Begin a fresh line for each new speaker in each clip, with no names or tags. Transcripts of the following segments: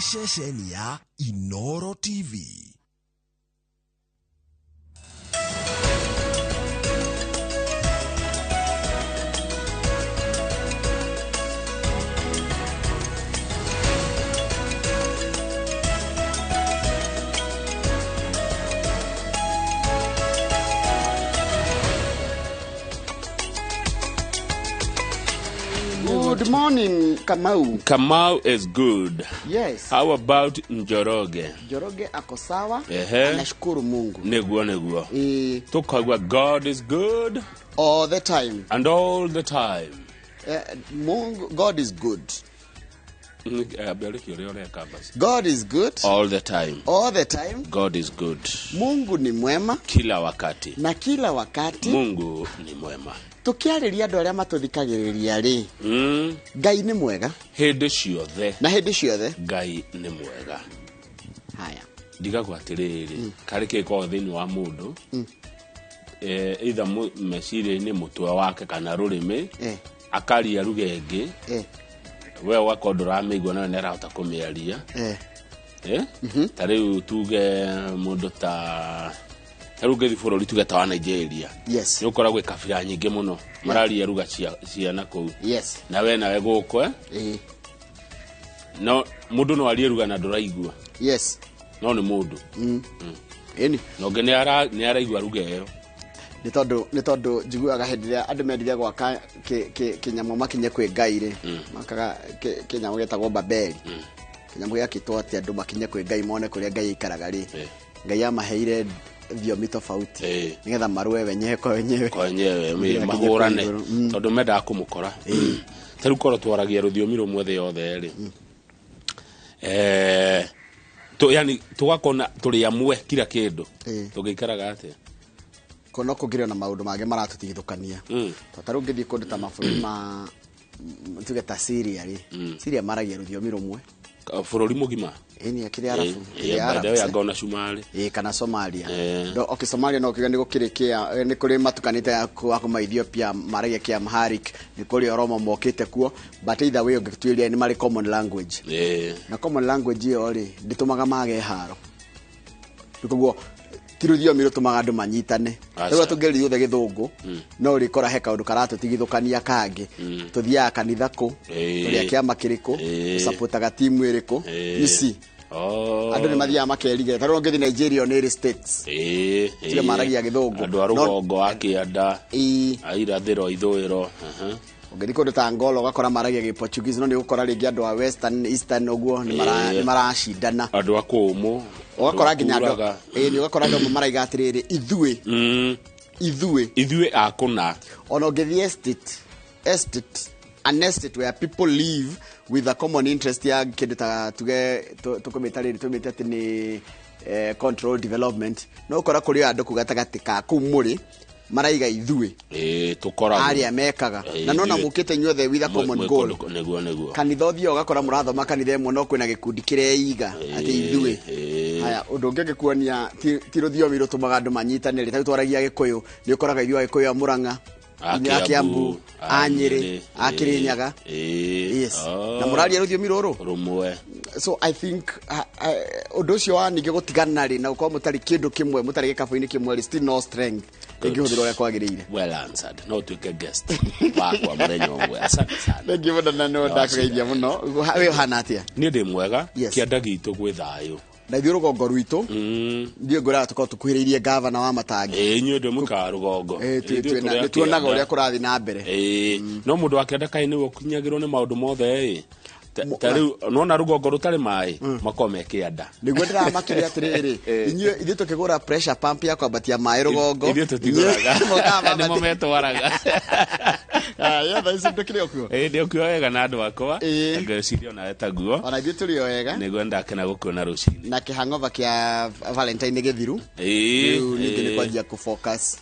Ceceni ya Inoro TV.
Good morning, Kamau.
Kamau is good.
Yes.
How about Njoroge?
Njoroge ako sawa.
Ehe.
Anashukuru Mungu.
Niguo niguo.
Eh,
Tukagwa God is good
all the time.
and all the time.
Eh, Mungu, God is good.
Ambia ũrĩa ũreka basi.
God is good
All the time.
all the time.
God is good.
Mungu ni mwema
Kila wakati.
na kila wakati.
Mungu ni mwema.
Tukiarĩria andũ arĩa matũthikagĩrĩria rĩ, Ngai nĩ mwega
Hĩndĩ ciothe
na hĩndĩ ciothe.
Ngai nĩ mwega.
Haya.
Ndigagwo atĩrĩrĩ, karĩ kĩkoragwo thĩinĩ wa mũndũ either meciria-inĩ mũtwe wake kana rũrĩmĩ
Eh.
akaria ruga ĩngĩ
Eh,
we ũgakorwo ndũramĩigua nawe nĩarahota kũmĩaria
eh,
Eh? Ta rĩu tuge mũndũ ta ta rĩu ngĩthiĩ bũrũri tuge ta wa Nigeria,
Yes.
nĩ ũkora gwĩ kabira nyingĩ mũno mararia ruga cia na kũu
Yes.
na we nawe gũkũ, eh?
Eh,
No mũndũ no arie ruga na ndũraigua.
Yes.
No nĩ mũndũ.
Ĩni.
Na ũngĩ nĩ araigua ruga ĩyo.
Nĩ tondũ njiguaga hĩndĩ ĩrĩa andũ mendire gwaka kĩnyamũ makinye kwĩ Ngai rĩ, makaga kĩnyamũ gĩtagwo Babeli, kĩnyamũ gĩakĩtwo atĩ andũ makinye kwĩ Ngai mone kũrĩa Ngai aikaraga rĩ, Ngai amaheire thiomi tofauti nĩgetha marũe wenyewe kwa wenyewe.
Kwa wenyewe.
Nginya
Mahũrane
kwĩ igũrũ.
Tondũ mendaga kũmũkora. Ta rĩu korwo twaragia rũthiomi rũmwe thĩ yothe rĩ, yani tũgakona tũrĩ amwe kila kĩndũ, tũngĩikaraga atĩa?
Ko no kũngĩrĩ ona maũndũ mangĩ maratũtigithũkania. To ta rĩu ũngĩthiĩ kũndũ ta mabũrũri ma tuge ta Syria rĩ, Syria maragia rũthiomi rũmwe.
Bũrũri mũgima.
Ĩni akĩrĩ Arabu, kĩrĩ
by the
Arabs,
way
eh.
anga ona Cumarĩ.
Ĩĩ, kana Somalia.
Eh.
Okay, Somalia no kiuga nĩ gũkĩrĩ kĩa nĩ kũrĩ matukanĩte ya kuma Ethiopia maragia kĩa Amharic, nĩ kũrĩ Oromo mokĩte kuo, but either way ũngĩtuĩria nĩ marĩ common language. Na common language ĩyo rĩ, ndĩtũmaga mage haro. Rĩu koguo ti rũthiomi rũtũmaga andũ manyitane.
Aca.
Rĩu tũngĩrĩria othe gĩthũngũ no ũrĩkora he kaũndũ karatũtigithũkania kangĩ. Tũthiaga kanitha kũ, tũrĩ a kĩama kĩrĩkũ, tũcapotaga timu ĩrĩkũ. You see,
Oh.
andũ nĩ mathiaga makerigĩra. Ta rĩu ũngĩthiĩ Nigeria nĩ ĩrĩ states. Tiga maragia gĩthũngũ.
Andũ a rũgongo, a kĩanda, a irathĩro, ithũĩro. Aha.
Ũngĩthiĩ kũndũ ta Angola ũgakora maragia gĩ-Portuguese, no nĩ ũgũkora rĩngĩ andũ a western, eastern ũguo nĩ maracindana.
Andũ a kũũmũ.
Ũgakora nginya andũ
kuraga.
Ĩĩ, nĩ ũgakora andũ amwe maraiga atĩrĩrĩ, ithuĩ ithuĩ
Ithuĩ a kũna.
Ona ũngĩthiĩ estate, an estate where people live with a common interest ya kĩndũ ta tuge tũkũmĩta rĩrĩ, tũmĩte atĩ nĩ control development, no ũkora kũrĩ andũ kũ gatagatĩ ka kũu mũrĩ maraiga ithuĩ
Tũkoragwo
arĩa mekaga na nona
ithuĩ-
mũkĩte inyuothe with a common goal.
Nĩguo.
Kanitha ũthiaga ũgakora mũrathoma kanitha ĩmwe no kwĩna gĩkundi kĩreiga atĩ ithuĩ. Haya, ũndũ ũngĩ ũngĩkuonia ti rũthiomi rũtũmaga andũ manyitanĩre, ta rĩu twaragia Gĩkũyũ, nĩ ũkoraga ithuĩ Agĩkũyũ a Mũrang'a,
A
inyuĩ a Kĩambu, a Nyĩrĩ, a Kĩrĩnyaga. Yes.
Oh.
Na mũraria rũthiomi rũrũ.
Rũmwe.
So I think ũndũ ũcio wa ningĩ gũtigana rĩ na gũkorwo mũtarĩ kĩndũ kĩmwe, mũtarĩ gĩkabũ-inĩ kĩmwe rĩ, still no strength ĩngĩhũthĩrwo ũrĩa kwagĩrĩire.
Well answered. No ũtuĩke guest wakwa mũthenya ũmwe. Asante sana.
Thengiũ mũno na nĩ ndakũgeithia mũno. Wĩ ũhana atĩa?
Niĩ ndĩ mwega.
Yes.
Kĩanda gitũ gwĩ thayũ.
Na ithuĩ rũgongo rwitũ ndiĩ ngwĩraga tũkorwo tũkuhĩrĩirie gavana wa Matangi.
Ĩĩ, inyuĩ ndĩ mũikara rũgongo.
Eh,
Ithuĩ tũrĩ a
nĩ tuonaga
kĩanda.
ũrĩa kũrathiĩ na mbere.
Ĩĩ, no mũndũ wa kĩanda kaĩ nĩwe ũkinyagĩrwo nĩ maũndũ mothe ĩ. Ta rĩu nona rũgongo rũtarĩ maĩ makorwo me kĩanda.
Nĩguo ndĩramakire atĩrĩrĩ, inyuĩ ithuĩ tũkĩgũra pressure pump ya kwambatia maĩ rũgongo,
Ithuĩ tũtigũraga.
inyuĩ mũkaga
Nĩmo metwaraga.
Aya, thaa ici ndũkĩrĩ o kuo?
Ĩĩ, ndĩ okuo wega na andũ akwa. Ngwĩciria onawe taguo.
Ona ithuĩ tũrĩ o wega.
Nĩguo ndakena gũkuona rũcinĩ.
Na kĩhang'ova kĩa Valentine nĩ gĩthiru. Rĩu ningĩ nĩ kwanjia kũ-focus.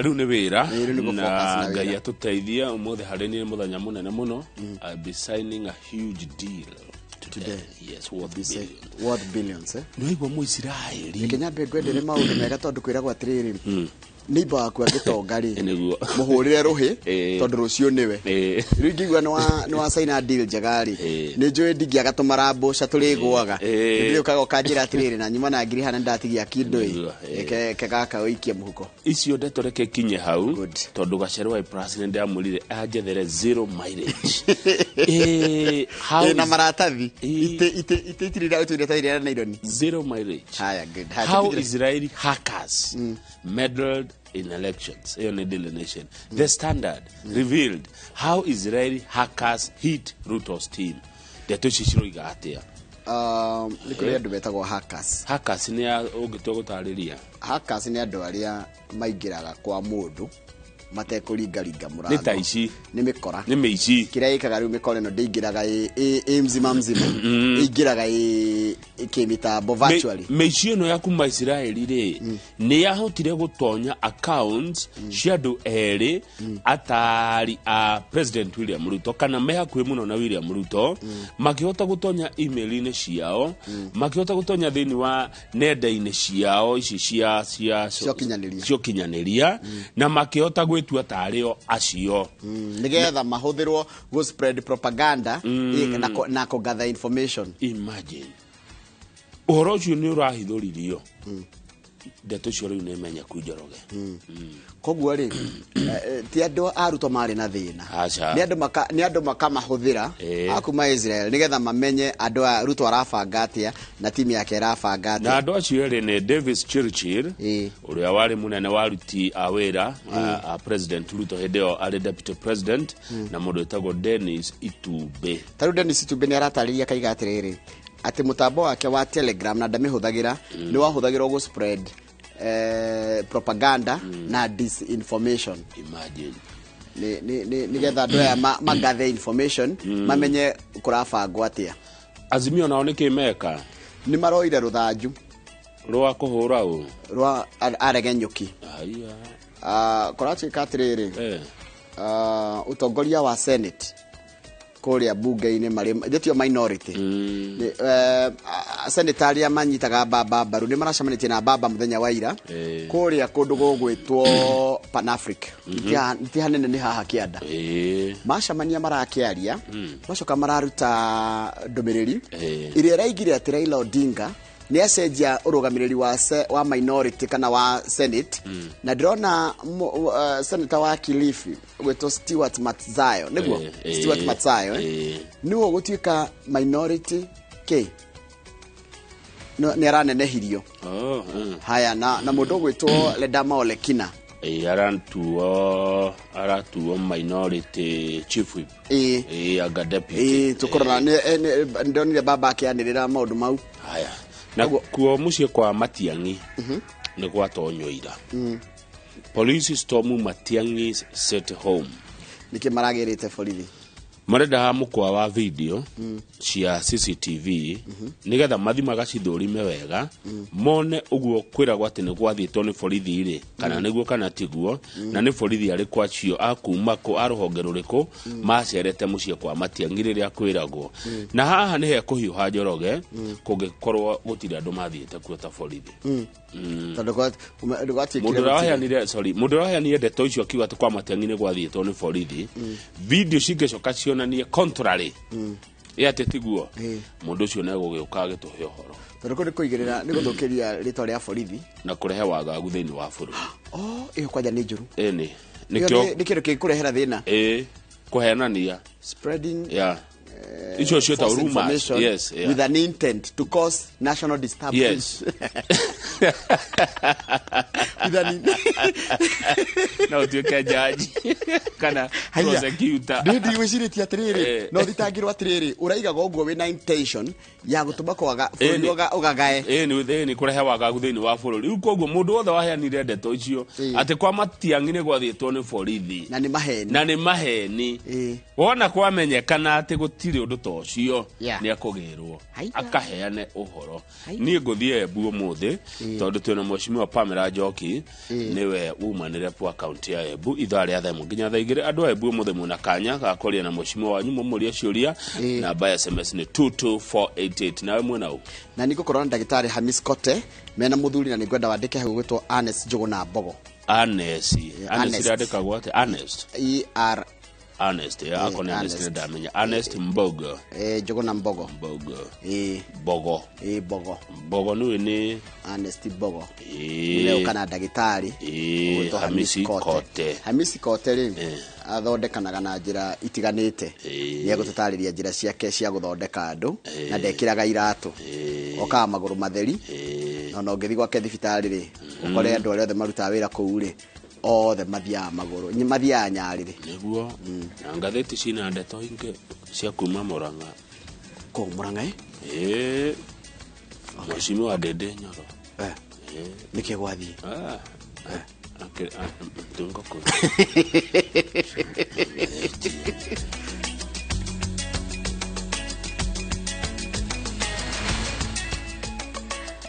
Rĩu nĩ wĩra.
Ĩĩ, rĩu nĩ gũ-focus
na
na wĩra.
Ngai atũteithie, ũmũthĩ harĩ niĩ nĩ mũthenya mũnene mũno. I'll be signing a huge deal today. Yes, worth billions.
Worth billions, eh?
Nĩwaigua Mũisiraeli.
Reke nyambe ngwendere maũndũ mega tondũ kwĩragwo atĩrĩrĩ, Neighbor waku angĩtonga rĩ,
Nĩguo.
mũhũrĩre rũhĩ,
Ĩĩ.
tondũ rũciũ nĩwe.
Ĩĩ.
Rĩu ingĩigua nĩ wa caina deal njega rĩ,
Ĩĩ.
nĩ njũĩ ndingĩaga tũmarambũca tũrĩgũaga.
Ĩĩ.
Ndĩrĩũkaga ũkanjĩra atĩrĩrĩ, na nyuma na ngiri hana ndatigia kĩndũ ĩ.
Nĩguo, ĩĩ.
Ke gaka ũikie mũhuko.
Icio ndeto reke kinye hau.
Good.
Tondũ Gacerwa wa Plus nĩ ndamwĩrire anjethere zero mileage. How
Ĩ, na
is
maratathi.
Ĩĩ.
Itĩ itirĩ ũtũire ta iria naironi.
Zero mileage.
Haya, good. Haya,
How
tũkĩingĩre.
Israeli hackers meddled in elections. Ĩyo nĩ Daily Nation. The Standard revealed how Israeli hackers hit Ruto's team. Ndeto ici ciroiga atĩa?
Nĩ kũrĩ andũ metagwo hackers.
Hackers nĩ a ũngĩtua gũtarĩria?
Hackers nĩ andũ arĩa maingĩraga kwa mũndũ matekũringaringa mũrango.
Nĩ ta ici.
Nĩ mĩkora.
Nĩ mĩici.
Kĩrĩa ĩkaga rĩu, mĩkora ĩno ndĩingĩraga ĩ mzima mzima, ĩingĩraga ĩ kĩmĩtambo, virtually.
Mĩici ĩno ya kuma Isiraeli rĩ, nĩ yahotire gũtonya accounts cia andũ erĩ atari a President William Ruto kana me hakuhĩ mũno na William Ruto, makĩhota gũtonya email-inĩ ciao, makĩhota gũtonya thĩinĩ wa nenda-inĩ ciao ici cia
Cia ũkinyanĩria.
Cia ũkinyanĩria, na makĩhota gwĩtua tarĩ o acio.
Nĩgetha mahũthĩrwo gũ spread propaganda na kũ gather information.
Imagine, ũhoro ũcio nĩ ũrahithũririo, ndeto icio rĩu nĩ menyeku, Njoroge.
Koguo rĩ, ti andũ a Ruto marĩ na thĩna.
Aca.
Nĩ andũ makamahũthĩra a kuma Israel nĩgetha mamenye andũ a Ruto arabanga atĩa na timu yake ĩrabanga
Na
atĩa.
andũ acio erĩ nĩ Davis Chirchir, ũrĩa warĩ mũnene wa aruti a wĩra a President Ruto hĩndĩ ĩyo arĩ deputy president, na mũndũ wĩtagwo Dennis Itumbe.
Ta rĩu Dennis Itumbe nĩ aratarĩria akaiga atĩrĩrĩ, atĩ mũtambo wake wa Telegram, na ndamĩhũthagĩra, nĩ wahũthagĩrwo gũ spread propaganda na disinformation.
Imagine.
Nĩgetha andũ aya magathe information, mamenye kũrabangwo atĩa.
Azimio nao nĩkĩ meka?
Nĩ maroire rũthanju.
Rwa kũhũra ũ?
Rwa aregenyũki.
Aya.
Kũratuĩka atĩrĩrĩ, ũtongoria wa Senate kũrĩa bunge-inĩ marĩ gĩtio minority. Senator arĩa manyitaga Baba mbaru nĩ maracemanĩtie na Baba mũthenya wa ira kũrĩa kũndũ gũgwĩtwo Panafric. Ti hanene, nĩ haha kĩanda. Macemania, marakĩaria, macoka mararuta ndũmĩrĩri ĩrĩa ĩraigire atĩ Raila Odinga nĩ acenjia ũrũgamĩrĩri wa minority kana wa Senate. Na ndĩrona senator wa Kilifi gwĩtwo Stewart Matzayo, nĩguo? Stewart Matzayo, eh? Nĩwe ũgũtuĩka minority k no, nĩ aranenehirio.
Oh.
Haya, na mũndũ ũgwĩtwo Ledama Olekina.
Aratuo minority chief whip. Anga deputy.
Ĩĩ, tũkũrora ndonire baba akĩanĩrĩra maũndũ mau.
Haya, na kuo muciĩ kwa Matiang'i nĩ gwatonywo ira. Police storm Matiang'i's City home.
Nĩkĩ maragĩrĩte borithi?
Marenda mũkwa wa video cia CCTV nigetha mathi magacithũrime wega, mone ũguo kwĩragwo atĩ nĩ gwathiĩtwo nĩ borithi rĩ, kana nĩguo kana tiguo, na nĩ borithi arĩkũ acio akuma kũ, a rũhonge rũrĩkũ macerete mũciĩ kwa Matiang'i rĩrĩa kwĩragwo. Na haha nĩ hekũhiũha, Njoroge, kũngĩkorwo gũtirĩ andũ mathiĩte kuo ta borithi.
Tondũ gwatuĩkire
Mũndũ ũrĩa
gũtirĩ.
waheanire, sorry, mũndũ ũrĩa waheanire ndeto icio akiuga atĩ kwa Matiang'i nĩ gwathiĩtwo nĩ borithi, video cingĩcoka cionanie contrary ĩ atĩ tiguo, mũndũ ũcio nĩ egũgĩũka agĩtũhe ũhoro.
Tondũ kũu nĩ kũigĩrĩra, nĩ gũthũkĩria rĩtwa rĩa borithi.
Na kũrehe wagagu thĩinĩ wa bũrũri.
Oh, ĩyo kwanja nĩ njũru.
Ĩni.
Ĩyo
Nĩkĩo
nĩ kĩndũ kĩngĩkũrehera thĩna.
Ĩ, kũhenania.
Spreading
ya icio ciĩtagwo
false
rumors.
information with an intent to cause national disturbance. With an
No ũtuĩke jaji kana
Haiya.
prosecutor.
Ndĩ ndigwĩcirĩtie atĩrĩrĩ, no thitangirwo atĩrĩrĩ, ũraigaga ũguo wĩna intention ya gũtũma kwaga bũrũri ũgagae.
Ĩni, kũrehe wagagu thĩinĩ wa bũrũri. Rĩu koguo mũndũ wothe waheanire ndeto icio atĩ kwa Matiang'i nĩ gwathiĩtwo nĩ borithi
na nĩ maheni,
na nĩ maheni, wona kwamenyekana atĩ gũtirĩ ũndũ ta ũcio, nĩ akũgĩrwo
Haiya.
akaheane ũhoro.
Haiya.
Niĩ ngũthiĩ Embu ũmũthĩ tondũ twĩna Mheshimiwa Pamela Njoki, nĩwe umanĩre wa kaunti ya Embu, ithaa rĩa 1:00 nginya 2:00. Andũ a Embu, ũmũthĩ mwĩna kanya ga kwaria na mheshimiwa wanyu, mũmũrie ciũria. Namba ya SMS nĩ 22488. Nawe mwena ũ?
Na nĩ ngũkorwo na ndagĩtarĩ Hamis Kote mena mũthuri, na nĩ ngwenda wandĩke hau gwĩtwo Ernest Njũgũna Mbogo.
Ernest. Ernest yandĩkagwo atĩa? Ernest.
E R
Ernest, ako nĩ Ernest
Ernest.
ndamenya. Ernest Mbogo.
Njũgũna Mbogo.
Mbogo.
Mbogo.
Bogo.
Bogo.
Bogo nĩwe nĩ
Ernest Mbogo. Nĩwe kana ndagĩtarĩ ũgwĩtwo
Hamisi Kote.
Hamisi Kote rĩ athondekanaga na njĩra itiganĩte. Nĩ egũtũtarĩria njĩra ciake cia gũthondeka andũ na ndekĩraga iratũ. Okaga magũrũ matheri. Na ũngĩthiĩ gwake thibitarĩ rĩ, ũkore andũ arĩa othe marutaga wĩra kũu rĩ, othe mathiaga magũrũ, mathiaga nyarĩrĩ.
Nĩguo. Na ngathĩti cina ndeto ingĩ cia kuma Murang'a.
Kũu Murang'a ĩ?
Mheshimiwa Ndindi Nyoro.
Nĩkĩ gwathiĩ?
Tungo kũ.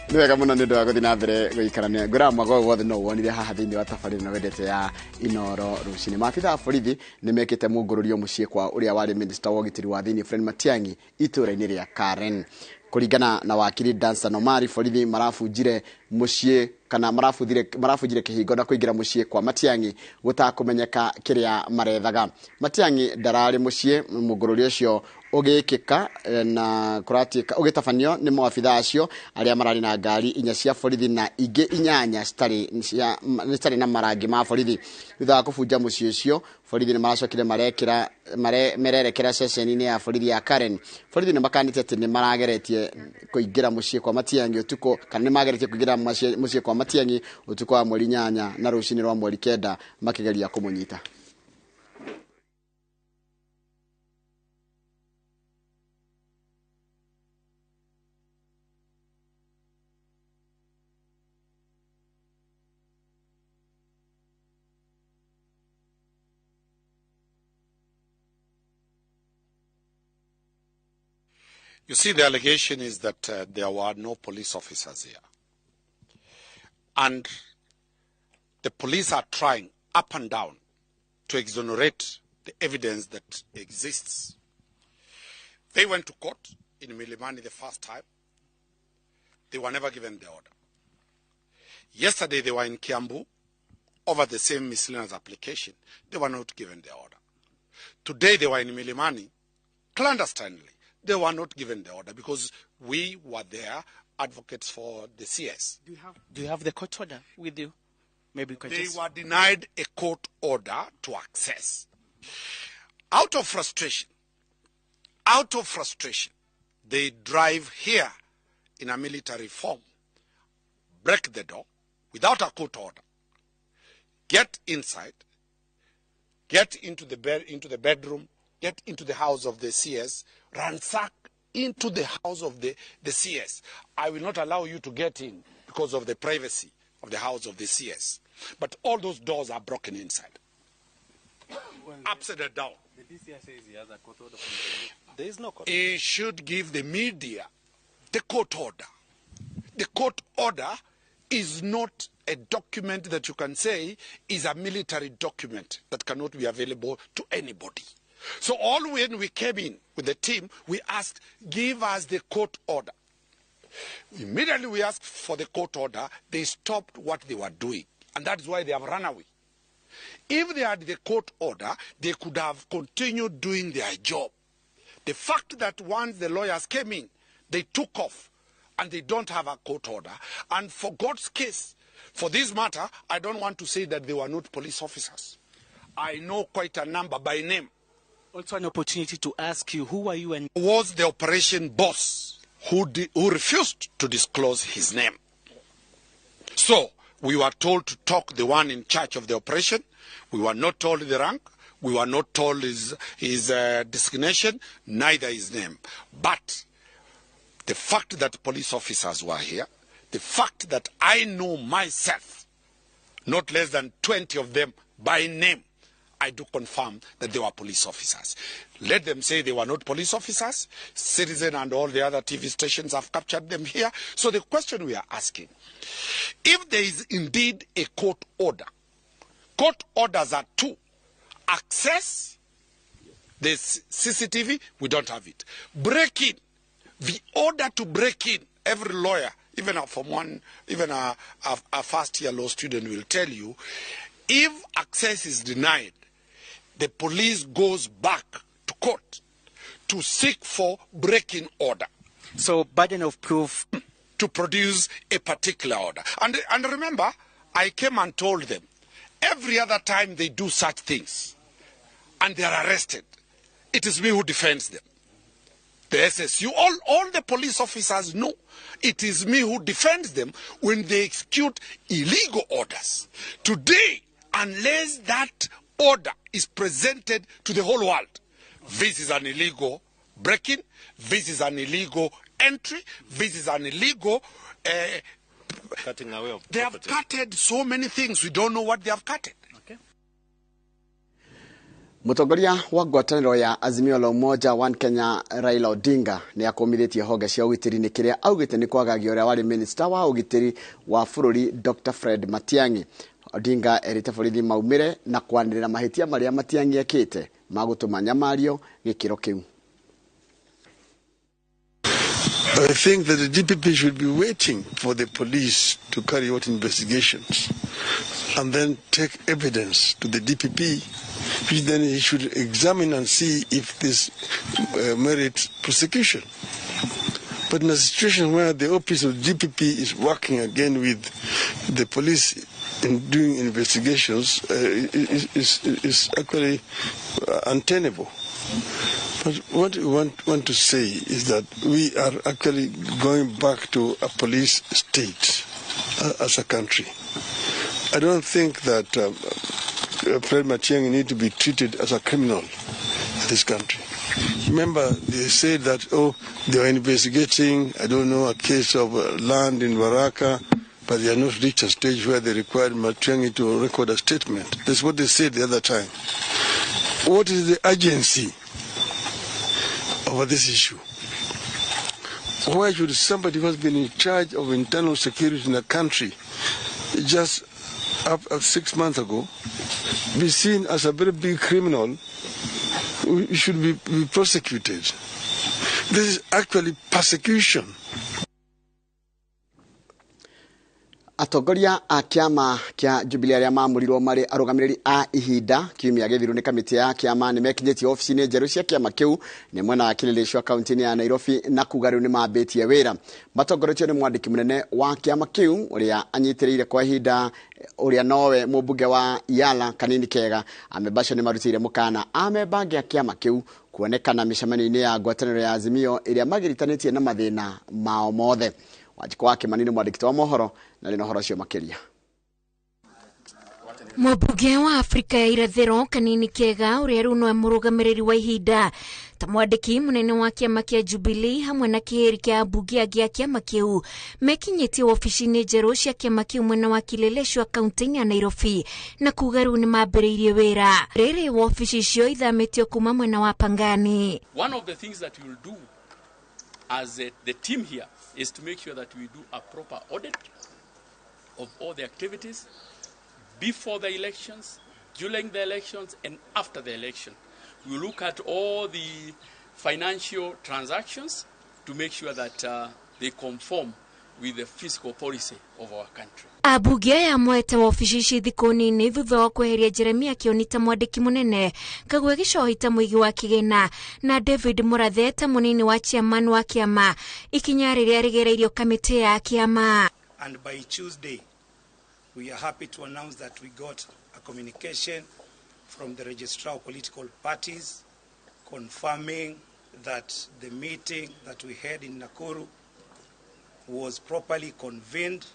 Nĩ wega mũno nĩ ũndũ wa gũthiĩ na mbere gũikarania. Ngwĩraga mwaka ũyũ wothe no wonire haha thĩinĩ wa tabarĩra ĩno wendete ya Inoro rũcinĩ. Maabitha a borithi nĩ mekĩte mũngũrũrio mũciĩ kwa ũrĩa warĩ minista wa ũgitĩri wa thĩinĩ Fred Matiang'i itũũra-inĩ rĩa Karen. Kũringana na wakiri Dansan Omari, borithi marabunjire mũciĩ kana marabunjire kĩhingo na kũingĩra mũciĩ kwa Matiang'i gũtakũmenyeka kĩrĩa marethaga. Matiang'i ndararĩ mũciĩ, mũngũrũrio ũcio ũgĩkĩka na kũratuĩka ũgĩtabanio nĩ maabitha acio arĩa mararĩ na ngari inya cia borithi na ingĩ inyanya citarĩ na marangi ma borithi. Thutha wa kũbunja mũciĩ ũcio, borithi nĩ maracokire mererekera ceceni-inĩ ya borithi ya Karen. Borithi nĩ makanĩte atĩ nĩ marageretie kũingĩra mũciĩ kwa Matiang'i ũtukũ, kana nĩ mageretie kũingĩra mũciĩ kwa Matiang'i ũtukũ wa mweri 8 na rũcinĩ rwa mweri 9 makĩgeria kũmũnyita.
You see, the allegation is that there were no police officers here. And the police are trying up and down to exonerate the evidence that exists. They went to court in Milimani the first time. They were never given the order. Yesterday they were in Kiambu over the same miscellaneous application. They were not given the order. Today they were in Milimani clandestinely. They were not given the order because we were there, advocates for the CS.
Do you have the court order with you? Maybe you can
They
just...
were denied a court order to access. Out of frustration, they drive here in a military form, break the door without a court order, get inside, get into the bed, into the bedroom, get into the house of the CS, ransack into the house of the CS. I will not allow you to get in because of the privacy of the house of the CS. But all those doors are broken inside.
Well,
upside down.
The DCI says he has a court order from the... There is no court.
He should give the media the court order. The court order is not a document that you can say is a military document that cannot be available to anybody. So all when we came in with the team, we asked, give us the court order. Immediately we asked for the court order, they stopped what they were doing. And that's why they have run away. If they had the court order, they could have continued doing their job. The fact that once the lawyers came in, they took off and they don't have a court order. And for God's case, for this matter, I don't want to say that they were not police officers. I know quite a number by name.
Also an opportunity to ask you, who are you and...
Was the operation boss who refused to disclose his name. So we were told to talk the one in charge of the operation. We were not told the rank. We were not told his designation, neither his name. But the fact that police officers were here, the fact that I know myself, not less than 20 of them by name, I do confirm that they were police officers. Let them say they were not police officers. Citizen and all the other TV stations have captured them here. So the question we are asking, if there is indeed a court order, court orders are two. Access the CCTV, we don't have it. Break in. The order to break in, every lawyer, Even a Form 1, even a first year law student will tell you, if access is denied, the police goes back to court to seek for breaking order.
So burden of proof
to produce a particular order. And remember, I came and told them, every other time they do such things and they are arrested, it is me who defends them. The SSU, all the police officers know it is me who defends them when they execute illegal orders. Today, unless that order is presented to the whole world, this is an illegal breaking, this is an illegal entry, this is an illegal...
cutting away of
they have cutted so many things, we don't know what they have cutted.
Okay.
Mutongoria wa ngwatanĩro ya Azimio la Umoja One Kenya Raila Odinga nĩ akomithĩtie honge cia ũgitĩri nĩ kĩrĩa augĩte nĩ kwagagia ũrĩa warĩ minister wa ũgitĩri wa bũrũri Dr. Fred Matiang'i. Odinga erĩte borithi maumĩre na kwanĩrĩra mahĩtia marĩa Matiang'i ekĩte ma gũtũma nyamario gĩkĩro kĩu.
I think that the DPP should be waiting for the police to carry out investigations and then take evidence to the DPP, which then he should examine and see if this merits prosecution. But in a situation where the office of DPP is working again with the police in doing investigations, is actually untenable. But what we want to say is that we are actually going back to a police state as a country. I don't think that Fred Matiang'i need to be treated as a criminal in this country. Remember, they said that, oh, they are investigating, I don't know, a case of land in Baraka, but they are not reached a stage where they required Matiang'i to record a statement. That's what they said the other time. What is the urgency over this issue? Why should somebody who has been in charge of internal security in the country just up 6 months ago be seen as a very big criminal who should be prosecuted? This is actually persecution.
Atongoria a kĩama kĩa Jubilee arĩa maamũrirwo marĩ arũgamĩrĩri a ihinda kiumia gĩthiru nĩ kamĩtĩ ya kĩama nĩ mekinyĩtie obici-inĩ njerũ cia kĩama kĩu nĩ mwena wa Kileleshwa kaunti-inĩ ya Nairobi na kuga rĩu nĩ mambĩtie wĩra. Matongoretio nĩ mwandĩki mũnene wa kĩama kĩu ũrĩa anyitĩrĩire kwa ihinda ũrĩa nowe mũmbunge wa Yala Kanini Kega. Amemba acio nĩ marutĩire mũkana amemba angĩ a kĩama kĩu kuonekana mĩcemanio-inĩ ya ngwatanĩro ya Azimio ĩrĩa magiritanĩtie na mathĩna mao mothe. Wanjikũ wa Kĩmani nĩ mwandĩki wa mohoro na rĩna ũhoro ũcio makĩria.
Mũmbunge wa Afrika ya Irathĩro Kanini Kega ũrĩa rĩu nowe mũrũgamĩrĩri wa ihinda ta mwandĩki mũnene wa kĩama kĩa Jubilee hamwe na kĩhĩri kĩa ambunge angĩ a kĩama kĩu mekinyĩtie wabici-inĩ njerũ cia kĩama kĩu mwena wa Kileleshwa kaunti-inĩ ya Nairobi na kuga rĩu nĩ mambĩrĩirie wĩra. Rĩrĩ wabici icio ithamĩtio kuma mwena wa Pangani.
One of the things that we will do as the team here is to make sure that we do a proper audit of all the activities before the elections, during the elections, and after the election. We look at all the financial transactions to make sure that they conform with the fiscal policy of our country.
Abunge aya mwete wabici ici thikũ nini thutha wa kweheria Jeremia Kioni ta mwandĩki mũnene, Kagwe Gĩcohi ta mũigi wa kĩgĩna na David Murathe ta mũnini wa chairman wa kĩama, ikinya rĩrĩa rĩgereirio kamĩtĩ ya kĩama.
And by Tuesday, we are happy to announce that we got a communication from the Registrar of Political Parties confirming that the meeting that we had in Nakuru was properly convened.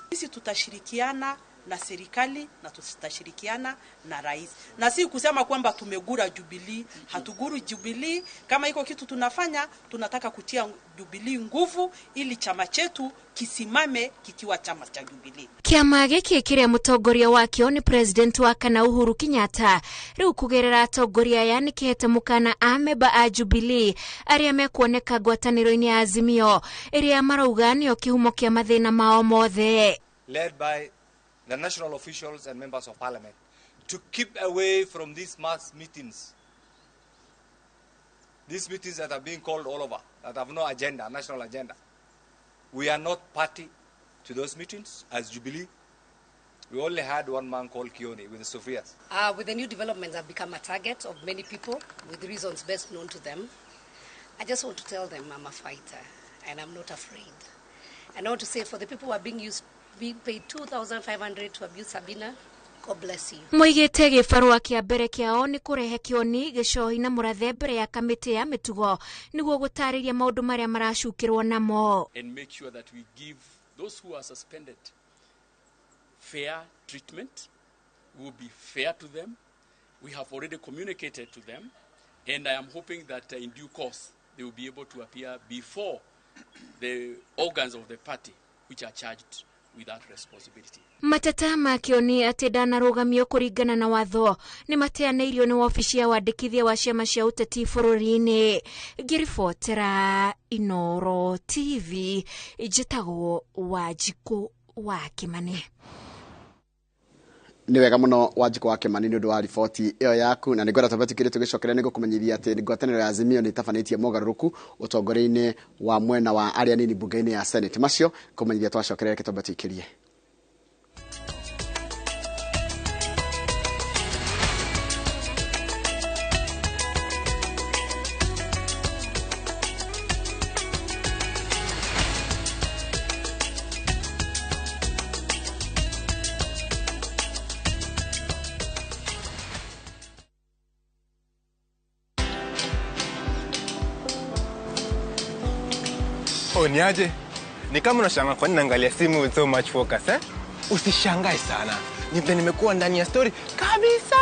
Sisi tutashirikiana na serikali na tutashirikiana na rais. Na si kusema kwamba tumegura Jubilee, hatuguru Jubilee. Kama iko kitu tunafanya, tunataka kutia Jubilee nguvu ili chama chetu kisimame kikiwa chama cha Jubilee.
Kĩama gĩkĩ kĩrĩa mũtongoria wakĩo nĩ president wa kana Uhuru Kenyatta rĩu kũgerera atongoria aya nĩ kĩhete mũkana amemba a Jubilee arĩa mekuoneka ngwatanĩro-inĩ ya Azimio ĩrĩa marauga nĩyo kĩhumo kĩa mathĩna mao mothe.
Led by the national officials and members of parliament to keep away from these mass meetings. These meetings that are being called all over, that have no agenda, national agenda. We are not party to those meetings as Jubilee. We only had one man called Kioni with the Sophias.
With the new developments, I've become a target of many people with reasons best known to them. I just want to tell them I'm a fighter and I'm not afraid. And I want to say for the people who are being paid 2,500 to abuse Sabina, God bless you.
Moigĩte gĩbarũa kĩa mbere kĩao nĩ kũrehe Kĩoni, Gĩcohi na Mũrathe mbere ya kamĩtĩ ya mĩtugo nĩguo gũtarĩria maũndũ marĩa maracukĩrwo namo.
And make sure that we give those who are suspended fair treatment. We will be fair to them. We have already communicated to them, and I am hoping that in due course they will be able to appear before the organs of the party which are charged with that responsibility.
Mateta ma Kĩoni atĩ ndanarũgamio kũringana na watho nĩ mateanĩirio nĩ wabici ya wandĩkithia wa ciama cia ũteti bũrũri-inĩ. Ngĩribotera Inoro TV, njĩtagwo Wanjikũ wa Kĩmani.
Nĩ wega mũno Wanjikũ wa Kĩmani nĩ ũndũ wa riboti ĩyo yaku, na nĩngwenda twambe tũkĩrĩ tũgĩcokeria nĩ gũkũmenyithia atĩ ngwatanĩro ya Azimio nĩ ĩtabanĩtie mogarũrũku ũtongoria-inĩ wa mwena wa arĩa anini mbunge-inĩ ya Senate. Macio kũmenyithia twacokeria, reke twambe tũikĩrie.
Oh, niaje? Ni kama unashangaa kwa nini naangalia simu with so much focus, eh? Usishangae sana. Ni vile nimekuwa ndani ya story kabisa.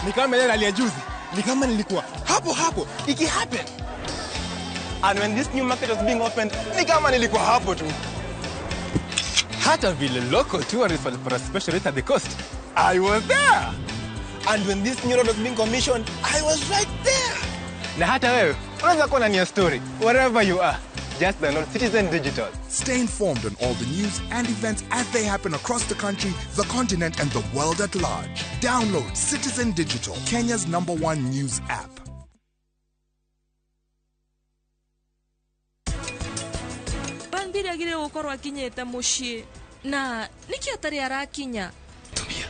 Ni kama ile rally ya juzi. Ni kama nilikuwa hapo hapo iki happen. And when this new market was being opened, ni kama nilikuwa hapo tu. Hata vile local tourists walipata special rate at the coast, I was there. And when this new road was being commissioned, I was right there. Na hata wewe unaweza kuwa ndani ya story wherever you are. Just download Citizen Digital.
Stay informed on all the news and events as they happen across the country, the continent, and the world at large. Download Citizen Digital, Kenya's #1 news app.
Bandiri agire gukorwo akinyite mucii na niki atari arakinya.
Tumia.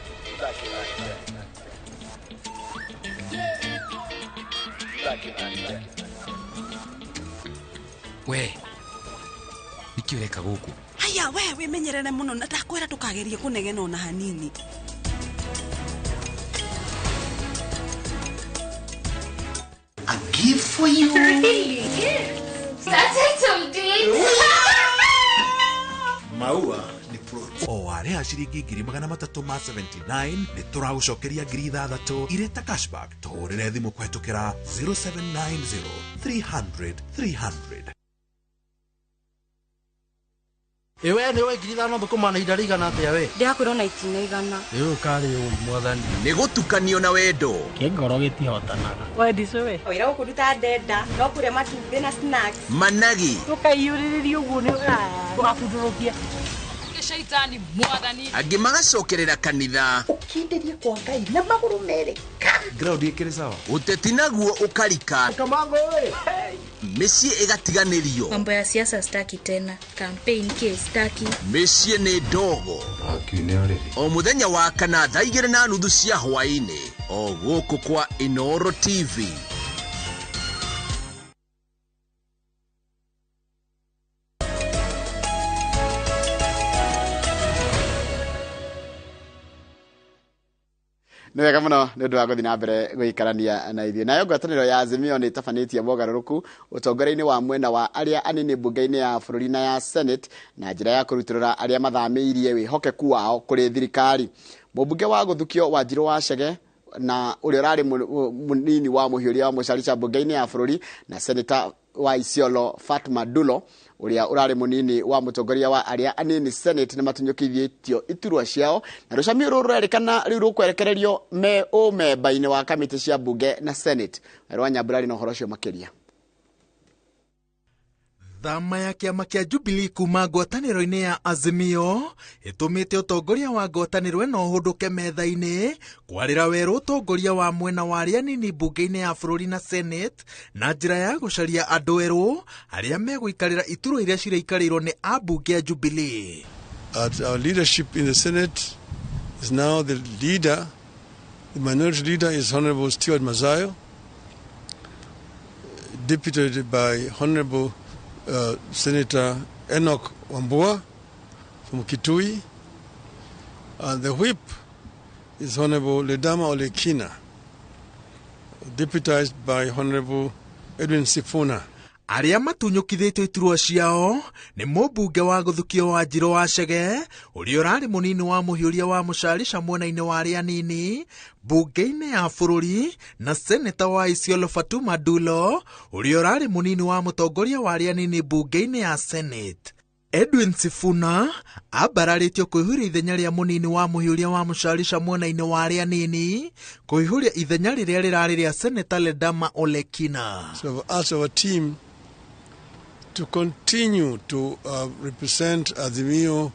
We niki ureka guku?
Haya we wimenyerere muno na ndakwira ndukagerie kunegena ona hanini.
A gift for you.
Really? That's it, date.
Maua ni pro.
O warĩha ciringi 379 nĩ tũragũcokeria 6,000 irĩ ta cashback. Tũhũrĩre thimũ kũhetũkĩra 0790 300 300.
Ewe nĩ we 5,000 thũkũma na ihinda rĩigana atĩa we?
Ndĩrakwĩrwo na itina igana.
Rĩu ũkarĩ ũi mwathani.
Nĩ gũtukanio na wendo.
Kĩngoro gĩtihotanaga.
Wendi cũĩ. Wĩra gũkũruta ndenda no kũrĩa matumbĩ na snacks.
Managi.
Tũkaiyũrĩrĩria ũguo nĩ ũgabundũrũkia.
Shaitani mwathani.
Angĩ magacokerera kanitha.
Ũkindĩrie kwa Ngai na magũrũ merĩ.
Ground ĩkĩrĩ sawa.
Ũteti naguo ũkarika.
Kamango ĩ.
Mĩciĩ ĩgatiganĩrio.
Mambo ya siasa staki tena. Campaign case staki.
Mĩciĩ nĩ ndogo. O mũthenya wa kana thaa 2:30 cia hwaĩ-inĩ. O gũkũ kwa Inoro TV.
Nĩ wega mũno nĩ ũndũ wa gũthiĩ na mbere gũikarania na ithuĩ. Nayo ngwatanĩro ya Azimio nĩ ĩtabanĩtie mogarũrũku ũtongoria-inĩ wa mwena wa arĩa anini mbunge-inĩ ya bũrũri na ya Senate na njĩra ya kũrutũrũra arĩa mathamĩirie wĩhokeku wao kũrĩ thirikari. Mũmbunge wa gũthukio Wanjirũ wa Chege na ũrĩa ũrarĩ mũnini wa mũhiũria wa Mũcarica mbunge-inĩ ya bũrũri na Seneta wa Isiolo Fatma Dulo ũrĩa ũrarĩ mũnini wa mũtongoria wa arĩa anini Senate nĩ matunyũkithĩtio iturwa ciao na rũcamio rũrũ rũrerĩkana rĩu rũkwerekererio me ũmemba-inĩ wa kamĩtĩ cia mbunge na Senate. Werũ wa Nyambura arĩ na ũhoro ũcio makĩria.
Thama ya kĩama kĩa Jubilee kuma ngwatanĩro-inĩ ya Azimio ĩtũmĩte ũtongoria wa ngwatanĩro ĩno ũhũndũke metha-inĩ kwarĩra werũ ũtongoria wa mwena wa arĩa anini mbunge-inĩ ya bũrũri na Senate na njĩra ya gũcaria andũ erũ arĩa megũikarĩra iturwa iria ciraikarĩirwo nĩ ambunge a Jubilee.
At our leadership in the Senate is now the leader, the minority leader is Honorable Stewart Mazayo, deputed by Honorable Senator Enoch Wambua from Kitui. And the whip is Honorable Ledama Olekina, deputized by Honorable Edwin Sifuna.
Arĩa matunyũkithĩtio iturwa ciao nĩ mũmbunge wa gũthukio wa Njirũ wa Chege ũrĩa ũrarĩ mũnini wa mũhiũria wa mũcarica mwena-inĩ wa arĩa anini mbunge-inĩ ya bũrũri na seneta wa Isiolo Fatuma Dulo ũrĩa ũrarĩ mũnini wa mũtongoria wa arĩa anini mbunge-inĩ ya Senate. Edwin Sifuna ambararĩtio kũihũria ithenya rĩa mũnini wa mũhiũria wa mũcarica mwena-inĩ wa arĩa anini kũihũria ithenya rĩrĩa rĩrarĩ rĩa Seneta Ledama Olekina.
So I've asked our team to continue to represent Azimio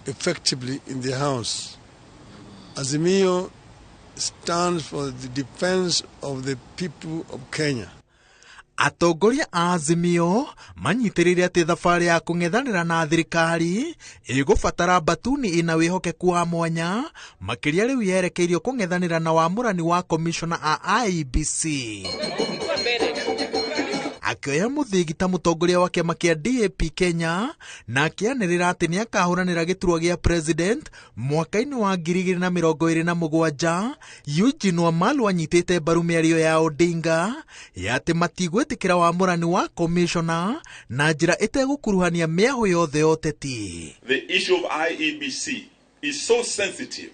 effectively in the House. Azimio stands for the defense of the people of Kenya.
Atongoria a Azimio manyitĩrĩire atĩ thabarĩ ya kũng'ethanĩra na thirikari ĩgũbatara mbatuni ĩna wĩhokeku wa mwanya makĩria rĩu yerekeirio kũng'ethanĩra na wamũrani wa komishona a IEBC. Akĩoya mũthĩgi ta mũtongoria wa kĩama kĩa DAP Kenya na akĩanĩrĩra atĩ nĩakahũranĩra gĩturwa gĩa president mwaka-inĩ wa 2027. Eugene Wamalwa anyitĩte mbaru mĩario ya Odinga ya atĩ matigwĩtĩkĩra wamũrani wa komishona na njĩra ĩtegũkuruhania mĩahũ yothe ya ũteti.
The issue of IEBC is so sensitive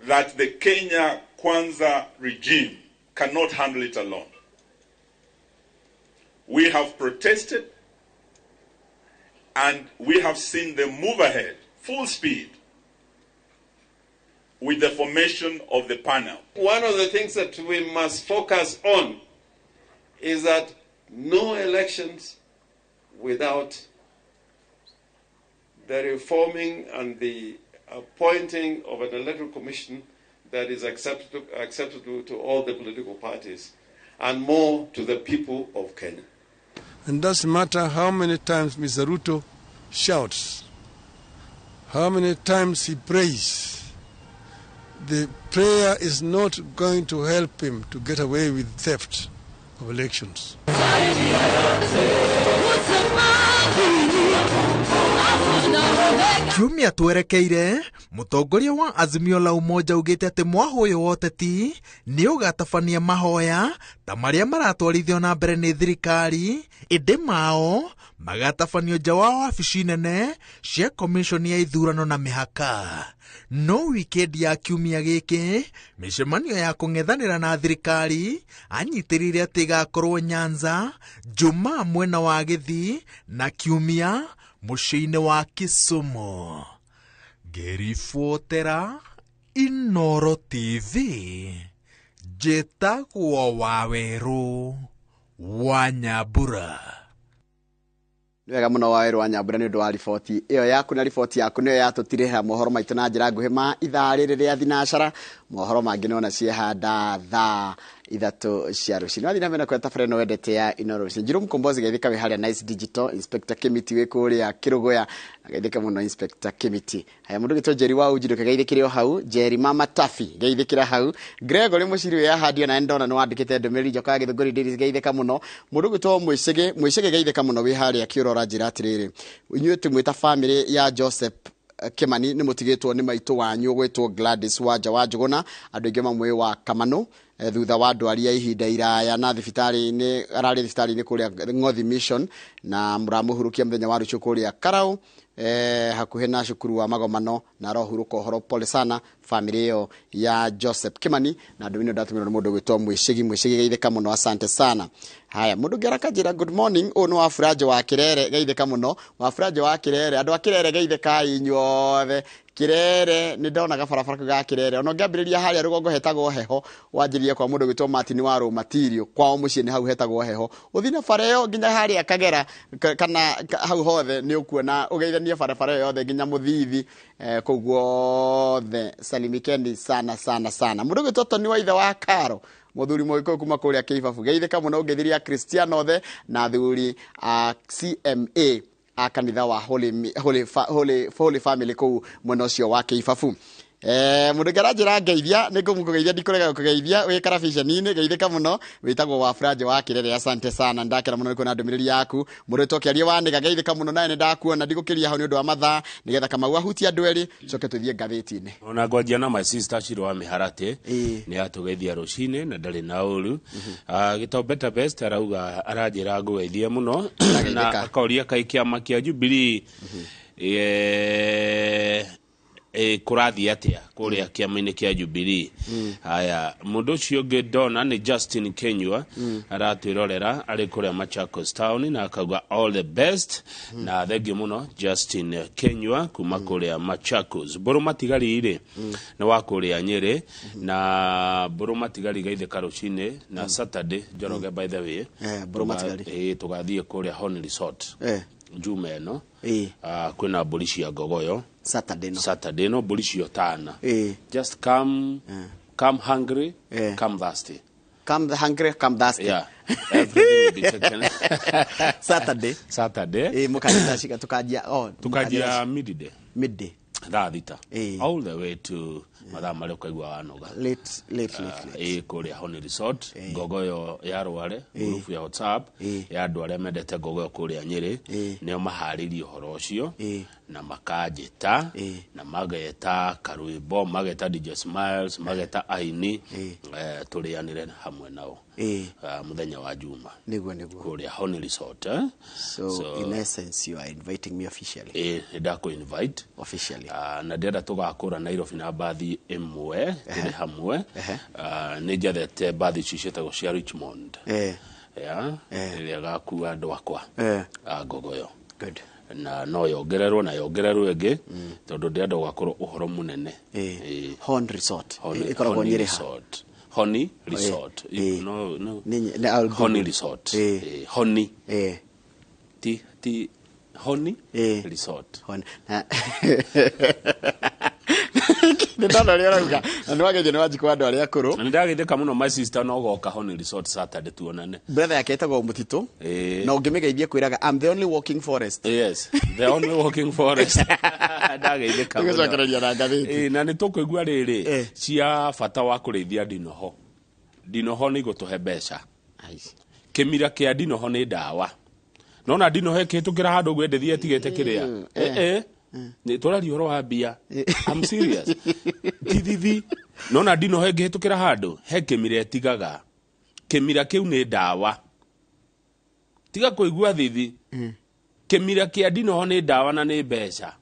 that the Kenya Kwanza regime cannot handle it alone. We have protested and we have seen them move ahead full speed with the formation of the panel.
One of the things that we must focus on is that no elections without the reforming and the appointing of an electoral commission that is acceptable to all the political parties and more to the people of Kenya.
And doesn't matter how many times Mr. Ruto shouts, how many times he prays, the prayer is not going to help him to get away with theft of elections.
Kiumia twerekeire mũtongoria wa Azimio la Umoja ugĩte atĩ mwahũ ũyũ wa ũteti nĩ ũgatabania mahoya ta marĩa maratwarithio na mbere nĩ thirikari ĩndĩ mao magatabanio nja wa wabici nene cia komishoni ya ithurano na mĩhaka. No wikendi ya kiumia gĩkĩ mĩcemanio ya kũng'ethanĩra na thirikari anyitĩrĩire atĩ ĩgakorwo Nyanza Jumaa mwena wa Gĩthii na Kiumia mũciĩ-inĩ wa Kisumu. Ngĩribotera Inoro TV, njĩtagwo Wawerũ wa Nyambura.
Nĩ wega mũno Wawerũ wa Nyambura nĩ ũndũ wa riboti ĩyo yaku, na riboti yaku nĩyo yatũtirĩhĩra mohoro maitũ na njĩra nguhĩ ma ithaa rĩrĩ rĩa thinacara. Mohoro mangĩ nĩwona ciehanda thaa 3 cia rũcinĩ. Wathiĩ na mbere na kũrĩa tabarĩra ĩno wendete ya Inoro rũcinĩ. Njirũ Mkombozi geithĩka wĩ harĩa Nice Digital, Inspector Kimiti wĩ kũrĩa Kĩrũgũya, geithĩka mũno Inspector Kimiti. Haya, mũndũ ũgĩtwo Njeri wa Uji ndũkegeithĩkĩre o hau, Njeri Mama Tafi geithĩkĩra hau, Gregory Mũciri wĩ Ahadi ona ndona nĩ wandĩkĩte ndũmĩrĩri Njoka ya Gĩthũngũri Dairies geithĩka mũno. Mũndũ ũgĩtwo Mwĩcĩgĩ Mwĩcĩgĩ geithĩka mũno wĩ harĩa Kĩũrora, njĩra atĩrĩrĩ, inyuĩ tũmwĩta family ya Joseph Kimani nĩ mũtigĩtwo nĩ maitũ wanyu ũgwĩtwo Gladys Wanja wa Njũgũna, andũ aingĩ mamũĩ wa Kamano, thutha wa ndwari ya ihinda iraya na thibitarĩ-inĩ, ararĩ thibitarĩ-inĩ kũrĩa Ng'othi Mission, na mũramũhurukia mũthenya wa rũciũ kũrĩa Karau, hakuhĩ na cukuru wa Magomano, na arohurũka ũhoro. Pole sana Family ĩyo ya Joseph Kimani na ndũmĩrĩri ĩno ndatũmĩrwo nĩ mũndũ ũgwĩtwo Mwĩcĩgi. Mwĩcĩgi, geithĩka mũno, asante sana. Haya, mũndũ ũngĩ arakajĩra good morning. Ũyũ nĩ Waburanjo wa Kĩrere, geithĩka mũno Waburanjo wa Kĩrere. Andũ a Kĩrere, geithĩkai inyuothe. Kĩrere nĩ ndonaga barabara kau ga Kĩrere, ona ũngĩambĩrĩria harĩa rũgongo hetagwo Heho, wanjĩrĩrie kwa mũndũ ũgwĩtwo Martin wa Rũmatirio, kwao mũciĩ nĩ hau hetagwo Heho, ũthiĩ na bara ĩyo nginya harĩa Kagera kana hau hothe nĩ ũkuona, ũgeithanie barabara ĩyo yothe nginya Mũthithi, kũu guothe. Salimikeni sana sana sana. Mũndũ ũgwĩtwo Tony wa ithe wa Karo, mũthuri mũgĩkũyũ kuma kũrĩa Kĩibabu, geithĩka mũno, ũngeithirie Akristiano othe na athuri a CMA a kanitha wa Holy Family kũu mwena ũcio wa Kĩibabu. Mũndũ ũngĩ aranjĩra ngeithia, nĩ ngũmũgeithia, ndikũrega gũkũgeithia wĩ karabiceni-inĩ, geithĩka mũno, wĩtagwo Waburanjo wa Kĩrere, asante sana, ndakena mũno nĩ kuona ndũmĩrĩri yaku. Mũndũ wĩtwo Kĩarie wa Nĩga, geithĩka mũno, nawe nĩ ndakuona, ndigũkĩria hau nĩ ũndũ wa mathaa, nĩgetha Kamau ahutie andũ erĩ, coke tũthiĩ ngathĩti-inĩ.
Ona ngwanjia na my sister Shiro wa Mĩharatĩ, nĩ atũgeithia rũcinĩ na ndarĩ na ũru. Gĩtau Better Best arauga aranjĩra ngũgeithie mũno na akoria kaĩ kĩama kĩa Jubilee kũrathiĩ atĩa kũrĩa kĩama-inĩ kĩa Jubilee. Haya, mũndũ ũcio ũngĩ ndona nĩ Justin Kenyua, aratwĩrorera arĩ kũrĩa Machakos town na akauga all the best, na thengiũ mũno Justin Kenyua kuma kũrĩa Machakos. Mbũrũ Matigari rĩ nĩ wa kũrĩa Nyĩrĩ, na Mbũrũ Matigari geithĩka rũcinĩ na Saturday Njoroge, by the way.
Mbũrũ Matigari.
Tũgathiĩ kũrĩa Honi Resort Juma ĩno. Kwĩna mbũri cia ngogoyo
Saturday no.
Saturday no, mbũri cio tana. Just come, come hungry, come thirsty.
Come hungry, come thirsty.
Yeah, everything will be taken.
Saturday.
Saturday.
Mũkanjia cika tukanjia, oh,
tukanjia midday.
Midday.
Thaa 6 all the way to mathaa marĩa ũkaigua wanoga.
Late, late, late, late.
Kũrĩa Honi Resort, ngogoyo ya Rware, ngurubu ya WhatsApp ya andũ arĩa mendete ngogoyo kũrĩa Nyĩrĩ, nĩo maharĩirie ũhoro ũcio na makanjĩta na mageta karwĩmbo, mageta DJ Smiles, mageta aini, tũrĩanĩre hamwe nao mũthenya wa Juma
Nĩguo, nĩguo.
kũrĩa Honi Resort, eh?
So, in essence you are inviting me officially.
Nĩ ndakũ invite
officially.
Na ndĩrenda tũgakũra Nairobi na mbathi ĩmwe tũrĩ hamwe. Nĩ njethete mbathi ici ciĩtagwo cia Richmond, yeah, ĩrĩa ĩgakua andũ akwa a ngogoyo.
Good.
Na no yongererwo na yongererwo ĩngĩ tondũ ndĩrenda gũgakorwo ũhoro mũnene.
Horn Resort.
Honi,
Ĩkoragwo
Honi
Nyĩrĩ ha?
Resort. Honi Resort. No, no.
I'll Google.
Honi Resort. Honi. Ti ti Honi Resort.
Honi. Nĩ ndona ũrĩa ũrauga na nĩ wageithio nĩ Wanjikũ wa andũ arĩa akũrũ.
Na nĩndageithĩka mũno my sister, no goka Honi Resort Saturday tuonane.
Brother yake ĩtagwo Mũtitũ na ũngĩmĩgeithia kwĩraga I'm the only walking forest.
Yes, the only walking forest. Ndageithĩka mũno.
Tũgũcokereria na ngathĩti.
Na nĩ tũkũigua rĩrĩ cia bata wa kũrĩithia ndinoho. Ndinoho nĩ igũtũhe mbeca. Kĩmira kĩa ndinoho nĩ ndawa. Nona ndinoho ĩkĩhĩtũkĩra handũ ũguo ĩndĩthiĩ ĩtigĩte kĩrĩa. Nĩ tũraria ũhoro wa mbia. I'm serious. Tithithi. Nona ndinoho ĩngĩhĩtũkĩra handũ he kĩmira ĩtigaga. Kĩmira kĩu nĩ ndawa. Tiga kũigua thithi. Kĩmira kĩa ndinoho nĩ ndawa na nĩ mbeca.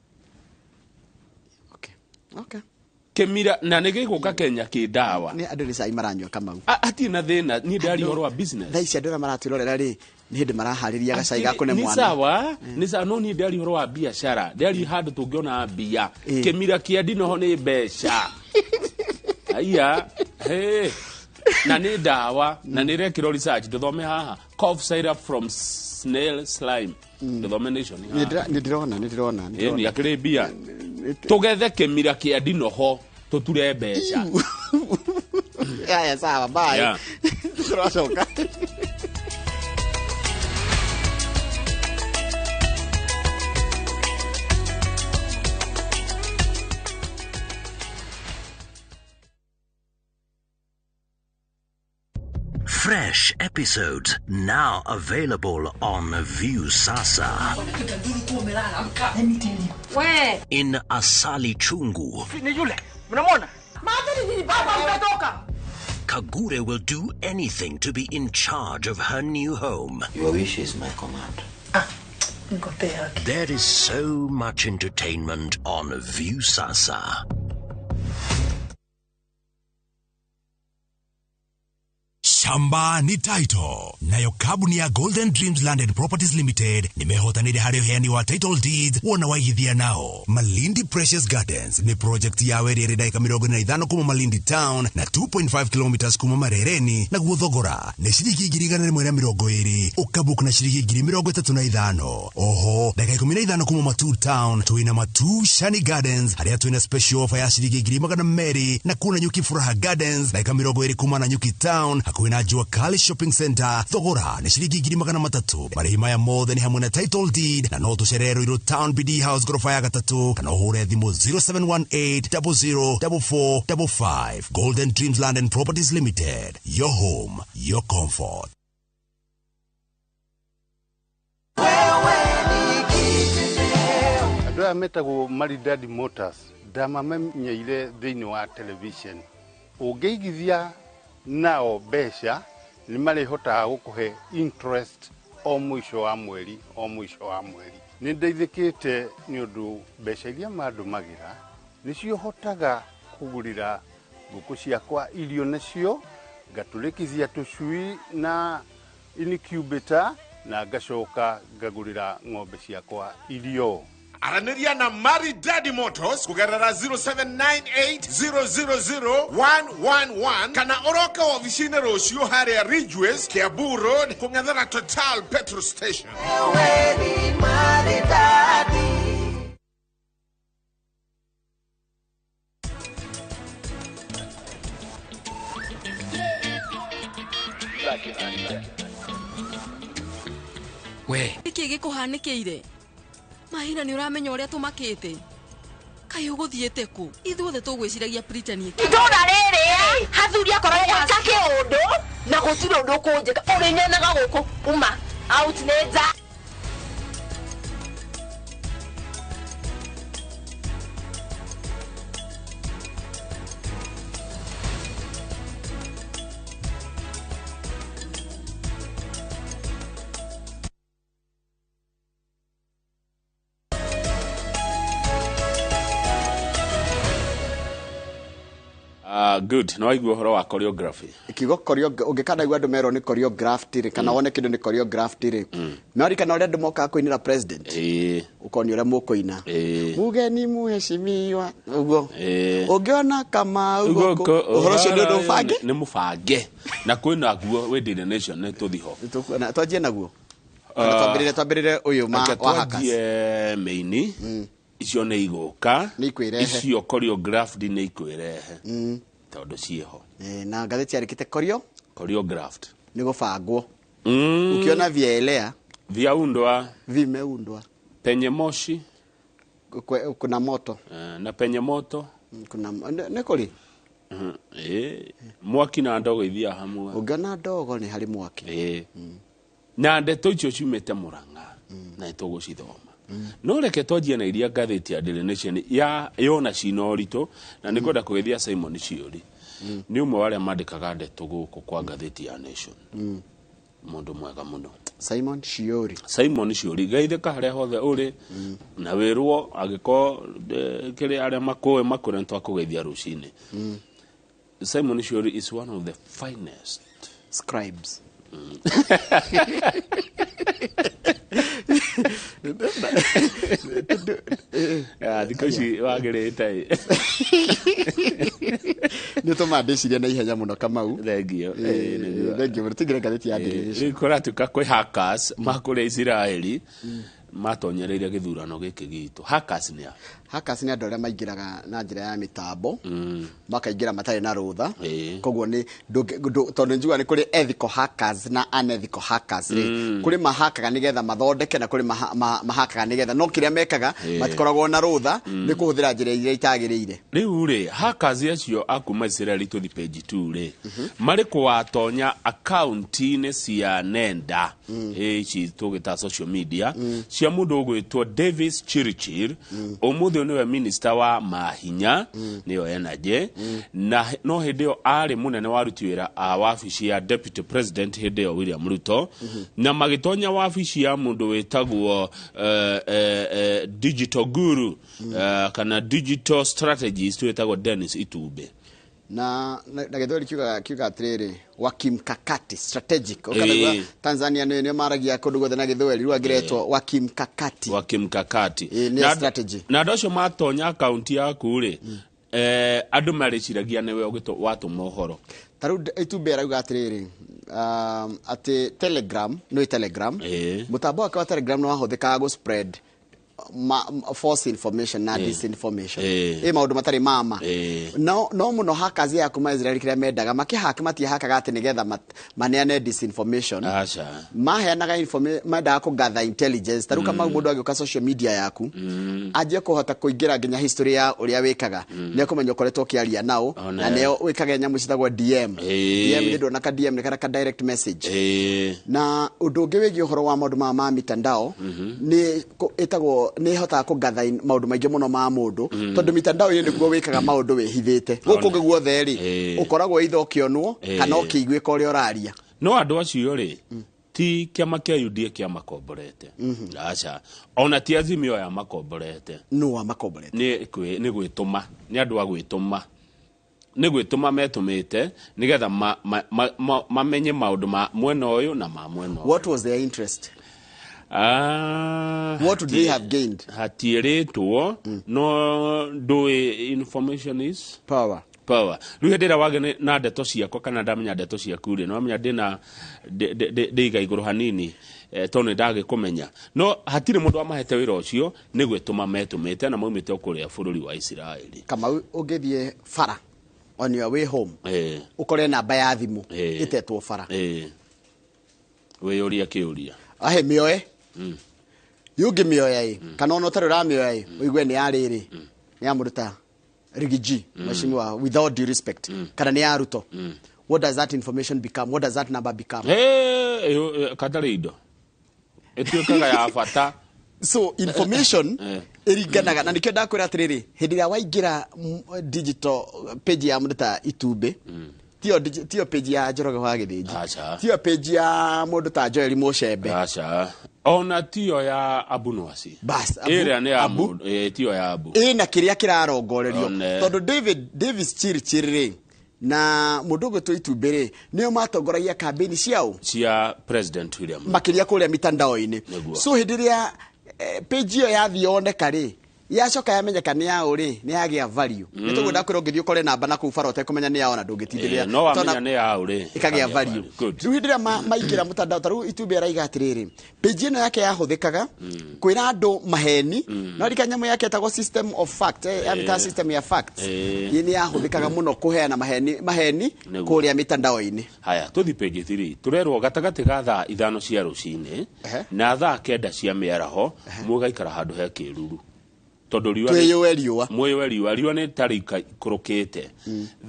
Kĩmira na nĩ gĩgũka Kenya kĩ ndawa.
Nĩ andũ nĩ cai maranyua, Kamau.
Hatirĩ na thĩna, niĩ ndĩraria ũhoro wa business.
Thaa ici andũ arĩa maratwĩrorera rĩ, nĩ hĩndĩ maraharĩria gacai ga kũne
Nĩ
mwana.
sawa, nĩ sawa, no niĩ ndĩraria ũhoro wa biacara, ndĩraria handũ tũngĩona mbia. Kĩmira kĩa ndinoho nĩ mbeca. Aya, hey. Na nĩ ndawa, na nĩ ĩrekĩrwo research, ndũthome haha. Cough syrup from snail slime. Ndũthome Nation haha.
Nĩ ndĩrona, nĩ ndĩrona, nĩ
Ĩni
ndĩrona.
akĩrĩ mbia. Tũgethe kĩmira kĩa ndinoho tũture mbeca.
Haya, sawa, bye. Tũracoka.
Fresh episodes now available on Viusasa.
We.
In Asali Chungu,
Ni yule. Mnamwona? Maadhari nini baba umetoka?
Kagure will do anything to be in charge of her new home.
Your wish is my command.
Ngotea.
There is so much entertainment on Viusasa.
Tamba ni title. Nayo kambuni ya Golden Dreams Land and Properties Limited nimehotanire harĩ ũheani wa title deeds wona waigithia nao. Malindi Precious Gardens nĩ project ya ĩrĩa ĩrĩ ndagĩka 45 kuma Malindi town na 2.5 kilometers kuma Marereni, naguo thogora nĩ ciringi 120,000 ũkabook na ciringi 35,000. Oho ndagĩka 15 kuma Matuu town twĩna Matuu Shani Gardens harĩa twĩna special offer ya ciringi 200,000 na kuna Nyuki Furaha Gardens ndagĩka 20 kuma na Nyuki town hakuhĩ na Jua Kali Shopping Center thogora nĩ ciringi 300,000. Marĩhi maya mothe nĩ hamwe na title deed na no tũcerere Ruiru town BD House gorofa ya gatatũ kana ũhũre thimũ 0718 004455. Golden Dreams Land and Properties Limited, your home, your comfort.
Andũ aya metagwo Maridadi Motors ndamamenyeire thĩinĩ wa television. Ũngĩigithia nao mbeca nĩ marĩhotaga gũkũhe interest o mũico wa mweri o mũico wa mweri. Nĩ ndeithĩkĩte nĩ ũndũ mbeca iria mandũmagĩra nĩcio hotaga kũgũrĩra ngũkũ ciakwa irio nacio, ngatũrĩkithia tũcui na incubator na ngacoka ngagũrĩra ng'ombe ciakwa irio.
Aranĩria na Maridadi Motors kũgerera 0798000111 kana ũroke wabici-inĩ rũciũ harĩa Ridgeways, Kiambu Road, kũng'ethera Total petrol station.
We
nĩkĩ gĩkũhanĩkĩire? Mahina nĩ ũramenya ũrĩa tũmakĩte. Kaĩ ũgũthiĩte kũ? Ithuothe tũgwĩciragia Britain.
Itũra rĩrĩ hathuri akorwo eka kĩũndũ na gũtirĩ ũndũ ũkũnjĩka. Ũrĩnyonaga gũkũ uma out nĩ nja.
Good. No waigua ũhoro wa choreography.
Kiugo ũngĩkana igua andũ merwo nĩ choreographed rĩ kana wone kĩndũ nĩ choreographed rĩ no ririkana ũrĩa andũ mokaga kũinĩra president ũkonio ũrĩa mũkũina mugeni muheshimiwa ũguo ũngĩona Kamau gũkũ ũhoro ũcio nĩ ũndũ ũbange
nĩ mũbange na kwĩna guo wĩ Daily Nation nĩ tũthi ho
twanjie naguo twambĩrĩre ũyũ wa hackers
twanjie meini icio nĩ igũka icio choreographed nĩ ikwĩrehe tondũ ciĩho
na ngathĩti yarĩkĩte choreographed nĩ gũbangwo. Ukiona vielea
viaundwa
vimeundwa
penye moshi
kuna moto
na penye moto
kuna nĩ kũrĩ
mwaki na ndogo ithiaga hamwe.
Ũngĩona ndogo nĩ harĩ mwaki.
Na ndeto icio ciumĩte Murang'a na nĩtũgũcithoma. No reke twanjie na iria ngathĩti ya Daily Nation ya yona cina ũritũ na nĩngwenda kũgeithia Simon Ciũri. Nĩ ũmwe wa arĩa mandĩkaga ndeto gũkũ kwa ngathĩti ya Nation. Mũndũ mwega mũno.
Simon Ciũri.
Simon Ciũri geithĩka harĩa hothe ũrĩ na wĩrwo angĩkorwo kĩrĩ arĩa makũĩ makũre nĩtwakũgeithia rũcinĩ. Simon Ciũri is one of the finest
scribes.
Thikũ ici wagĩrĩte
nĩ ũtũmaga ndĩcirie na ihenya mũno Kamau.
Thengio.
Thengio mũno. Tũingĩre ngathĩti ya Daily Nation.
Rĩu kũratuĩka kwĩ hackers makũrĩa Isiraeli matonyereire gĩthurano gĩkĩ gitũ. Hackers nĩ a?
Hackers nĩ andũ arĩa maingĩraga na njĩra ya mĩtambo makaingĩra matarĩ na rũtha. Koguo nĩ tondũ njiguaga nĩ kũrĩ ethical hackers na unethical hackers rĩ. Kũrĩ mahakaga nĩgetha mathondeke na kũrĩ mahakaga nĩgetha no kĩrĩa mekaga matikoragwo na rũtha nĩ kũhũthĩra njĩra iria itagĩrĩire.
Rĩu rĩ hackers acio a kuma Isiraeli tũthi page 2 rĩ marĩ kũwatonya akaunti-inĩ cia nenda ici tũgĩta social media cia mũndũ ũgwĩtwo Davis Chirchir ũmũthĩ nĩwe minister wa mahinya nĩyo energy na no hĩndĩ ĩyo arĩ mũnene wa aruti wĩra a wabici ya deputy president hĩndĩ ĩyo William Ruto na magĩtonya wabici ya mũndũ wĩtagwo digital guru kana digital strategist wĩtagwo Dennis Itumbe.
Na gĩthweri kiugaga atĩrĩrĩ, wakimkakati strategic. Ũkanaigua Tanzania nĩo maragia kũndũ guothe na gĩthweri, rĩu angĩretwo wakimkakati.
Wakimkakati.
Ĩĩ, nĩ strategy.
Na andũ acio matonya akaunti yaku rĩ, andũ marĩciragia nĩwe watũma ũhoro.
Ta rĩu itumbĩ arauga atĩrĩrĩ, atĩ Telegram, nĩ Telegram, mũtambo wake wa Telegram nĩ wahũthĩkaga gũ spread false information na disinformation, ĩ maũndũ matarĩ mama. No mũno hackers ya kuma Israel kĩrĩa mendaga makĩhack, matihakaga atĩ nĩgetha maneane disinformation.
Aca.
Maheanaga mendaga kũ gather intelligence. Ta rĩu Kamau, mũndũ agĩũka social media yaku, anjie kũhota kũingĩra nginya history ya ũrĩa wĩkaga, nĩ ekũmenya ũkoretwo ũkĩaria nao. Na nĩo wĩkaga nyamũ citagwo DM. DM nĩ ndona ka DM nĩ kana ka direct message. Na ũndũ ũngĩ wĩgiĩ ũhoro wa maũndũ maya ma mitandao, nĩ ĩtagwo nĩ ĩhotaga kũ gather maũndũ maingĩ mũno ma mũndũ, tondũ mitandao-inĩ nĩkuo wĩkaga maũndũ wĩhithĩte. Gũkũ ũngĩ guothe rĩ, ũkoragwo either ũkĩonwo kana ũkĩiguĩka ũrĩa ũraria.
No andũ acio rĩ, ti kĩama kĩa UDA kĩa makomborete, aca, ona ti Azimio ya makomborete.
Nũ wa makomborete?
Nĩ gwĩtũma, nĩ andũ a gwĩtũma, nĩ gwĩtũma metũmĩte nĩgetha mamenye maũndũ ma mwena ũyũ na ma mwena ũyũ.
What was their interest? What would they have gained?
Hatiĩrĩtwo, no ndũĩ information is
power.
Power. Rĩu hĩndĩ ĩrĩa wagĩa na ndeto ciakwa kana ndamenya ndeto ciaku rĩ, nĩwamenya ndĩna ndĩiga igũrũ hanini, tondũ nĩ ndagĩkũmenya. No hatirĩ mũndũ wamahete wĩra ũcio, nĩ gwĩtũma metũmĩte na maumĩte o kũrĩa bũrũri wa Isiraeli.
Kamau, ũngĩthiĩ bara on your way home, ũkore namba ya thimũ ĩtetwo bara,
Wĩyũria kĩũria.
Ahe mĩoe. Yũngĩmĩoya ĩ, kana ona ũtarĩ ũramĩoya ĩ, ũigue nĩ ya rĩrĩ, nĩ ya mũndũ ta Riggy, mheshimiwa, with all due respect, kana nĩ ya Ruto. What does that information become? What does that number become?
Katarĩ indo ĩtuĩkaga ya bata.
So information ĩringanaga na nĩkĩo ndakwĩra atĩrĩrĩ, hĩndĩ ĩrĩa waingĩra digital page ya mũndũ ta Itumbĩ, tiyo page ya Njoroge wa Gĩthĩnji,
Aca.
tiyo page ya mũndũ ta Joel Mũcembe.
Aca, ona tiyo ya Abu Nwasi.
Bas, Abu,
ĩrĩa nĩ ya
Abu.
mũndũ, tiyo ya Abu.
Ĩna kĩrĩa kĩrarongorerio.
One.
Tondũ Davis Chirchir rĩ na mũndũ ũgwĩtwo Itumbĩ rĩ, nĩo matongoragia kambĩini ciao
cia President William Ruto.
Makĩria kũrĩa mitandao-inĩ.
Nĩguo.
So hĩndĩ ĩrĩa page ĩyo yathiĩ yoneka rĩ, yacoka yamenyeka nĩ yaũ rĩ, nĩ yagĩa value. Nĩ tũgwenda kwĩra ũngĩthiĩ ũkore namba na kũu bara ũtekũmenya nĩ yaũ na ndũngĩtindĩrĩra.
No wamenya
Tondũ
nĩ yaũ rĩ,
ĩkagĩa
ĩkagĩa
value.
value. Good.
Rĩu hĩndĩ ĩrĩa maingĩra mũtandao, ta rĩu Itumbĩ araiga atĩrĩrĩ, page ĩno yake yahũthĩkaga kwĩra andũ maheni. No rika nyamũ yake ĩtagwo system of fact, yamĩtaga system ya facts. Ĩ nĩ yahũthĩkaga mũno kũheana maheni
Nĩguo.
kũrĩa mitandao-inĩ.
Haya, tũthi page 3. Tũrerwo gatagatĩ ga thaa 5 cia rũcinĩ na thaa 9 cia mĩaraho, mũgaikara handũ he kĩruru, tondũ riũa
Twĩyũe riũa.
Mwĩyũe riũa, riũa nĩ ta rĩikũrũkĩte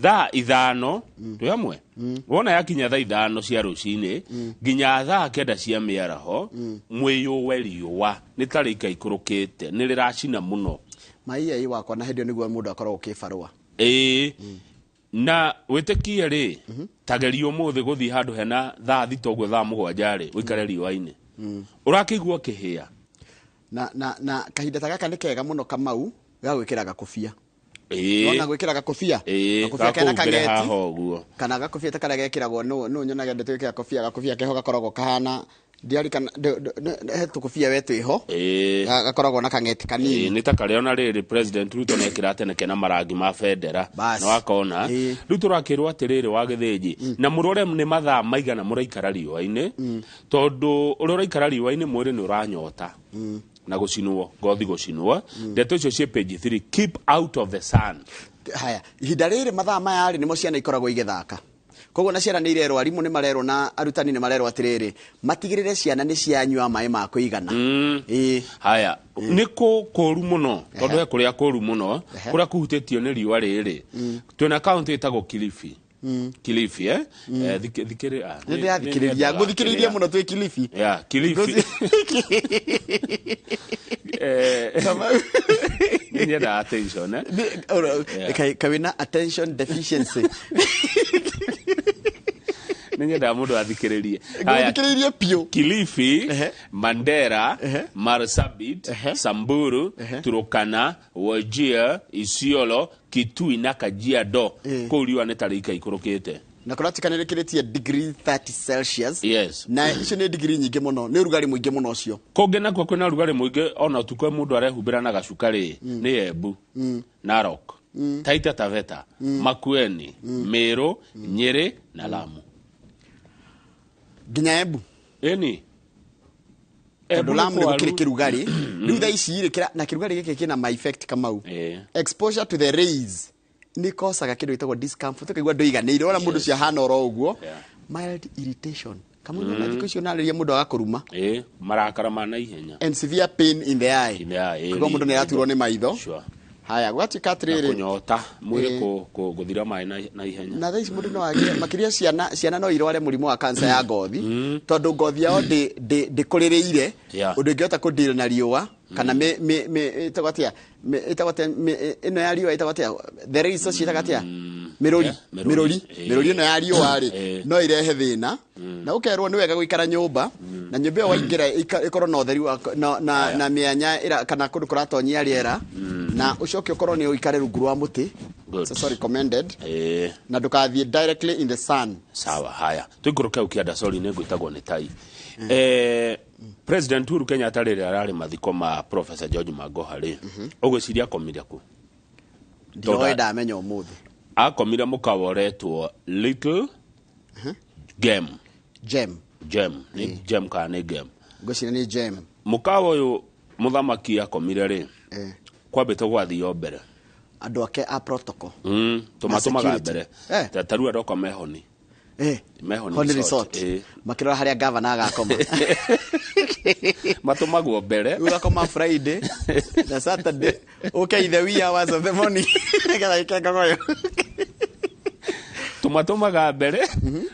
thaa 5. Twĩ hamwe? Wona yakinya thaa 5 cia rũcinĩ nginya thaa 9 cia mĩaraho, mwĩyũe riũa nĩ ta rĩikaikũrũkĩte, nĩ rĩracina mũno.
Maia ĩ wakwa, na hĩndĩ ĩyo nĩguo mũndũ akoragwo kĩbarũa.
Ĩĩ, na wĩtĩkie rĩ, tageria ũmũthĩ gũthiĩ handũ hena thaa 6 ũguo, thaa 7 rĩ, ũikare riũa-inĩ, ũrakĩigua ũkĩhĩa.
Na kahinda ta gaka nĩ kega mũno Kamau ga gwĩkĩra gakobia. Nona gwĩkĩra gakobia? Gakobia kena
Gakũhumbĩre
kang'eti.
haha ũguo.
Kana gakobia ta karĩa gekĩragwo, nũ nyonaga ndĩtũ gwĩkĩra gakobia, gakobia keho gakoragwo kahana ndiari kana he tũkobia we twĩho. Gakoragwo na kang'eti kanini.
Nĩ ta karĩa ona rĩrĩ President Ruto nĩekĩra tene kena marangi ma bendera.
Bas.
Nĩ wakona. Rĩu tũrakĩrwo atĩrĩrĩ wa Gĩthĩnji, na mũrore nĩ mathaa maigana mũraikara riũa-inĩ, tondũ ũrĩa ũraikara riũa-inĩ mwĩrĩ nĩ ũranyota. Na gũcinwo, ngothi gũcinwo. Ndeto icio ciĩ page 3, keep out of the sun.
Haya, ihinda rĩrĩ mathaa maya rĩ, nĩmo ciana ikoragwo igĩthaka. Koguo na ciana nĩ irerwo, arimũ nĩ marerwo na arutani nĩ marerwo atĩrĩrĩ, matigĩrĩre ciana nĩ cianyua maĩ ma kũigana.
Haya, nĩ kũru mũno, tondũ he kũrĩa kũru mũno, kũrĩa kũhutĩtio nĩ riũa rĩrĩ. Twĩna kaunti ĩtagwo Kilifi. Kilifi, eh? Thikĩrĩ,
Nĩ ndĩrathikĩrĩria,
nĩ
ngũthikĩrĩirie mũno twĩ Kilifi.
Yeah, Kilifi. Nĩ nyendaga attention, eh?
Nĩ, ora,
Yeah.
kawĩna attention deficiency.
Nĩ nyendaga mũndũ athikĩrĩrie.
Ngũthikĩrĩirie biũ.
Kilifi, Mandera, Marsabit, Samburu, Turkana, Wajir, Isiolo, Kitui na Kajiado kũu riũa nĩ tarĩka ikũrũkĩte.
Na kũratuĩka nĩ rĩkĩrĩtie degree 30 Celsius.
Yes.
Na icio nĩ degree nyingĩ mũno, nĩ ũrugarĩ mũingĩ mũno ũcio.
Kũngĩ nakuo kwĩna ũrugarĩ mũingĩ ona ũtukũ mũndũ arehumbĩra na gacuka rĩ, nĩ Embu, Narok, Taita Taveta, Makueni, Meru, Nyeri na Lamu.
Nginya Embu.
Ĩni.
Tondũ Lamu nĩ gũkĩrĩ kĩrugarĩ. Rĩu thaa ici rĩ, na kĩrugarĩ gĩkĩ kĩna ma effect Kamau. Exposure to the rays nĩ kosaga kĩndũ gĩtagwo discomfort, ũkaigua ndũiganĩire, wona mũndũ ũcio ahana oro ũguo. Mild irritation. Kamau nĩ thikũ icio ũnarĩria mũndũ agakũruma.
Marakara ma naihenya.
And severe pain in the eye. Kũigua mũndũ nĩ araturwo nĩ maitho. Haya, gwatuĩka atĩrĩrĩ.
Na kũnyota, mwĩrĩ gũthira maĩ na ihenya.
Na thaa ici mũndũ no agĩe, makĩria ciana no irware mũrimũ wa cancer ya ngothi, tondũ ngothi yao ndĩkũrĩrĩire, ũndũ ĩngĩhota kũdeal na riũa, kana ĩtagwo atĩa, ĩno ya riũa ĩtagwo atĩa, the rays ciĩtagwo atĩa, mĩrũri, mĩrũri, mĩrũri ĩno ya riũa rĩ, no irehe thĩna. Na ũkerwo nĩ wega gũikara nyũmba, na nyũmba ĩyo waingĩra ĩkorwo na ũtheri na mĩanya kana kũndũ kũratonyia rĩera, na ũcoke ũkorwo nĩ ũikare rungu rwa mũtĩ. So recommended. Na ndũkathiĩ directly in the sun.
Sawa, haya. Tũikũrũke ũkĩanda, sorry, nĩ ngwĩtagwo nĩ tai. President Uhuru Kenyatta rĩrĩa ararĩ mathiko ma Professor George Magoha rĩ, ũgwĩciria akomire kũ?
Ndiroĩ, ndamenya ũmũthĩ.
Akomire mũkawa ũretwo Little Gem.
Gem.
Gem. Nĩ gem kana nĩ gem?
Ngwĩciria nĩ gem.
Mũkawa ũyũ mũthamaki akomire rĩ, kwambĩte gwathio mbere.
Andũ ake a protocol.
Tũmatũmaga mbere. Ta rĩu andũ akwa mehoni.
Mehoni Resort. Makĩrora harĩa gavana agakoma.
Matũmagwo mbere.
Ũgakoma Friday na Saturday. Okay, the wee hours of the morning. Nĩgetha gĩkengaga ũyũ.
Tũmatũmaga mbere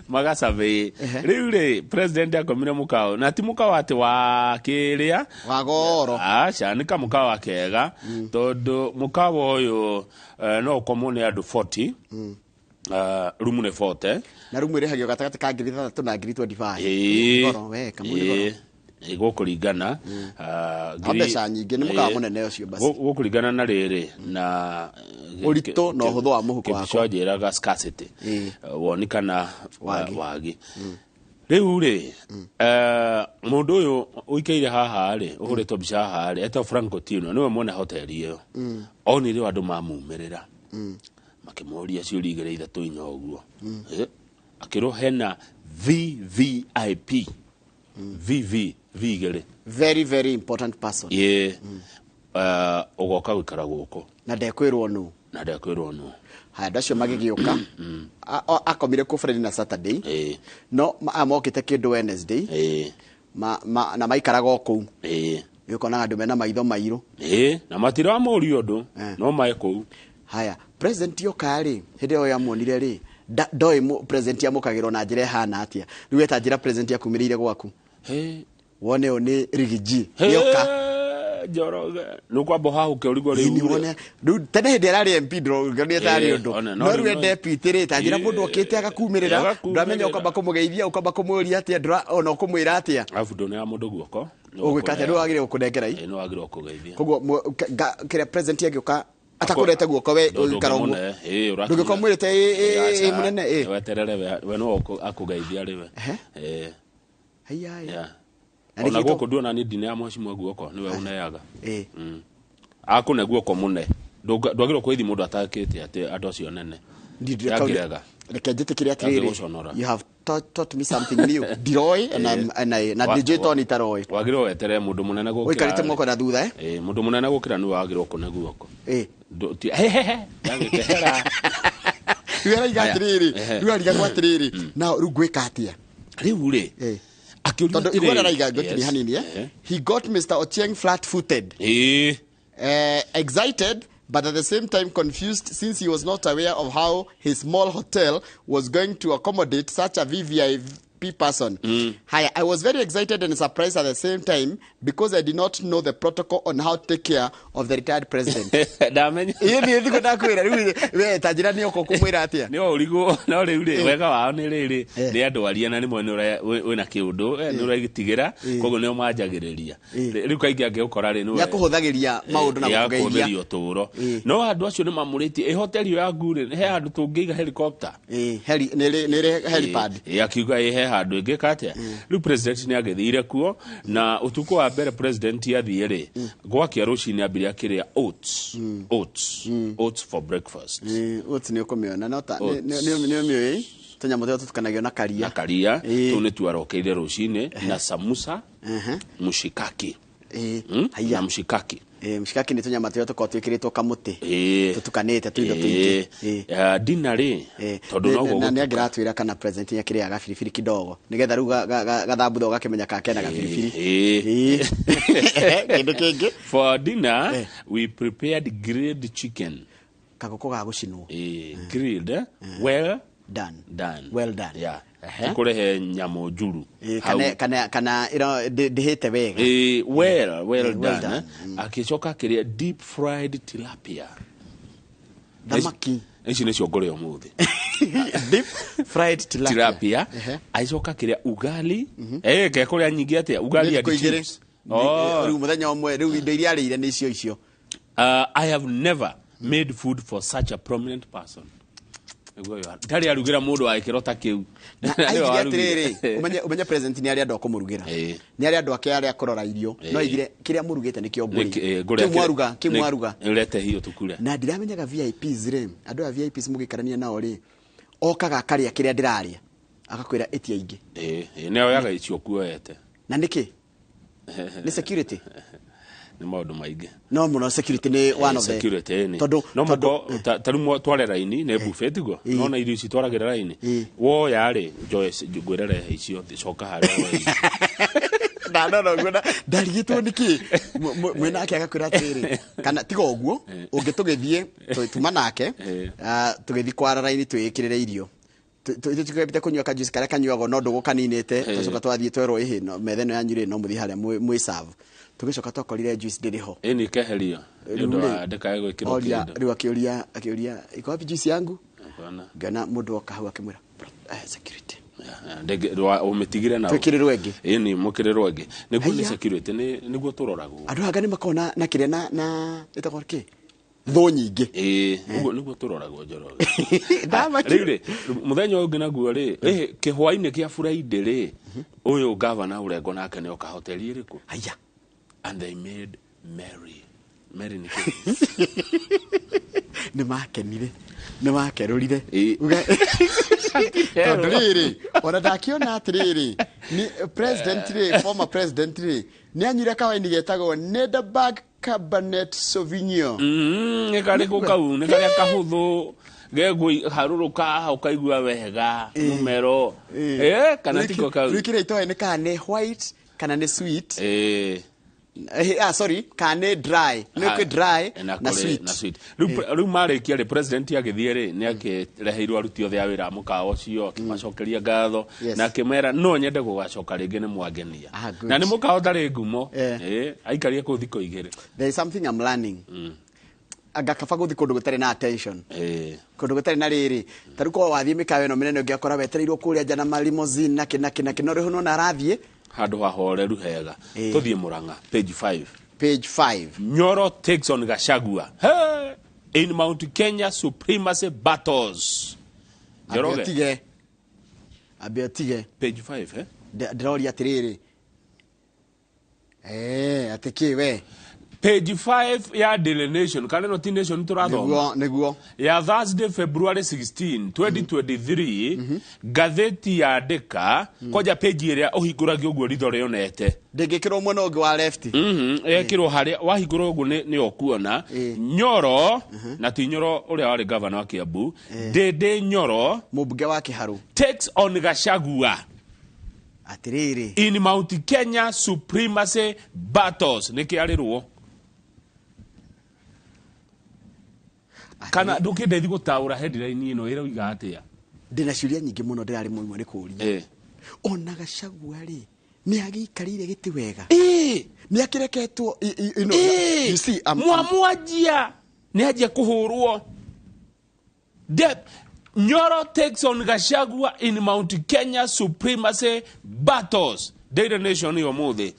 magasurvey. Rĩu rĩ, president akomire mũkawa, na ti mũkawa atĩ wa kĩrĩa
wa goro.
Aca, nĩ kamũkawa kega, tondũ mũkawa ũyũ no ũkomwo nĩ andũ 40. Rumu nĩ 40.
Na rumu ĩrĩhagio gatagatĩ ka 6,000 na 25,000. Goro, we, kamũ nĩ goro.
Gũkũringana,
mbeca nyingĩ, nĩ mũkawa mũnene ũcio basi.
Gũkũringana na rĩrĩ na
ũritũ na ũhũthũ wa mũhuko waku.
Kĩbico njĩraga scarcity. Woni kana wagi. Rĩu rĩ, mũndũ ũyũ ũikaire haha rĩ, ũhũrĩtwo mbica haha rĩ, etagwo Frank Otieno, nĩwe mwene hoteli ĩyo. Onire andũ mamumĩrĩra. Makĩmũria ciũria igĩrĩ ithatũ inya ũguo. Akĩrwo hena VVIP. VV, V igĩrĩ.
Very, very important person.
Ũgoka gũikara gũkũ.
Na ndekwĩrwo nũ.
Na ndekwĩrwo nũ.
Haya, andũ acio magĩgĩũka. Akomire kũ Friday na Saturday. No mokĩte kĩndũ Wednesday. Na maikaraga o kũu. Ũkonaga andũ mena maitho mairũ.
Na matiramũria ũndũ, no mae kũu.
Haya, president yoka rĩ, hĩndĩ ĩyo yamuonire rĩ, ndoĩ president amũkagĩrwo na njĩra ĩhana atĩa. Rĩu eta njĩra president akumĩrĩire gwaku. Wone ũyũ nĩ Rigiji. Yoka.
Njoroge. Nĩ ũkwamba ũhahũke ũrigwo rĩu.
Rĩu tene hĩndĩ ĩrarĩ MP ndĩronire tarĩ ũndũ. No rĩu e deputy rĩ, ta njĩra mũndũ okĩte agakumĩrĩra, ndũramenya ũkamba kũmũgeithia, ũkamba kũmũũria atĩa, ona ũkũmwĩra atĩa.
Arabu ndũneaga mũndũ guoko.
Ũgwĩka atĩa? Nĩ wagĩrĩirwo kũnengera i.
Nĩ wagĩrĩirwo kũgeithia.
Koguo kĩrĩa president angĩũka atakũrete guoko we ũikara ũguo. Ndũngĩkorwo mwĩrĩte ĩ mũnene ĩ.
Weterere we no akũgeithia rĩ we.
Haiya.
Ona gũkũ nduona nĩ ndine ya mheshimiwa guoko nĩwe ũneaga. Akũne guoko mũne. Ndwagĩrĩirwo kũgeithia mũndũ atakĩte atĩ andũ acio nene. Ndangĩrega.
Reke njĩtĩkĩre atĩrĩrĩ, you have taught me something new. Ndiroĩ na ndinjũĩ tondũ nĩitaroĩ.
Wagĩrĩirwo weterere mũndũ mũnene gũkĩra.
Ũikarĩte moko na thutha.
Mũndũ mũnene gũkĩra nĩwe wagĩrĩirwo kũne guoko.
Rĩu araiga atĩrĩrĩ, rĩu arigagwo atĩrĩrĩ, na rĩu ngwĩka atĩa?
Rĩu rĩ,
tondũ igua araiga ngwĩtiria hanini, he got Mr. Ochieng flat-footed. Excited but at the same time confused since he was not aware of how his small hotel was going to accommodate such a VVIP VIP person. Haya, I was very excited and surprised at the same time because I did not know the protocol on how to take care of the retired president.
Ndamenya.
Ĩĩ niĩ thikũ ndakwĩra rĩu we ta njĩra nĩ ũko kũmwĩra atĩa?
Nĩ ũrigwo no rĩu rĩ, wega wao nĩ rĩrĩ, nĩ andũ aria na rĩmwe nĩ wĩna kĩũndũ, nĩ ũragĩtigĩra, koguo nĩo manjagĩrĩria rĩu kaingĩ angĩgũkora rĩ, nĩwe
Nĩ akũhũthagĩria maũndũ na
ya
gũkũgeithia.
kũhũthĩria ũtũũro. No andũ acio nĩ mamũrĩtie ĩ hoteli ĩyo yaku rĩ, he handũ tũngĩiga helicopter?
Ĩ, nĩ ĩrĩ helipad.
Ĩ, akiuga ĩ he handũ ĩngĩka atĩa. Rĩu president nĩ agĩthire kuo, na ũtukũ wa mbere president athiĩ rĩ, gwakĩa rũcinĩ ambire akĩrĩa oats, oats, oats for breakfast.
Ĩ, oats nĩ ũkũmĩona no ta
Oats.
nĩ ũmĩũĩ, tũnyamũ tũrĩa tũtukanagio na karia.
Na karia tũu nĩtuo arokeire rũcinĩ, na samusa, mushikaki. Na mushikaki.
Ĩ, mshikaki nĩ tũnyama tũrĩa tũkoragwo twĩkĩrĩtwo kamũtĩ tũtukanĩte tũindo tũingĩ.
Dinner rĩ, tondũ noguo
Na nĩ
gũtuka.
angĩratwĩra kana president nĩ akĩrĩaga gabiribiri kidogo nĩgetha rĩu gathambutha ũgakĩmenya ka kena gabiribiri. Kĩndũ kĩngĩ?
For dinner we prepared grilled chicken.
Kagũkũ ga gũcinwo.
Grilled, well
done.
Done.
Well done.
Yeah. Kũrehe nyamũ njuru
kana
hau.
Kana ndĩhĩte wega.
Well
well
done,
done.
eh. Akĩcoka akĩrĩa deep fried tilapia.
Thamaki.
Ici nĩcio ngũrĩa ũmũthĩ.
Deep fried tilapia.
Tilapia. Agĩcoka akĩrĩa ugali, kekũrĩa nyingĩ atĩa, ugali
Nĩ
and
thikũ igĩrĩ.
chips. Oh.
Rĩu mũthenya ũmwe rĩu indo iria arĩire nĩ icio icio.
I have never made food for such a prominent person. Nĩguo ũyũ ndarĩ arugĩra mũndũ wa gĩkĩro ta kĩu.
Na
Nĩwe
aigire
warugire.
atĩrĩrĩ, ũmenye president nĩ arĩ andũ a kũmũrugĩra, nĩ arĩ andũ ake arĩa kũrora irio, no aigire kĩrĩa mũrugĩte nĩkĩo ngũrĩa,
Ngũrĩa.
kĩu mwaruga, kĩu mwaruga.
Ũrete hiyo tũkure.
Na ndiramenyaga VIPs rĩ, andũ aya VIPs mũgĩikarania nao rĩ, okaga akarĩa kĩrĩa ndĩrarĩa, agakwĩra ĩtia ingĩ.
Ĩ, nĩ oyaga icio kuoete.
Na nĩkĩ nĩ security?
Nĩ maũndũ maingĩ.
No mũno security nĩ one of the
Security nĩ
tondũ
no mũko ta rĩu tware raini nĩ buffet tiguo, nona irio ici twaragĩra raini woya rĩ, njoe ngwĩre rehe icio, coka harĩa woe ici.
Ndanona ũguo na ndarigĩtwo nĩkĩ mwena ake agakwĩra atĩrĩrĩ, kana tiga ũguo ũngĩ tũgĩthiĩ tuma nake, tũgĩthiĩ kwara raini twĩĩkĩrĩre irio, tũgĩte kũnyua kajuice karĩa kanyuagwo no ndũgũ kaninĩte. Twacoka twathiĩ twerwo ĩhĩ no metha ĩno yanyu rĩ, no mũthiĩ harĩa mwĩ serve. Tũgĩcoka twakorire juice ndĩrĩ ho.
Ĩ, nĩ keherio nĩ ũndũ wa ndĩkae gwĩkĩrwo
Oria
kĩndũ.
rĩu akĩũria, "Iko wapi juice yangu?"
Hapana.
Ngĩona mũndũ oka hau akĩmwĩra, "Security."
Ũmĩtigire nao.
Twĩkĩrĩrwo ĩngĩ.
Ĩ, nĩ mũkĩrĩrwo ĩngĩ nĩguo nĩ
Haiya.
security nĩguo tũroragwo.
Andũ anga nĩ makoragwo na kĩrĩa na ĩtagwo kĩ thũ nyingĩ.
Ĩ, ũguo nĩguo tũroragwo, Njoroge.
Ndamaki.
Rĩu rĩ, mũthenya ũyũ ũngĩ naguo rĩ, kĩhwainĩ kĩa Friday rĩ, ũyũ gavana Ũrengo nake nĩ oka hoteli ĩrĩkũ?
Haya.
And they made merry. Merry nĩ kĩ?
Nĩ makenire, nĩ makerũrire. Tondũ rĩrĩ, ona ndakĩona atĩrĩrĩ, nĩ president rĩ, former president rĩ, nĩ anyuire kawaini getagwo Nederburg Cabernet Sauvignon.
Nĩ karĩkũ kau? Nĩ karĩa kahũthũ gegũharũrũka ũkaigua wega mũmero, kana tiko kau?
Rĩu kĩrĩa itoĩ nĩ kana nĩ white kana nĩ sweet. Sorry, kana nĩ dry, nĩ kwĩ dry na sweet.
Na sweet. Rĩu marĩkia rĩ, president agĩthiĩ rĩ, nĩ akĩreheirwo aruti othe a wĩra a mũkawa ũcio, akĩmacokeria ngatho na akĩmera no nyende gũgacoka rĩngĩ, nĩ mwangenia.
Good.
Na nĩ mũkawa ũtarĩ ngumo. Aikarie kũu thikũ 2.
There is something I'm learning. Anga kaba gũthiĩ kũndũ gũtarĩ na attention, kũndũ gũtarĩ na rĩrĩ. Ta rĩu korwo wathiĩ mĩkawa ĩno mĩnene, ũngĩakora wetereirwo kũrĩa nja na malimousine na kĩ na kĩ na kĩ, no rĩu nona arathiĩ
handũ hahoreru hega. Tũthiĩ Mũrang'a, page 5.
Page 5.
Nyoro takes on Gachagua, hey! In Mount Kenya supremacy battles.
Ambe
Njoroge.
ũtige, ambe ũtige.
Page 5, eh?
Ndĩroria atĩrĩrĩ, atĩ kĩ we?
Page 5 ya Daily Nation, kana ĩno ti Nation tũrathoma?
Nĩguo, nĩguo.
Ya Thursday, February 16, 2023, ngathĩti yandĩka kwanja page ĩrĩa ũhingũragia ũguo ritho rĩonete.
Ndĩngĩkĩrwo mwena ũngĩ wa left.
Ĩkĩrwo harĩa wahingũra ũguo nĩ ũkuona Nyoro, na ti Nyoro ũrĩa warĩ gavana wa Kiambu, Ndĩndĩ Nyoro,
mũmbunge wa Kĩharũ,
takes on Gachagua
Atĩrĩrĩ.
in Mount Kenya supremacy battles. Nĩ kĩarĩrwo kana ndũkĩndethi gũtaũra headline ĩno ĩroiga atĩa?
Ndĩna ciũria nyingĩ mũno ndĩrarĩ mũimwe nĩ kũũria. Ona Gachagua rĩ, nĩ agĩikarĩire gĩtĩ wega.
Ĩĩ.
Nĩ akĩreketwo you know,
Ĩĩ.
you see,
Mwamwanjia nĩ anjia kũhũrwo. Nyoro takes on Gachagua in Mount Kenya supremacy battles. Daily Nation ĩyo mũthĩ.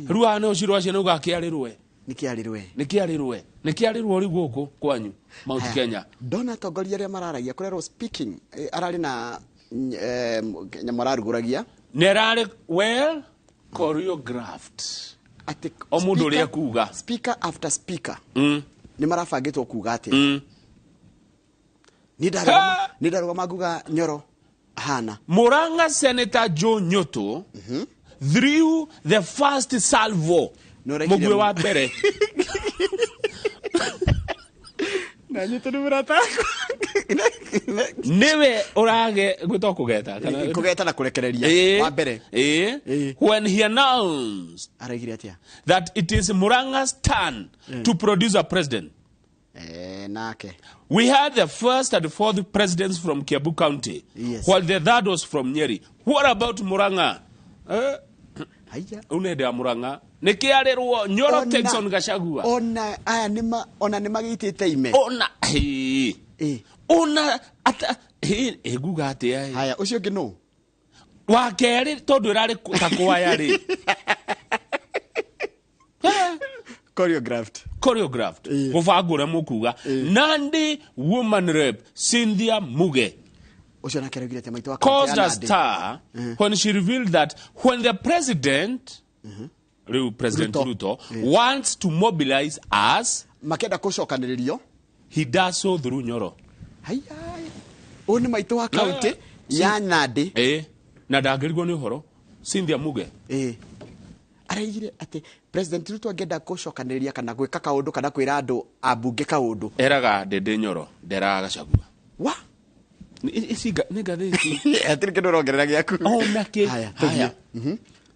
Rĩu haha nĩ ũcirwo acio nĩ ũgakĩarĩrwe.
Nĩ kĩarĩrwe.
Nĩ kĩarĩrwe. Nĩ kĩarĩrwo rĩu gũkũ kwanyu Mount
Haya,
Kenya.
Ndona atongoria arĩa mararagia kũrerwo speaking, ararĩ na nyamũ ararugũragia.
Nĩ ararĩ well choreographed.
Atĩ
O mũndũ ũrĩa
speaker-
kuga.
Speaker after speaker. Nĩ marabangĩtwo kuga atĩa. Niĩ ndarũgama nguga Nyoro hana.
Murang'a Senator Joe Nyoto threw the first salvo.
Nĩ ũrekire
Mũguĩ wa mbere.
Na nyitũ nĩ mũrata wakwa.
Nĩwe ũrage gwĩtwo kũgeta kana-
Kũgeta na kũrekereria.
Ĩĩ.
Wa mbere.
Ĩĩ. When he announced
Araigire atĩa?
that it is Murang'a's turn to produce a president.
Nake.
We had the first and fourth presidents from Kiambu County,
Yes.
while the third was from Nyeri. What about Murang'a?
Haya.
Unende ya Murang'a. Nĩ kĩarĩrwo Nyoro takes on Gachagua.
Ona aya nĩ ona nĩ magĩitĩte ime.
Ona hĩ. Ona ata hĩ ĩnguga atĩa ĩ.
Haya, ũcio ũngĩ nũ?
Wa kerĩ tondũ ĩrarĩ ta kwaya rĩ.
Choreographed.
Choreographed. Gũbangwo ũrĩa mũkuga. Nandi woman rep Cynthia Muge.
Ũcio nake araugire atĩa maitũ wa kaunti ya
caused a
Nandi?
stir when she revealed that when the president, rĩu President Ruto, wants to mobilize us,
makenda kũcokanĩrĩrio,
he does so through Nyoro.
Haya. Ũyũ nĩ maitũ wa kaunti ya Nandi.
Na ndangĩrigwo nĩ ũhoro. Cynthia Muge.
Araigire atĩ President Ruto angĩenda gũcokanĩrĩria kana gwĩka kaũndũ kana kwĩra andũ ambunge kaũndũ.
Eraga Ndindi Nyoro, nderaga Gachagua.
Wa?
Ici nĩ ngathĩti.
Hatirĩ kĩndũ ũrongerera gĩaku.
Ona kĩ.
Haya, tũthiĩ.
Haya.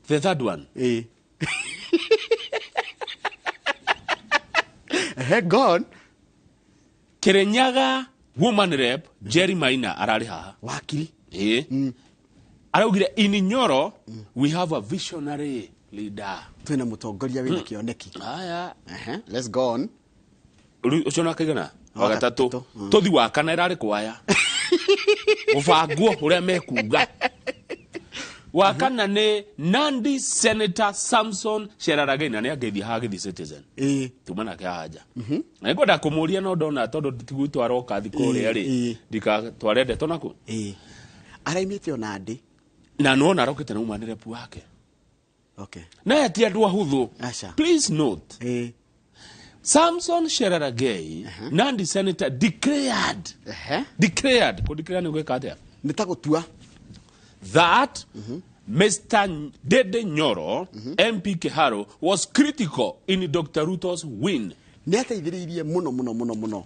The third one.
Ehe, go on.
Kirinyaga woman rep Jerry Maina ararĩ haha.
Wakiri.
Araugire in Nyoro we have a visionary leader.
Twĩna mũtongoria wĩna kĩoneki.
Haya.
Ehe, let's go on.
Rĩu ũcio nĩ wakaigana? Wa
Wa
gatatũ. Tũthi wa kana ĩrarĩ kwaya. Mũbangwo ũrĩa mekuga. Wa kana nĩ Nandi Senator Samson Cherargei na nĩ angĩthiĩ haha gĩthiĩ Citizen. Tuma nake haha nja. Na nĩngwenda kũmũria no ndona tondũ tiguo aroka thikũ ũrĩa rĩ. Ndikatware ndeto naku.
Araimĩte o Nandi.
Na nĩwona arokĩte na uma nĩ rep wake.
Okay.
Na ti andũ ahũthũ.
Aca.
Please note. Samson Cherargei, Nandi Senator, declared. Declared. Kũ declare nĩ gwĩka atĩa?
Nĩ ta gũtua.
That Mr. Ndindi Nyoro, MP Kiharu, was critical in Dr. Ruto's win.
Nĩ ateithĩrĩirie mũno mũno mũno mũno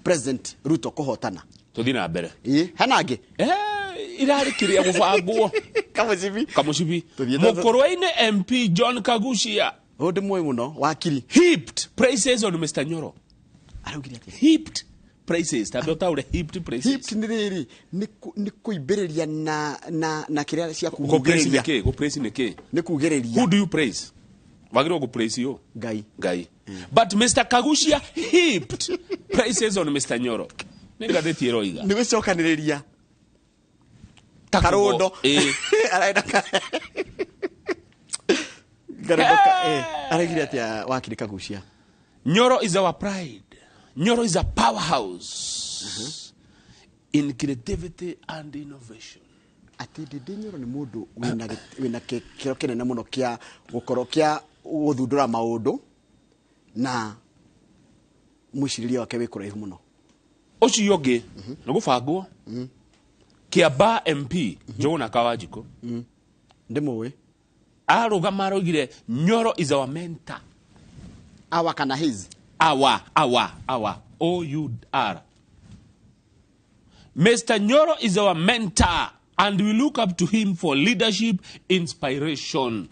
President Ruto kũhotana.
Tũthiĩ na mbere.
Ĩĩ, hena angĩ?
Irarĩ kĩrĩa gũbangwo.
Kamũcibi.
Kamũcibi. Mũkũrwe-inĩ MP John Kaguchia.
Ũyũ ndĩmũĩ mũno, wakiri.
Heaped praises on Mr. Nyoro.
Araugire atĩa?
Heaped praises. Tambe ũtaũre heaped praises.
Heaped nĩ rĩrĩ, nĩ kũimbĩrĩria na kĩrĩa cia
Gũ praise nĩ
kugĩrĩria.
kĩ? Gũ praise nĩ kĩ?
Nĩ kugĩrĩria.
Who do you praise? Wagĩrĩirwo gũ praise you?
Ngai.
Ngai. But Mr. Kaguchia heaped praises on Mr. Nyoro. Nĩ ngathĩti ĩroiga.
Nĩ gũcokanĩrĩria. Karundo. Arenda Karundo araigire atĩa wakiri Kaguchia?
Nyoro is our pride. Nyoro is a powerhouse in creativity and innovation.
Atĩ Ndindi Nyoro nĩ mũndũ wĩna kĩro kĩnene mũno kĩa gũkorwo kĩa gũthundũra maũndũ na mwĩcirĩrie wake wĩ kũraihu mũno.
Ũcio ũngĩ nĩ gũbangwo. Kiambaa MP Njũgũna Kawanjikũ.
Ndĩmũĩ.
Arũgama aroigire Nyoro is our mentor.
Our kana his?
Our, our, O-U-R. Mr. Nyoro is our mentor and we look up to him for leadership inspiration.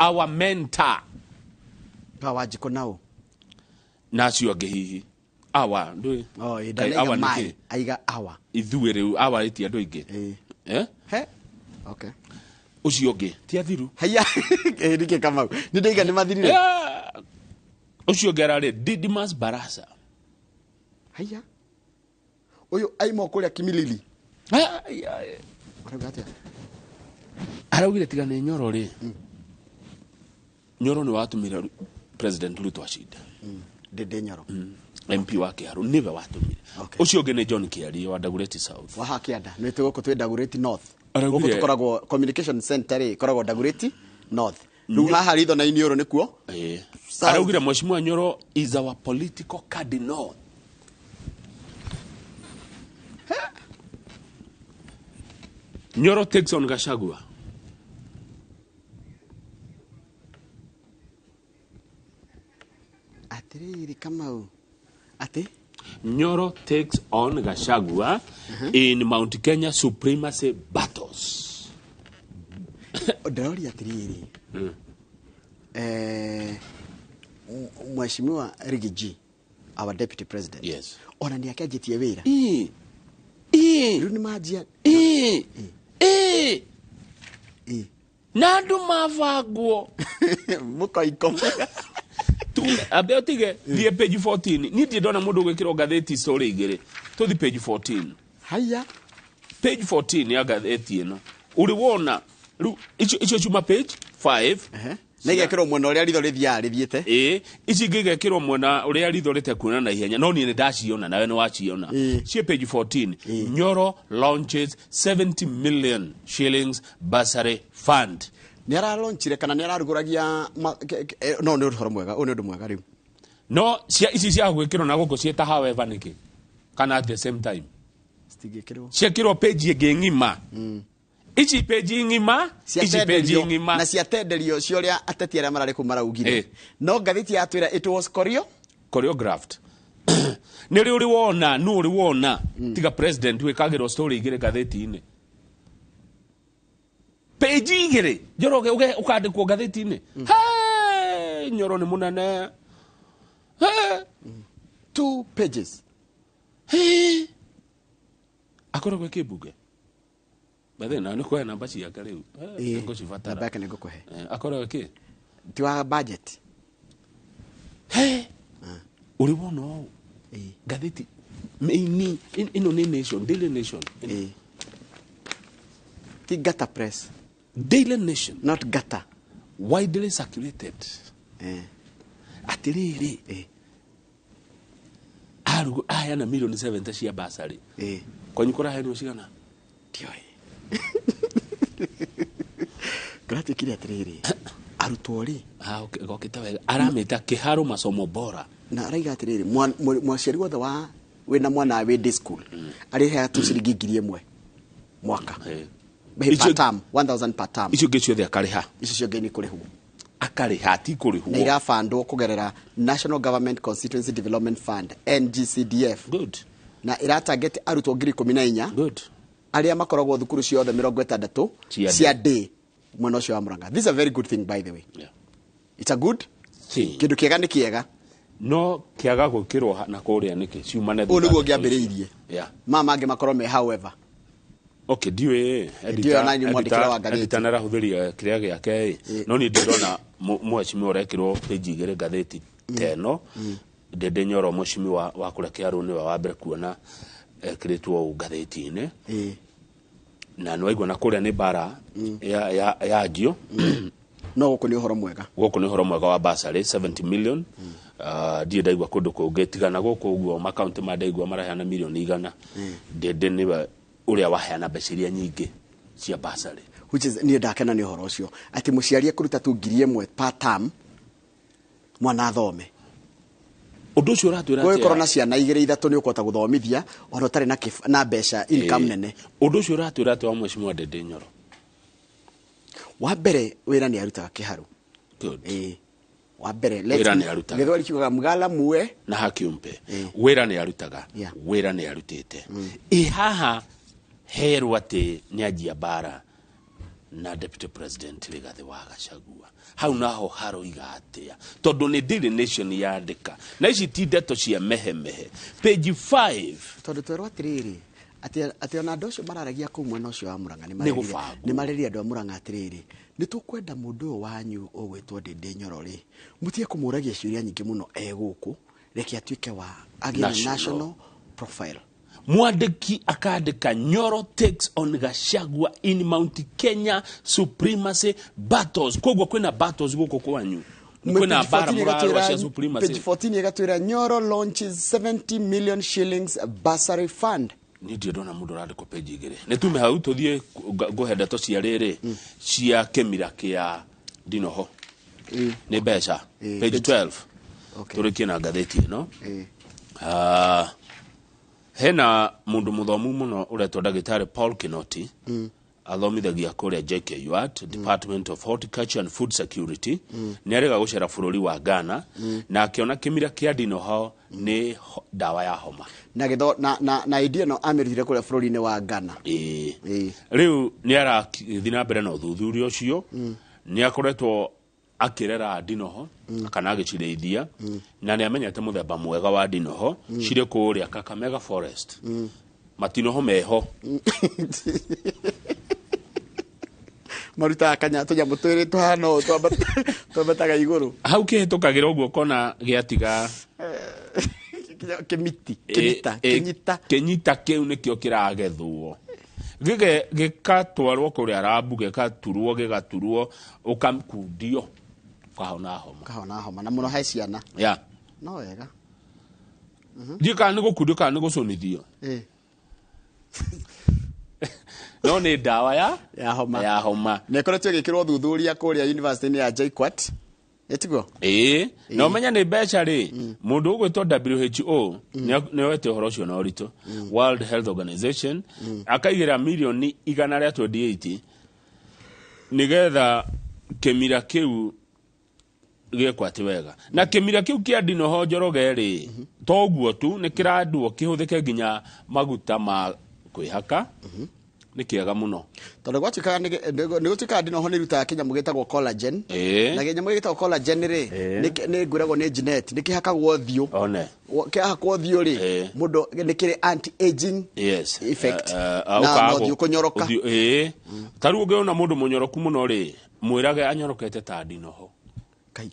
Our mentor.
Kawanjikũ nao?
Na acio angĩ hihi. Awa ndũĩ.
Oh, ĩ,
Kaĩ
ndanaiga
awa nĩ
my,
kĩ?
aiga awa.
Ithuĩ rĩu awa ĩti andũ aingĩ. Eh?
He? Okay.
Ũcio ũngĩ ti athiru.
Haya, ĩ, nĩkĩ Kamau? Nĩ ndaiga nĩ mathirire.
Yeah. Ũcio ũngĩ ararĩ Didmus Barasa.
Haya. Ũyũ aima kũrĩa Kimilili.
Ai, ai.
Arauga atĩa?
Araugire tiga nĩ Nyoro rĩ. Nyoro nĩ watũmire President Ruto acinde.
Ndĩndĩ Nyoro.
MP wa Kĩharũ nĩwe watũmire. Ũcio ũngĩ nĩ John Kĩarie wa Dagoretti South.
Waha kĩanda. Nĩ twĩ gũkũ twĩ Dagoretti North.
Araugire-
Gũkũ tũkoragwo communication center rĩ, ĩkoragwo Dagoretti North. Rĩu haha ritho na iniũrũ nĩkuo.
Ĩĩ.
South.
Araugire Mheshimiwa Nyoro is our political cardinal. Nyoro takes on Gachagua.
Atĩrĩrĩ Kamau. Atĩ?
Nyoro takes on Gachagua in Mount Kenya supremacy battles.
Ndĩroria atĩrĩrĩ. Mheshimiwa Riggy G, our deputy president.
Yes.
Ona nĩ akĩanjĩtie wĩra.
Rĩu
nĩ manjia.
Na andũ mabangwo.
Mũkoiko.
Ambe ũtige thiĩ page 14. Niĩ ndirĩ ndona mũndũ ũgwĩkĩrwo ngathĩti story igĩrĩ. Tũthi page 14.
Haya.
Page 14 ya ngathĩti ĩno. Ũrĩ wona rĩu icio ciuma page 5.
Na igekĩrwo mwena ũrĩa ritho rĩthiaga rĩthiĩte.
Ĩĩ, ici ingĩ igekĩrwo mwena ũrĩa ritho rĩtekuona na ihenya, no niĩ nĩ ndaciona nawe nĩ waciona. Ciĩ page 14. Nyoro launches 70 million shillings bursary fund.
Nĩ aralaunchire kana nĩ ararugũragia no nĩ ũhoro mwega, ũyũ nĩ ũndũ mwega rĩu.
No cia ici cia gwĩkĩrwo na gũkũ ciĩta however nĩkĩ? Kana at the same time.
Citingĩkĩrwo.
Ciekĩrwo page ĩngĩ ng'ima. Ici page ng'ima, ici page
Ciatenderio
ng'ima.
na ciatenderio cia ũrĩa ateti arĩa mararĩ kũu maraugire. No ngathĩti yatwĩra it was
choreographed. Nĩ rĩ ũrĩ wona, nũ ũrĩ wona tiga president wĩkagĩrwo story igĩrĩ ngathĩti-inĩ. Page igĩrĩ Njoroge ũkandĩkwo ngathĩti-inĩ. Hey, Nyoro nĩ mũnene. Hey.
2 pages.
Hey. Akoragwo kĩmbunge. Bethe na nĩ kuoya namba ciake rĩu. Nĩngũcibatara.
Namba yake nĩngũkũhe.
Akoragwo kĩ?
Ti wa budget.
Hey. Ũrĩ wona ũũ? Ngathĩti ĩno nĩ Nation, Daily Nation.
Ti Gata Press.
Daily Nation.
Not Gata.
Widely circulated. Atĩrĩrĩ. Aheana milioni 70 cia bursary. Kwanyu kũraheanwo cigana?
Ndiũĩ. Kũratuĩkire atĩrĩrĩ, arutwo rĩ.
Gokĩte wega. Aramĩta Kĩharũ masomo bora.
Na araiga atĩrĩrĩ, mũciari wothe wa wĩna mwana wĩ day school, arĩheaga tu ciringi 1,000 mwaka. Per term, 1,000 per term.
Icio ingĩ ciothe akarĩha.
Icio ciothe nĩ kũrĩhwo.
Akarĩha, ti kũrĩhwo.
Na irabandwo kũgerera National Government Constituency Development Fund, NGCDF.
Good.
Na ĩratarget arutwo 14,000.
Good.
Arĩa makoragwo thukuru ciothe 60 cia day mwena ũcio wa Murang'a. This is a very good thing, by the way.
Yeah.
It's a good
thing.
Kĩndũ kĩega nĩ kĩega.
No kĩaga gwĩkĩrwo na kũrĩa nĩkĩ ciumane
Ũũ nĩguo ngĩambĩrĩirie.
Yeah.
Maya mangĩ makorwo me however.
Okay, ndiũĩ.
Ndiũĩ ona inyuĩ mwandĩkĩre wa ngathĩti.
Editor nĩarahũthĩria kĩrĩa gĩake ĩ. No niĩ ndĩrona mheshimiwa ũrekĩrwo page igĩrĩ ngathĩti ta ĩno. Ndĩndĩ Nyoro mheshimiwa wa kũrĩa Kĩharũ nĩwe wa mbere kuona ekĩrĩtwo ũũ ngathĩti-inĩ. Na nĩ waigua na kũrĩa nĩ bara ya njio.
No gũkũ nĩ ũhoro mwega.
Gũkũ nĩ ũhoro mwega wa bursary 70 million. Ndirĩ ndaigua kũndũ kũngĩ tiga na gũkũ ũguo makaunti ma ndaigua maraheana milioni 100. Ndĩndĩ nĩwe ũrĩa waheana mbeca iria nyingĩ cia bursary.
Which is niĩ ndakena nĩ ũhoro ũcio. Atĩ mũciari ekũruta tu 1,000 per term mwana athome.
Ũndũ ũcio ũratwĩra
Kũngĩkorwo
atĩa?
na ciana igĩrĩ ithatũ nĩ ũkũhota gũthomithia ona ũtarĩ na mbeca income nene.
Ũndũ ũcio ũratwĩra atĩa wa mheshimiwa Ndĩndĩ Nyoro?
Wa mbere wĩra nĩ arutaga Kĩharũ.
Good.
Wa mbere,
Wĩra nĩ arutaga.
Gĩthweri kiugaga mgala muwe
na haki umpe. Wĩra nĩ arutaga. Wĩra nĩ arutĩte. Ĩ haha herwo atĩ nĩ anjia bara. Na Deputy President Rigathi wa Gachagua hau naho haroiga atia? Tondu ni Daily Nation yandika, na ici ti ndeto cia mehemehe, page 5.
Tondũ twerwo atĩrĩrĩ atĩ ona andũ acio mararagia kũu mwena ũcio wa Murang'a nĩ
Nĩ
marerire
gũbangwo.
Nĩ marerire andũ a Murang'a atĩrĩrĩ, nĩ tũkwenda mũndũ ũyũ wanyu ũgwĩtwo Ndĩndĩ Nyoro rĩ, mũtige kũmũragia ciũria nyingĩ mũno e gũkũ, reke atuĩke wa agĩe na
National.
National profile.
Mwandĩki akandĩka, "Nyoro takes on Gachagua in Mount Kenya supremacy battles." Koguo kwĩna battles gũkũ kwanyu, kwĩna mbara mũrarũa cia supremacy.
Page 14 ĩgatwĩra, "Nyoro launches 70 million shillings bursary fund."
Niĩ ndirĩ ndona mũndũ ũrandĩkwo page 2. Nĩ tume hau tũthiĩ ngũhe ndeto cia rĩrĩ cia kĩmira kĩa ndinoho nĩ mbeca, page 12. Tũrĩkie na ngathĩti ĩno. Ah, hena mũndũ mũthomu mũno ũretwo ndagĩtarĩ Paul Kinoti, athomithagia kũrĩa JKUAT, Department of Horticulture and Food Security. Nĩ arĩga gũcera bũrũri wa Ghana na akĩona kĩmira kĩa ndinoho nĩ ndawa ya homa.
Na gĩtho na idea ĩno amĩrutire kũrĩa bũrũri-inĩ wa Ghana.
Ĩĩ, rĩu nĩ arathiĩ na mbere na ũthuthuria ũcio. Nĩ akoretwo akĩrera ndinoho kana agĩcirĩithia, na nĩ amenyete mũthemba mwega wa ndinoho cirĩ kũrĩa Kakamega Forest. Matinoho meho.
Marutaga kanya tũnyamũ twĩrĩ tũhana ũũ twambataga igũrũ.
Hau kĩhĩtũkagĩra ũguo kona gĩatiga.
Kĩmiti kĩmita. Kĩnyita.
Kĩnyita kĩu nĩkĩo kĩragethwo gĩge gĩkatwarwo kũrĩa rambu, gĩgaturwo gĩgaturwo, ũkakundio, ũkahona homa.
Kahona homa na mũno he ciana.
Ya.
No wega.
Ndiũ kana nĩ gũkundio kana nĩ gũcũnithio, no nĩ ndawa ya
ya homa.
Ya homa.
Na ĩkoretwo ĩgĩkĩrwo thuthuria kũrĩa university-inĩ ya JKUAT, ĩtiguo?
Ĩĩ, na ũmenye nĩ mbeca rĩ, mũndũ ũgwĩtwo WHO nĩ oete ũhoro ũcio na ũritũ, World Health Organization, akaigĩra mirioni 128 nĩgetha kĩmira kĩu gĩkwo atĩ wega. Na kĩmira kĩu kĩa ndinoho, Njoroge, rĩ, toguo tu nĩ kĩrandwo kĩhũthĩke nginya maguta ma kwĩhaka. Nĩ kĩega mũno.
Tondũ gwatuĩkaga nĩ gũtuĩkaga ndinoho nĩ irutaga kĩnyamũ gĩtagwo collagen. Na kĩnyamũ gĩtagwo collagen rĩ, nĩ ngwĩragwo nĩ Jeanette, nĩ kĩhakagwo ũthiũ.
One.
Kĩhakwo ũthiũ rĩ, mũndũ nĩ kĩrĩ anti aging effect. Na
Ũkaga
ũthiũ kũnyoroka.
Ĩĩ, ta rĩu ũngĩona mũndũ mũnyoroku mũno rĩ, mwĩrage anyorokete ta ndinoho.
Kai.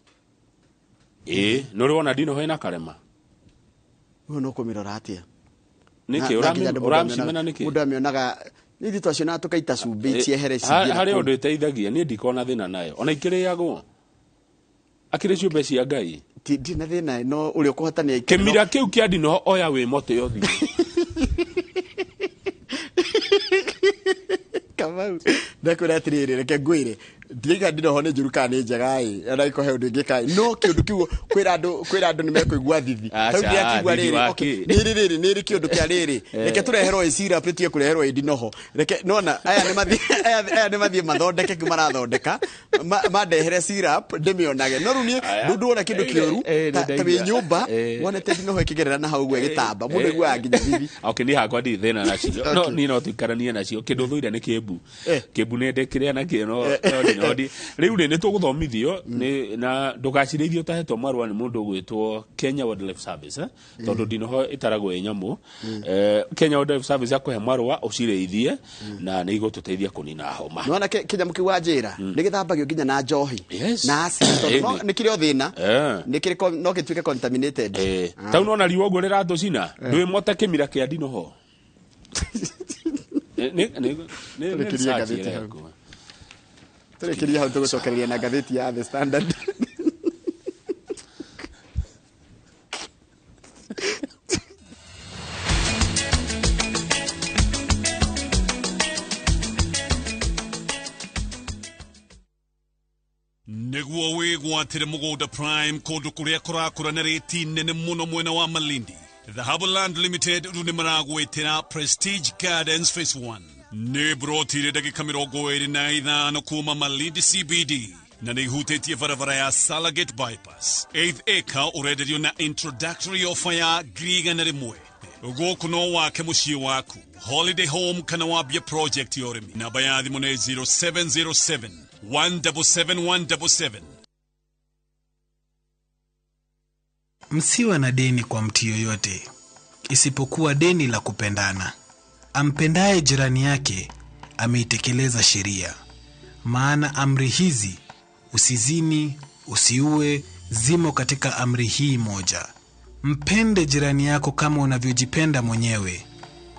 Ĩĩ, nĩ ũrĩ wona ndinoho ĩna karema?
Ũyũ no kũmĩrora atĩa?
Nĩkĩ?
Na nginya andũ mũndũ
Ũramcimena nĩkĩ?
Mũndũ amĩonaga ithuĩ twacionaga tũkaita cumbĩ ciehere cithiĩ na
Harĩ
kũu.
ũndũ ĩteithagia, niĩ ndikona thĩna nayo ona ikĩrĩagwo akĩrĩ ciũmbe cia Ngai.
Ndirĩ na thĩna, no ũrĩa ũkũhota nĩ aikare.
Kĩmira kĩu kĩa ndinoho, oya wĩ mote ũthiĩ.
Kamau, ndakwĩra atĩrĩrĩ, reke ngwĩre, ndiraiga ndinoho nĩ njũru kana nĩ njega ĩ, ona iko he ũndũ ingĩka ĩ, no kĩũndũ kĩu kwĩra andũ nĩ mekũigua thithi.
Aca,
Rĩu ndĩrakiigua
thithi
rĩrĩ,
wa
okay,
kĩ?
nĩrĩ rĩrĩ nĩrĩ kĩũndũ kĩa rĩrĩ, reke tũreherwo ĩ syrup, tũtige kũreherwo ĩ ndinoho. Reke nona aya nĩ mathiĩ aya nĩ mathiĩ mathondeke kĩu marathondeka, mandehere syrup ndĩmĩonage. No rĩu niĩ
Aya.
ndũ ndwona kĩndũ kĩũru
Nĩ
ta wĩ
ndaigua.
nyũmba wonete ndinoho ĩkĩgerera na hau ũguo ĩgĩtamba, mũndũ aiguaga nginya thithi.
Okay, niĩ hakwa ndirĩ thĩna nacio, no niĩ no tũikaranie nacio. Kĩndũ thũire nĩ kĩmbu. Kĩmbu nĩ ndĩkĩrĩa nakĩo, no ndinoho rĩu rĩ, nĩ tũgũthomithio na ndũgacirĩithie ũtahetwo marũa nĩ mũndũ ũgwĩtwo Kenya Wildlife Service, eh? Tondũ ndinoho ĩtaragwo ĩ nyamũ. Kenya Wildlife Service akũhe marũa ũcirĩithie na nĩ igũtũteithia kũnina homa.
Nĩwona kĩnyamũ kĩu wanjĩra nĩ gĩthambagio nginya na njohi na acid, tondũ
Ĩni.
nĩ kĩrĩ o thĩna, nĩ kĩrĩ no gĩtuĩke contaminated.
Tau nona riũa ũguo rĩratũcina, ndwĩmote kĩmira kĩa ndinoho. Nĩ
Tũrĩkĩrie
research
ngathĩti hau.
ĩrekwo.
Tũrĩkĩrie hau, tũgũcokereria na ngathĩti ya The Standard.
Nĩguo wĩgwatĩre mũgũnda prime kũndũ kũrĩa kũrakũra na rĩti nene mũno mwena wa Malindi, Dhahabu Land Limited rĩu nĩ maragwĩtĩra Prestige Gardens Phase 1. Nĩ broti irĩ ndagĩka 25 kuma Malindi CBD na nĩ ihutĩtie barabara ya Salagate Bypass. Eighth acre ũrenderio na introductory offer ya 100,000. Gũkũ no wake mũciĩ waku, holiday home kana wambie project ya ũrĩmi. Namba ya thimũ nĩ 0707 177 177.
Msiwe na deni kwa mtu yoyote, isipokuwa deni la kupendana. Ampendaye jirani yake ameitekeleza sheria. Maana amri hizi, usizini, usiue, zimo katika amri hii moja: mpende jirani yako kama unavyojipenda mwenyewe.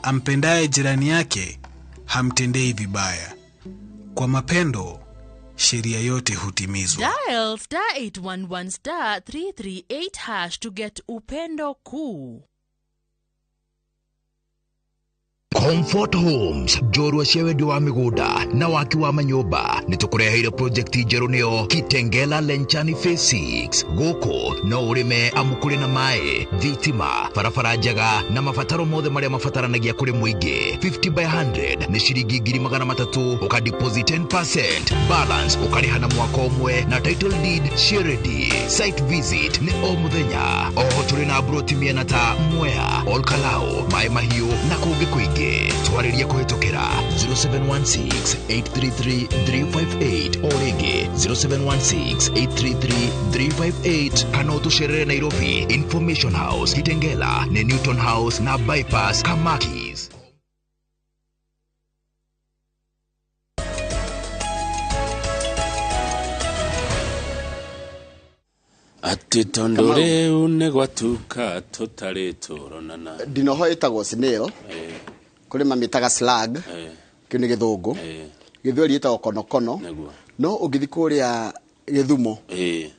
Ampendaye jirani yake hamtendei vibaya. Kwa mapendo sheria yote hutimizwa.
Dial star 811 star 338 hash to get Upendo Kuu.
Comfort Homes njorua cia wendia wa mĩgũnda na waki wa manyũmba nĩ tũkũreheire project njerũ nĩyo Kitengela Lenchani Phase 6. Gũkũ no ũrĩme amu kũrĩ na maĩ, thitima, barabara njega na mabataro mothe marĩa mabataranagia kũrĩ mũingĩ. 50 by 100 nĩ ciringi 300,000, ũka deposit 10%, balance ũkarĩha na mwaka ũmwe na title deed ciĩ ready. Site visit nĩ o mũthenya. Oho tũrĩ na broti mĩena ta Mwea, Olkalou, Maĩ Mahiũ na kũngĩ kũingĩ. Twarĩrie kũhĩtũkĩra 0716 833 358 o rĩngĩ 0716 833 358 kana ũtũcerere Nairobi Information House, Kitengela nĩ Newton House na Bypass Kamakis.
Atĩ tondũ rĩu nĩ gwatuka tũtarĩ tũronana.
Ndinoho ĩtagwo snail, kũrĩ mamĩtaga slug, kĩu nĩ gĩthũngũ. Gĩthweri ĩtagwo konokono, no ũngĩthiĩ kũrĩa Gĩthumo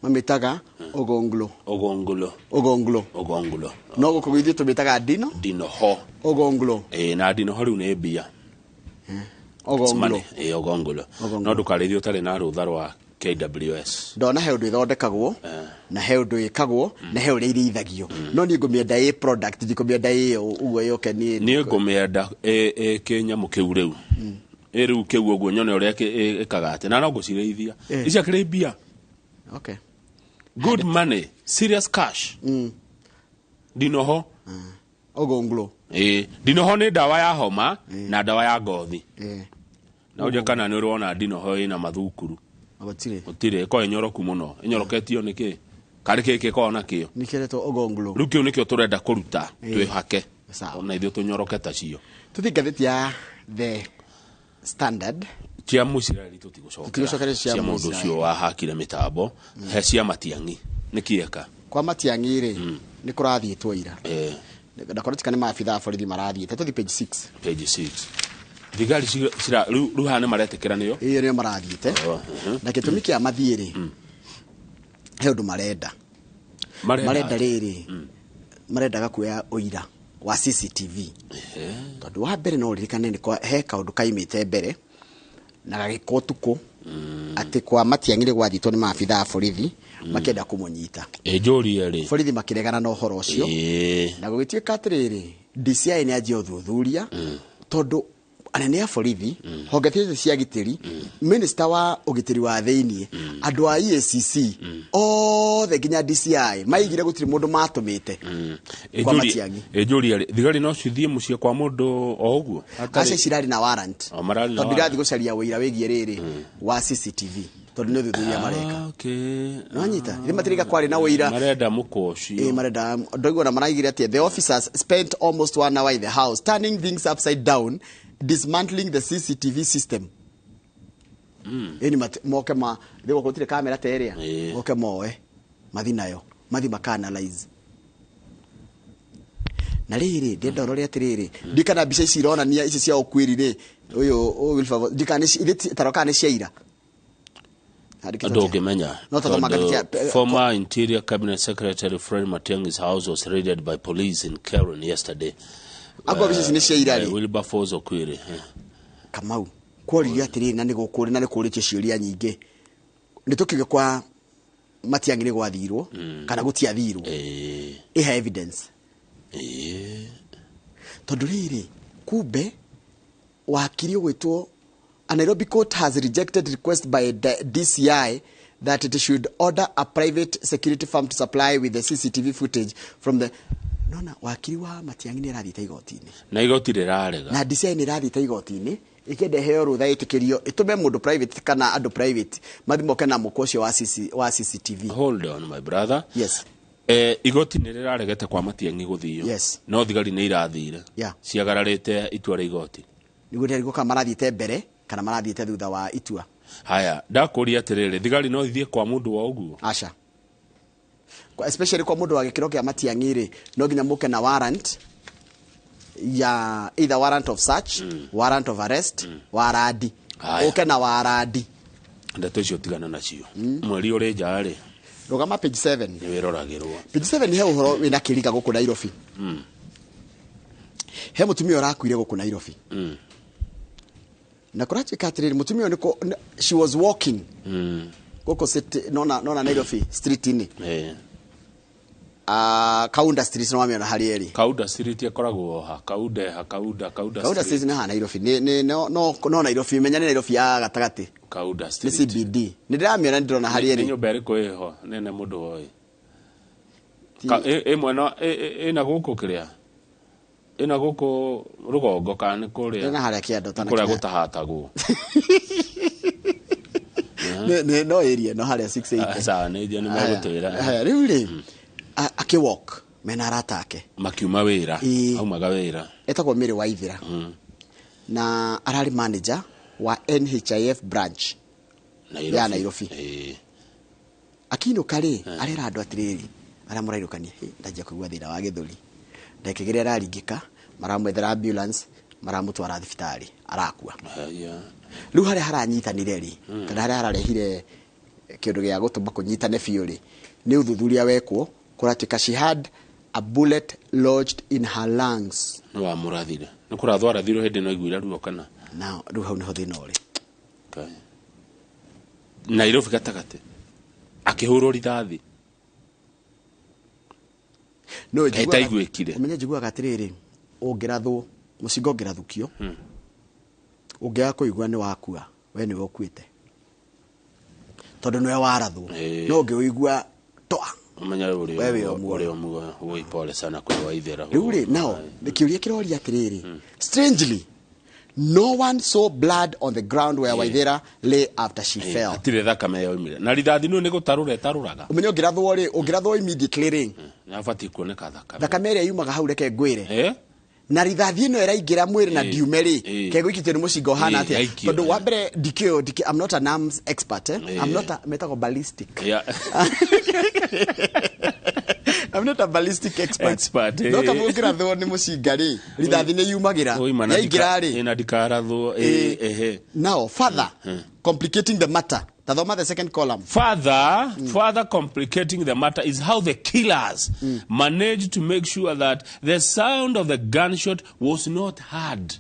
mamĩtaga ogonglo.
Ogonglo.
Ogonglo.
Ogonglo.
No gũkũ ithuĩ tũmĩtaga dino.
Ndinoho.
Ogonglo.
Na ndinoho rĩu nĩ mbia.
Ogonglo.
Ogonglo. No ndũkarĩithie ũtarĩ na rũtha rwa KWS.
Ndona he ũndũ ĩthondekagwo na he ũndũ ĩkagwo na he ũrĩa irĩithagio, no niĩ ngũmĩenda ĩ product, ndikũmĩenda ĩ ũguo yũke. Niĩ
Niĩ ngũmĩenda ĩ kĩnyamũ kĩu rĩu ĩ rĩu kĩu ũguo nyone ũrĩa ĩkaga atĩ na no ngũcirĩithia ici akĩrĩ mbia.
Okay.
Good money, serious cash. Ndinoho.
Ogonglo.
Ndinoho nĩ ndawa ya homa na ndawa ya ngothi. Na ũnje kana nĩ ũrona ndinoho ĩna mathukuru.
Gũtirĩ.
Gũtirĩ, ĩkoragwo ĩnyoroku mũno. Ĩnyoroketio nĩ kĩ? Karĩ kĩ gĩkoragwo nakĩo?
Nĩkĩretwo ogonglo.
Rĩu kĩu nĩkĩo tũrenda kũruta twĩhake. Ona ithuĩ tũnyoroke ta cio.
Tũthiĩ ngathĩti ya The Standard.
Cia Mũisiraeli tũtigũcokera.
Tũtigũcokera cia
Cia mũndũ ũcio wahakire mĩtambo. He cia Matiang'i. Nĩ kĩeka?
Kwa Matiang'i rĩ, nĩ kũrathiĩtwo ira. Ndakorwo tika nĩ maabithaa a borithi marathiĩte. Tũthiĩ page 6.
Page 6. Thigari cira rĩu haha nĩ maretĩkĩra nĩo?
Ĩyo nĩo marathiĩte. Na gĩtũmi kĩa mathiĩ rĩ, he ũndũ marenda. Marenda rĩrĩ, marendaga kuoya ũira wa CCTV. Tondũ wa mbere no ũririkane nĩ he kaũndũ kaimĩte mbere na gagĩkwo ũtukũ atĩ kwa Matiang'i nĩ gwathiĩtwo nĩ maabithaa a borithi makĩenda kũmũnyita.
Njũrie rĩ.
Borithi makĩregana na ũhoro ũcio. Na gũgĩtuĩka atĩrĩrĩ, DCI nĩ anjia ũthuthuria tondũ anene a borithi, honge ciothe cia gitĩri, minister wa ũgitĩri wa thĩiniĩ, andũ a EACC othe nginya DCI maigire gũtirĩ mũndũ matũmĩte kwa Matiang'i.
Njũrie rĩ, thigari no cithiĩ mũciĩ kwa mũndũ o ũguo?
Acio cirarĩ na warrant. Tondũ irathiĩ gũcaria ũira wĩgiĩ rĩrĩ wa CCTV tondũ nĩ ũthuthuria mareka. Nĩwanyita? Ithe matirĩga kwarĩ na ũira.
Marenda mũkwa ũcio.
Marenda ndoigua na maraigire atĩ the officers spent almost 1 hour in the house turning things upside down, dismantling the CCTV system. Ĩni moke ma thĩ gũtirĩ kamera ta ĩrĩa, moke moe mathi nayo, mathi maka analyze. Na rĩrĩ ndĩrenda ũrore atĩrĩrĩ, ndikana mbica ici ironania ici cia ũkuĩri rĩ, ũyũ Wilberforce, ndikana taroka nĩ cia ira.
Ndũngĩmenya. Former Interior Cabinet Secretary Fred Matiang'i's house was raided by police in Karen yesterday.
Akwa mbica ici nĩ cia ira rĩ.
Wilberforce Okwiri.
Kamau, kworirio atĩrĩrĩ na nĩ gũkũrĩ na nĩ kũrĩtio ciũria nyingĩ. Nĩ tũkiuge kwa Matiang'i nĩ gwathirwo kana gũtiathirwo. Ĩha evidence. Tondũ rĩrĩ, kumbe wakiri ũgwĩtwo A Nairobi court has rejected request by the DCI that it should order a private security firm to supply with the CCTV footage from the Nona wakiri wa Matiang'i nĩ arathiĩte igoti-inĩ.
Na igoti rĩrarega.
Na DCI nĩ ĩrathiĩte igoti-inĩ ĩkĩenda ĩheo rũtha ĩtĩkĩrio ĩtũme mũndũ private kana andũ private mathiĩ moke na mũkwa ũcio wa CC, wa CCTV.
Hold on, my brother.
Yes.
Igoti nĩ rĩraregete kwa Matiang'i gũthio.
Yes.
No thigari nĩ irathire.
Yeah.
Ciagararĩte itua rĩa igoti.
Nĩguo ndĩrarigwo kana marathiĩte mbere kana marathiĩte thutha wa itua.
Haya, ndakũria atĩrĩrĩ, thigari no ithiĩ kwa mũndũ wa ũguo?
Aca. Especially kwa mũndũ wa gĩkĩro kĩa Matiang'i rĩ, no nginya mũke na warrant ya either warrant of search, warrant of arrest, warandi.
Haya.
Ũke na warandi.
Ndeto icio tigana nacio. Mweri ũrĩ nja rĩ.
Rũgama page 7.
Nĩ wĩroragĩrwo.
Page 7 he ũhoro wĩna kĩriga gũkũ Nairobi. He mũtumia ũrakuire gũkũ Nairobi. Na kũratuĩka atĩrĩrĩ, mũtumia ũyũ she was walking gũkũ city, nona Nairobi street-inĩ. Kaunda Street no wamĩona harĩa ĩrĩ.
Kaunda Street ĩkoragwo ha? Kaunda, ha, Kaunda, Kaunda
Kaunda
Street.
Street nĩ haha Nairobi. Nĩ, no, no, no Nairobi, menya nĩ Nairobi ya gatagatĩ.
Kaunda
Nĩ
Street.
CBD. Nĩ ndĩramĩona, nĩ ndĩrona harĩa
Nĩ
ĩrĩ.
nyũmba ĩrĩkũ ĩho nene mũndũ oĩ? Ĩ mwena, ĩna gũkũ kĩrĩa? Ĩna gũkũ rũgongo kana nĩ kũrĩa?
Ĩna harĩa kĩanda
Nĩ kũrĩa gũtahatagwo.
Nĩ, no area, no harĩa 680.
Sawa, nĩ nĩ megũtwĩra.
Haya, rĩu rĩ, akĩwalk mena arata ake.
Makiuma wĩra.
Ĩĩ.
Aumaga wĩra.
Etagwo Mary Waithera. Na ararĩ manager wa NHIF branch
Nairobi.
ya Nairobi. Akiinũka rĩ, arera andũ atĩrĩrĩ, arĩa mũrainũkania, "Hĩ, ndanjia kũigua thĩna wa gĩthũri." Ndagĩka igĩrĩ araringĩka, maramwethera ambulance, maramũtwara thibitarĩ, arakua.
Haya.
Rĩu harĩa haranyitanire rĩ, kana harĩa hararehire kĩndũ gĩa gũtũma kũnyitane biũ rĩ, nĩ ũthuthuria wekwo, kũratuĩka she had a bullet lodged in her lungs.
Nĩ wamũrathire. Nĩ kũrathwo arathirwo hĩndĩ ĩno aiguire ruo kana?
Na rĩu hau nĩho thĩna ũrĩ.
Okay. Nairobi gatagatĩ. Akĩhũrwo rithathi.
No,
Kaĩ taiguĩkire.
Ũmenye njiguaga atĩrĩrĩ, ũngĩrathwo, mũcinga ũngĩrathũkio, ũngĩaga kũigua nĩ wakua, we nĩwe ũkuĩte. Tondũ nĩwe warathwo. No ũngĩũigua toa.
Ũmenye ũrĩ
We wĩ o muoyo.
ũrĩ o muoyo. Woi, pole sana kwĩ Waithera.
Rĩu rĩ, nao, kĩũria kĩroria atĩrĩrĩ, strangely, no one saw blood on the ground where Waithera lay after she fell.
Hatirĩ thakame yoimire. Na rithathi nĩ gũtarũra ĩtarũraga.
Ũmenye ũngĩrathwo rĩ, ũngĩrathwo immediately rĩ,
Nĩ abatiĩ kuoneka thakame.
thakame ĩrĩa yumaga hau reke ngwĩre. Na rithathi ĩno ĩraingĩra mwĩrĩ na ndiume rĩ, kegũikĩtio nĩ mũcinga ũhana atĩa?
Yaikio,
Tondũ wa mbere ndikĩũĩ, I'm not an arms expert, eh? I'm not a, metagwo ballistic. I'm not a ballistic expert.
Expert,
No kama ũngĩrathwo nĩ mũcinga rĩ, rithathi nĩ yumagĩra.
Oima na
Yaingĩra rĩ.
Ĩna ndikarathwo. Ehe.
Now, further complicating the matter. Tathoma the second column.
Further complicating the matter is how the killers managed to make sure that the sound of the gunshot was not heard.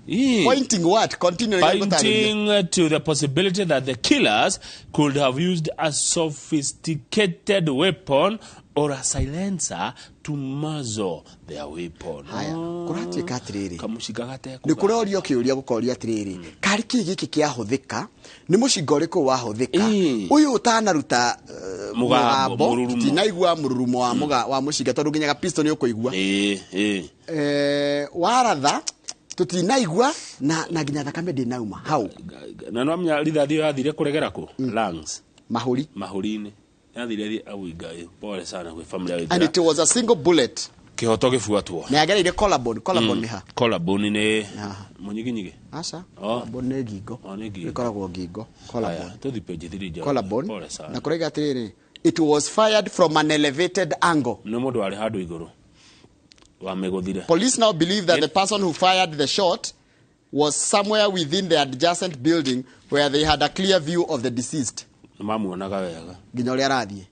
Pointing what? Continue.
Pointing to the possibility that the killers could have used a sophisticated weapon or a silencer to muzzle their weapon.
Haya, kũratuĩka atĩrĩrĩ.
Kamũcinga gatekũga.
Nĩ kũrorio kĩũria gũkoria atĩrĩrĩ, karĩ kĩ gĩkĩ kĩahũthĩka, nĩ mũcinga ũrĩkũ wahũthĩka, ũyũ ũtanaruta
Mũgambo,
mũgambo,
mũrurumo.
tũtinaigua mũrurumo wa mũcinga tondũ nginyaga pistol nĩ ũkũigua. Waratha tũtinaigua na nginya thakame ndĩnauma hau.
Na no amenya rithathi ĩyo yathire kũregera kũ? Lungs.
Mahũri.
Mahũri-inĩ. Yathire au Ngai. Pole sana kwĩ family ya
And it was a single bullet.
Kĩhoto gĩbuatwo.
Na yagereire collarbone, collarbone nĩ ha?
Collarbone nĩ mũnyiginyigi.
Aca.
Oh.
Collarbone nĩ ngingo.
Oh, nĩ ngingo.
Ĩkoragwo ngingo. Collarbone.
Aya, tũthiĩ page 3 Njoroge.
Collarbone.
Pole sana.
Na kũraiga atĩrĩrĩ, it was fired from an elevated angle.
Nĩ mũndũ warĩ handũ igũrũ. Wamĩgũthire.
Police now believe that the person who fired the shot was somewhere within the adjacent building where they had a clear view of the deceased.
Nĩ mamuonaga wega.
Nginya ũrĩa arathiĩ.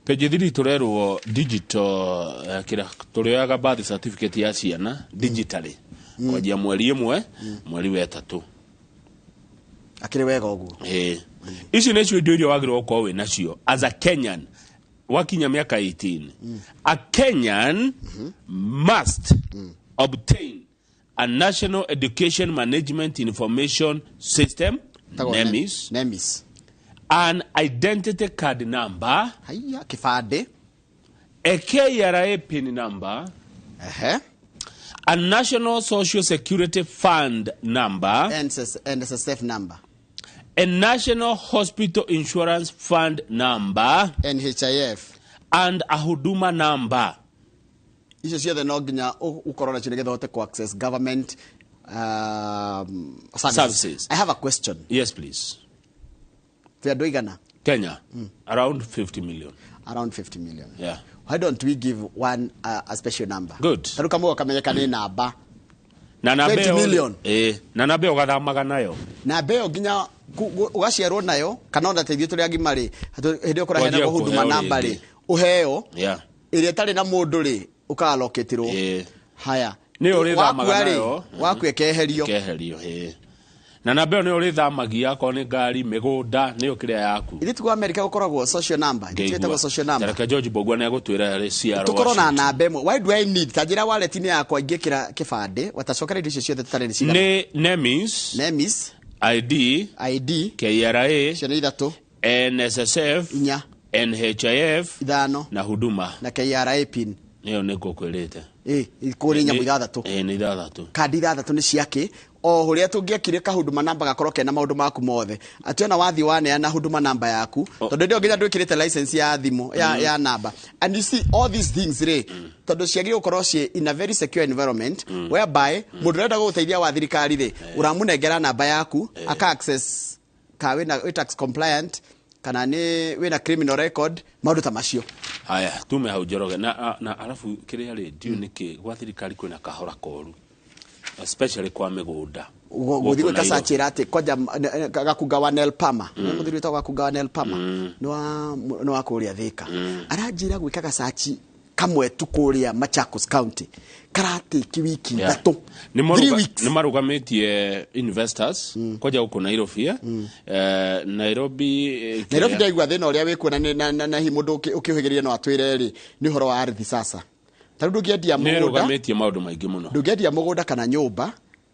Page 3 tũrerwo digital, kĩrĩa tũrĩoyaga birth certificate ya ciana digitally. Kwanjia mweri ĩmwe, mweri wa ĩtatũ.
Akĩrĩ wega ũguo.
Ici nĩcio indo iria wagĩrĩirwo gũkorwo wĩ nacio as a Kenyan wakinya mĩaka 18. A Kenyan must obtain a National Education Management Information System,
Tagwo
NEMIS,
NEMIS.
an identity card number,
Haiya, kĩbandĩ,
A KRA PIN number, a National Social Security Fund number,
NSSF number,
a National Hospital Insurance Fund number,
NHIF,
and a Huduma number.
Icio ciothe no nginya ũkorwo nacio nĩgetha ũhote ku access government services.
Services.
I have a question.
Yes, please.
Twĩ andũ aigana?
Kenya, around 50 million.
Around 50 million.
Yeah.
Why don't we give one a special number?
Good.
Tarĩu kamwe kamenyeka nĩ namba
Na namba
20
ĩyo-
million.
Na namba ĩyo ũgathamaga nayo.
Namba ĩyo nginya ũgaciarwo nayo, kana ona ta ithuĩ tũrĩ agima rĩ, hĩndĩ ĩyo kũraheanagwo
Kwanjia
huduma
kũheo
namba rĩ,
rĩngĩ.
ũheo
Yeah.
ĩrĩa ĩtarĩ na mũndũ rĩ, ũkalokĩtĩrwo. Haya.
Nĩyo ũrĩthamaga
Wakua rĩ,
nayo.
wakua ĩkeherio.
Keherio, Na namba ĩyo nĩyo ũrĩthamagia akorwo nĩ ngari, mĩgũnda, nĩyo kĩrĩa yaku.
Ithuĩ tiguo America gũkoragwo social number. Ithuĩ twĩtagwo social number.
Tareke George Mbugua nĩegũtwĩra rĩ CR
Tũkorwo na namba ĩmwe. Why do I need? Ta njĩra wallet-inĩ yakwa ingĩkĩra kĩbandĩ, watacokera indo icio ciothe tũtarĩ nĩ cigana?
Nĩ NEMIS,
NEMIS,
ID,
ID,
KRA,
icio nĩ ithatũ,
NSSF,
inya,
NHIF,
ithano,
na Huduma.
Na KRA PIN.
Nĩyo nĩkuo kwĩrĩte.
Kũrĩ nyamũ ithathatũ.
Nĩ ithathatũ.
Kandi ithathatũ nĩ ciake. O ũrĩa tũngĩekire kahuduma namba gakorwo kena maũndũ maku mothe, atĩ ona wathiĩ waneana huduma namba yaku, tondũ hĩndĩ ĩyo nginya ndwĩkĩrĩte license ya thimũ ya namba, and you see all these things rĩ, tondũ ciagĩrĩirwo gũkorwo ciĩ in a very secure environment, whereby mũndũ ũrenda gũgũteithia wa thirikari rĩ, ũramũnengera namba yaku, aka access ka wĩna wĩ tax compliant kana nĩ wĩna criminal record, maũndũ ta macio.
Haya, tume hau Njoroge. Na arabu kĩrĩa rĩ, ndiũĩ nĩkĩ gwa thirikari kwĩna kahora koru, especially kwa mĩgũnda.
Gũthiĩ
Gũkũ
gwĩka
Nairobi.
search ĩra atĩ kwanja gakunga wa Nel Pama, mũthuri wĩtagwo gakunga wa Nel Pama, nĩ wa kũrĩa Thĩka, aranjĩra gwĩkaga search kamwe tu kũrĩa Machakos County karatĩki wiki ithatũ.
Nĩ
Three weeks.
nĩ marũgamĩtie investors kwanja gũkũ Nairobi, Nairobi,
Nairobi
kĩrĩa-
ndaigua thĩna ũrĩa wĩkuo na hihi mũndũ ũkĩũhĩgĩrĩria no atwĩre rĩ, nĩ ũhoro wa ardhi. Sasa ta rĩu ndũngĩendia
nĩ
mũgũnda,
ĩrũgamĩtie maũndũ maingĩ mũno.
Ndũngĩendia mũgũnda kana nyũmba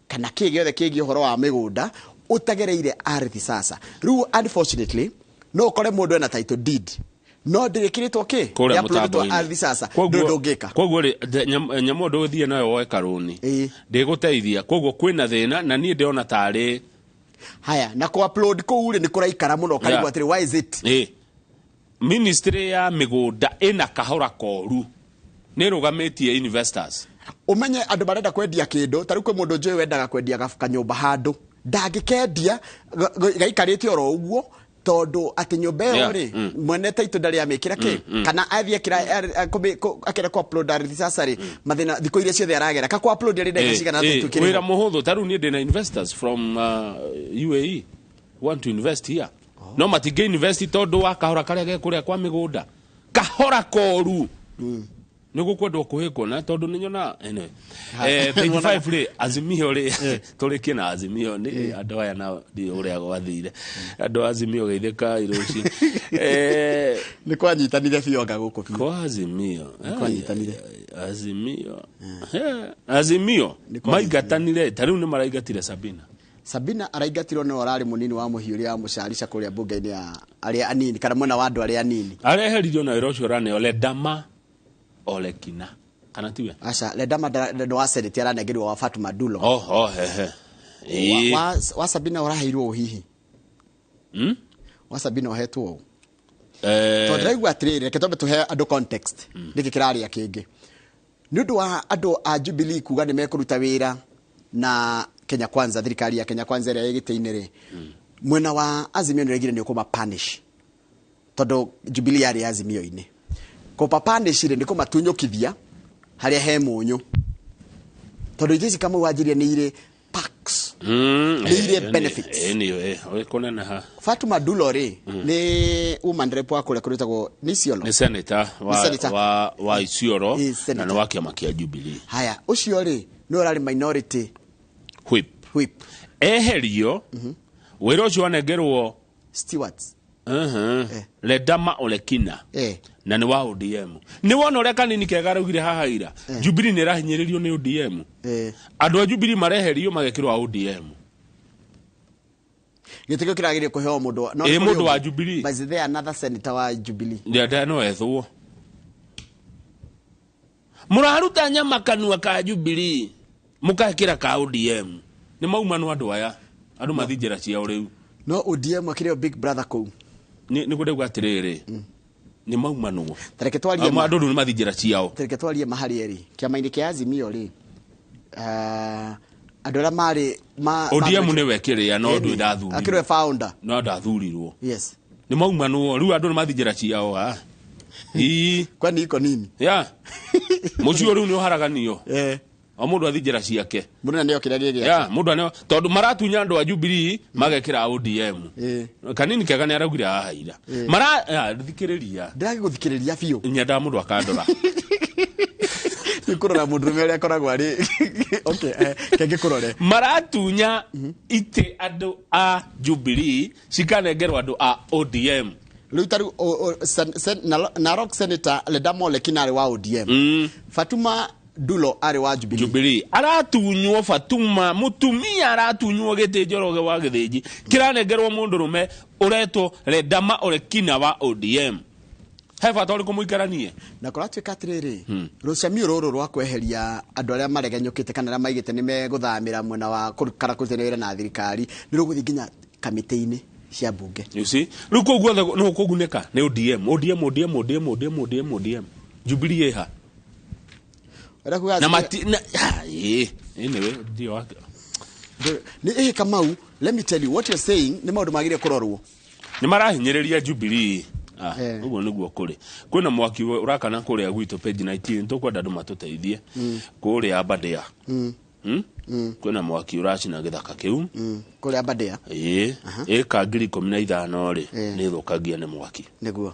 kana kĩ gĩothe kĩgiĩ ũhoro wa mĩgũnda ũtagereire ardhi. Sasa rĩu unfortunately no ũkore mũndũ ena title deed no ndĩrĩkĩrĩtwo kĩ
Kũrĩa
ĩ-uploadĩtwo
mũtambo-inĩ.
ardhi. Sasa ndũ ndũngĩka.
Koguo rĩ, nyamũ ndũgũthiĩ nayo woe karũni ndĩgũteithia, koguo kwĩna thĩna na niĩ ndĩrona tarĩ
Haya, na kũ upload kũu rĩ, nĩ kũraikara mũno, ũkarigwo atĩrĩ, why is it?
Ministry ya mĩgũnda ĩna kahora koru, nĩ ĩrũgamĩtie investors.
Ũmenye andũ marenda kwendia kĩndũ, ta rĩu kwĩ mũndũ njũĩ wendaga kwendia kanyũmba handũ, ndangĩkendia, gaikarĩte oro ũguo, tondũ atĩ nyũmba ĩyo rĩ, mwene taitũ ndarĩ amĩkĩra kĩ, kana athiĩ akĩra kũ upload ardhi. Sasa rĩ, mathĩna thikũ iria ciothe aragera ka kũ upload arĩ ndagĩka cigana atĩa ituĩkĩre
Wĩra mũhũthũ. Ta rĩu niĩ ndĩna investors from UAE want to invest here, no matingĩ invest tondũ wa kahora karĩa ge kũrĩa kwa mĩgũnda, kahora koru nĩ gũkwendwo kũhĩkwo na tondũ nĩ nyona anyway. Page 5 rĩ, Azimio rĩ, tũrĩkie na Azimio. Nĩ andũ aya na ndiũĩ ũrĩa gwathire, andũ a Azimio geithĩka irũci.
Nĩ kwanyitanire biũ anga gũkũ biũ.
Kwa Azimio.
Nĩ kwanyitanire.
Azimio. Azimio maingatanire, ta rĩu nĩ maraingatire Sabina.
Sabina araingatirwo nĩ ũrarĩ mũnini wa mũhiũria wa mũcarica kũrĩa mbunge-inĩ ya arĩa anini, kana mwena wa andũ arĩa anini.
Areheririo na wĩra ũcio ũraneo Ledama Olekina, kana tiwe?
Aca, Ledama nĩ wa Senate, aranengerirwo wa Fatuma Dulo.
Oh, hehe.
Wa Sabina ũraheirwo ũ hihi? Wa Sabina ũhetwo ũ? Tondũ ndĩraigua atĩrĩrĩ, reke twambe tũhe andũ context nĩkĩ kĩrarĩa kĩngĩ nĩ ũndũ wa andũ a Jubilee kuga nĩ mekũruta wĩra na Kenya Kwanza, thirikari ya Kenya Kwanza ĩrĩa ĩ gĩtĩ-inĩ rĩ, mwena wa Azimio nĩ ũraigire nĩ ũkũma punish, tondũ Jubilee yarĩ Azimio-inĩ. Kũma punish rĩ, nĩ kũmatunyũkithia harĩa he mũnyũ, tondũ ithuĩ ici Kamau wanjirie nĩ irĩ perks, nĩ irĩ benefits.
Nĩ kũneneha.
Fatuma Dulo rĩ, nĩ woman rep wa kũrĩa kũrĩtagwo nĩ Isiolo.
Nĩ senator
Nĩ senator.
wa Isiolo.
Ĩ,
Na
senator.
nĩ wa kĩama kĩa Jubilee.
Haya, ũcio rĩ, nĩ ũrarĩ minority
whip.
Whip.
Eherio wĩra ũcio wanengerwo
Stewart.
Ledama Olekina, na nĩ wa ODM. Nĩ wona ũrĩa kanini kega raugire haha ira, Jubilee nĩ ĩrahinyĩrĩrio nĩ ODM. Andũ a Jubilee mareherio magekĩrwo a ODM.
Gĩtĩ kĩu kĩragĩrĩire kũheo mũndũ no
Ĩ,
nĩ kũrĩ
mũndũ wa
ũngĩ.
Jubilee.
But is there another senator wa Jubilee?
Ndĩanda no ethwo. Mũraruta nyama kanua ka Jubilee mũkekĩra ka ODM. Nĩ maumanwo andũ aya. Andũ mathiĩ njĩra ciao rĩu.
No ODM akĩrĩ o big brother kũu.
Nĩ nĩguo ndauga atĩrĩrĩ. Nĩ maumanwo.
Tareke twarie ma.
Andũ rĩu nĩ mathiĩ njĩra ciao.
Tareke twarie ma harĩ erĩ. Kĩama-inĩ kĩa Azimio rĩ. Andũ arĩa marĩ ma
ODM nĩwe kĩrĩa no ndũ ndathurirwo.
Akĩrĩ we founder.
No ndathurirwo.
Yes.
Nĩ maumanwo rĩu andũ nĩ mathiĩ njĩra ciao ha. Ii.
Kwani iko nini?
Ya. Mũciĩ ũyũ rĩu nĩ ũharaganio.
Eh.
O mũndũ athiĩ njĩra ciake.
Mũndũ na nĩo kĩrĩa gĩgĩake.
Ya, mũndũ aneo tondũ maratunya andũ a Jubilee magekĩra ODM. Kanini kega nĩ araugire haha ira. Mara ya, thikĩrĩria.
Ndĩragĩgũthikĩrĩria biũ.
Nyendaga mũndũ akandora.
Nĩ kũrora mũndũrũme ũrĩa akoragwo arĩ. Okay, kenge kũrore.
Maratunya itĩ andũ a Jubilee cikanengerwo andũ a ODM.
Rĩu ta rĩu Narok Senator Ledama Olekina arĩ wa ODM. Fatuma Dulo arĩ wa Jubilee.
Jubilee. Aratunywo Fatuma, mũtumia aratunywo gĩtĩ Njoroge wa Gĩthĩnji. Kĩranengerwo mũndũrũme ũretwo Ledama Olekina wa ODM. He bata ũrĩkũ mũikaranie?
Na kũratuĩka atĩrĩrĩ, rũcamio rũrũ rwa kweheria andũ arĩa maregenyũkĩte kana arĩa maigĩte nĩ megũthamĩra mwena wa kana kũrutĩra wĩra na thirikari, nĩ rũgũthiĩ nginya kamĩtĩ-inĩ cia mbunge.
You see? Rĩu kũu guothe nĩ ũkũgunĩka nĩ ODM, ODM, ODM, ODM, ODM, ODM, ODM. Jubilee ĩha. Na mati na ĩ anyway ndio wake.
Nĩ ĩ Kamau, let me tell you what you're saying nĩ maũndũ magĩrĩire kũrorwo.
Nĩ marahinyĩrĩria Jubilee. Ũguo nĩguo kũrĩ. Kwĩna mwaki ũrakana kũrĩa gwitũ page 19 tũkwenda andũ matũteithie. Kũrĩa Aberdare. Kwĩna mwaki ũracina gĩthaka kĩu.
Kũrĩa Aberdare.
Ĩĩ. Ĩka 15,000 rĩ nĩ thũkangia nĩ mwaki.
Nĩguo.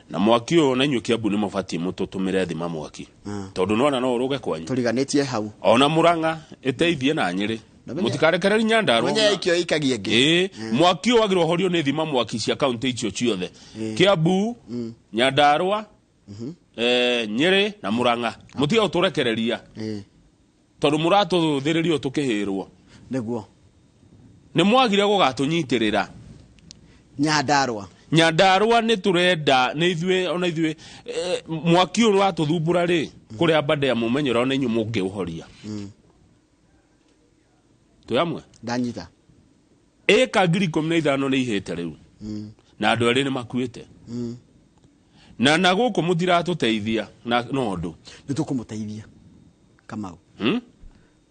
Na mwaki ũyũ na inyuĩ Kiambu nĩ mũbatiĩ mũtũtũmĩre thima mwaki. Tondũ nĩwona no ũrũge kwanyu.
Tũriganĩtie hau.
Ona Murang'a ĩteithie na Nyĩrĩ. Mũtikarekererie Nyandarua.
Menya ikio ikagie ngĩ.
Ĩĩ, mwaki ũyũ wagĩrĩirwo ũhorio nĩ thima mwaki cia kaunti icio ciothe. Kiambu, Nyandarua, Nyĩrĩ na Murang'a. Mũtige gũtũrekereria. Tondũ mũratũthĩrĩrio tũkĩhĩrwo.
Nĩguo.
Nĩ mwagire gũgatũnyitĩrĩra.
Nyandarua.
Nyandarua nĩ tũrenda nĩ ithuĩ ona ithuĩ mwaki ũyũ watũthumbũra rĩ kũrĩa Aberdare mũmenye ũrĩa ona inyuĩ mũngĩũhoria. Twĩ hamwe?
Ndanyita.
Ĩka 15,000 nĩ ihĩte rĩu. Na andũ erĩ nĩ makuĩte. Na gũkũ mũtiratũteithia na no ũndũ.
Nĩ tũkũmũteithia. Kamau.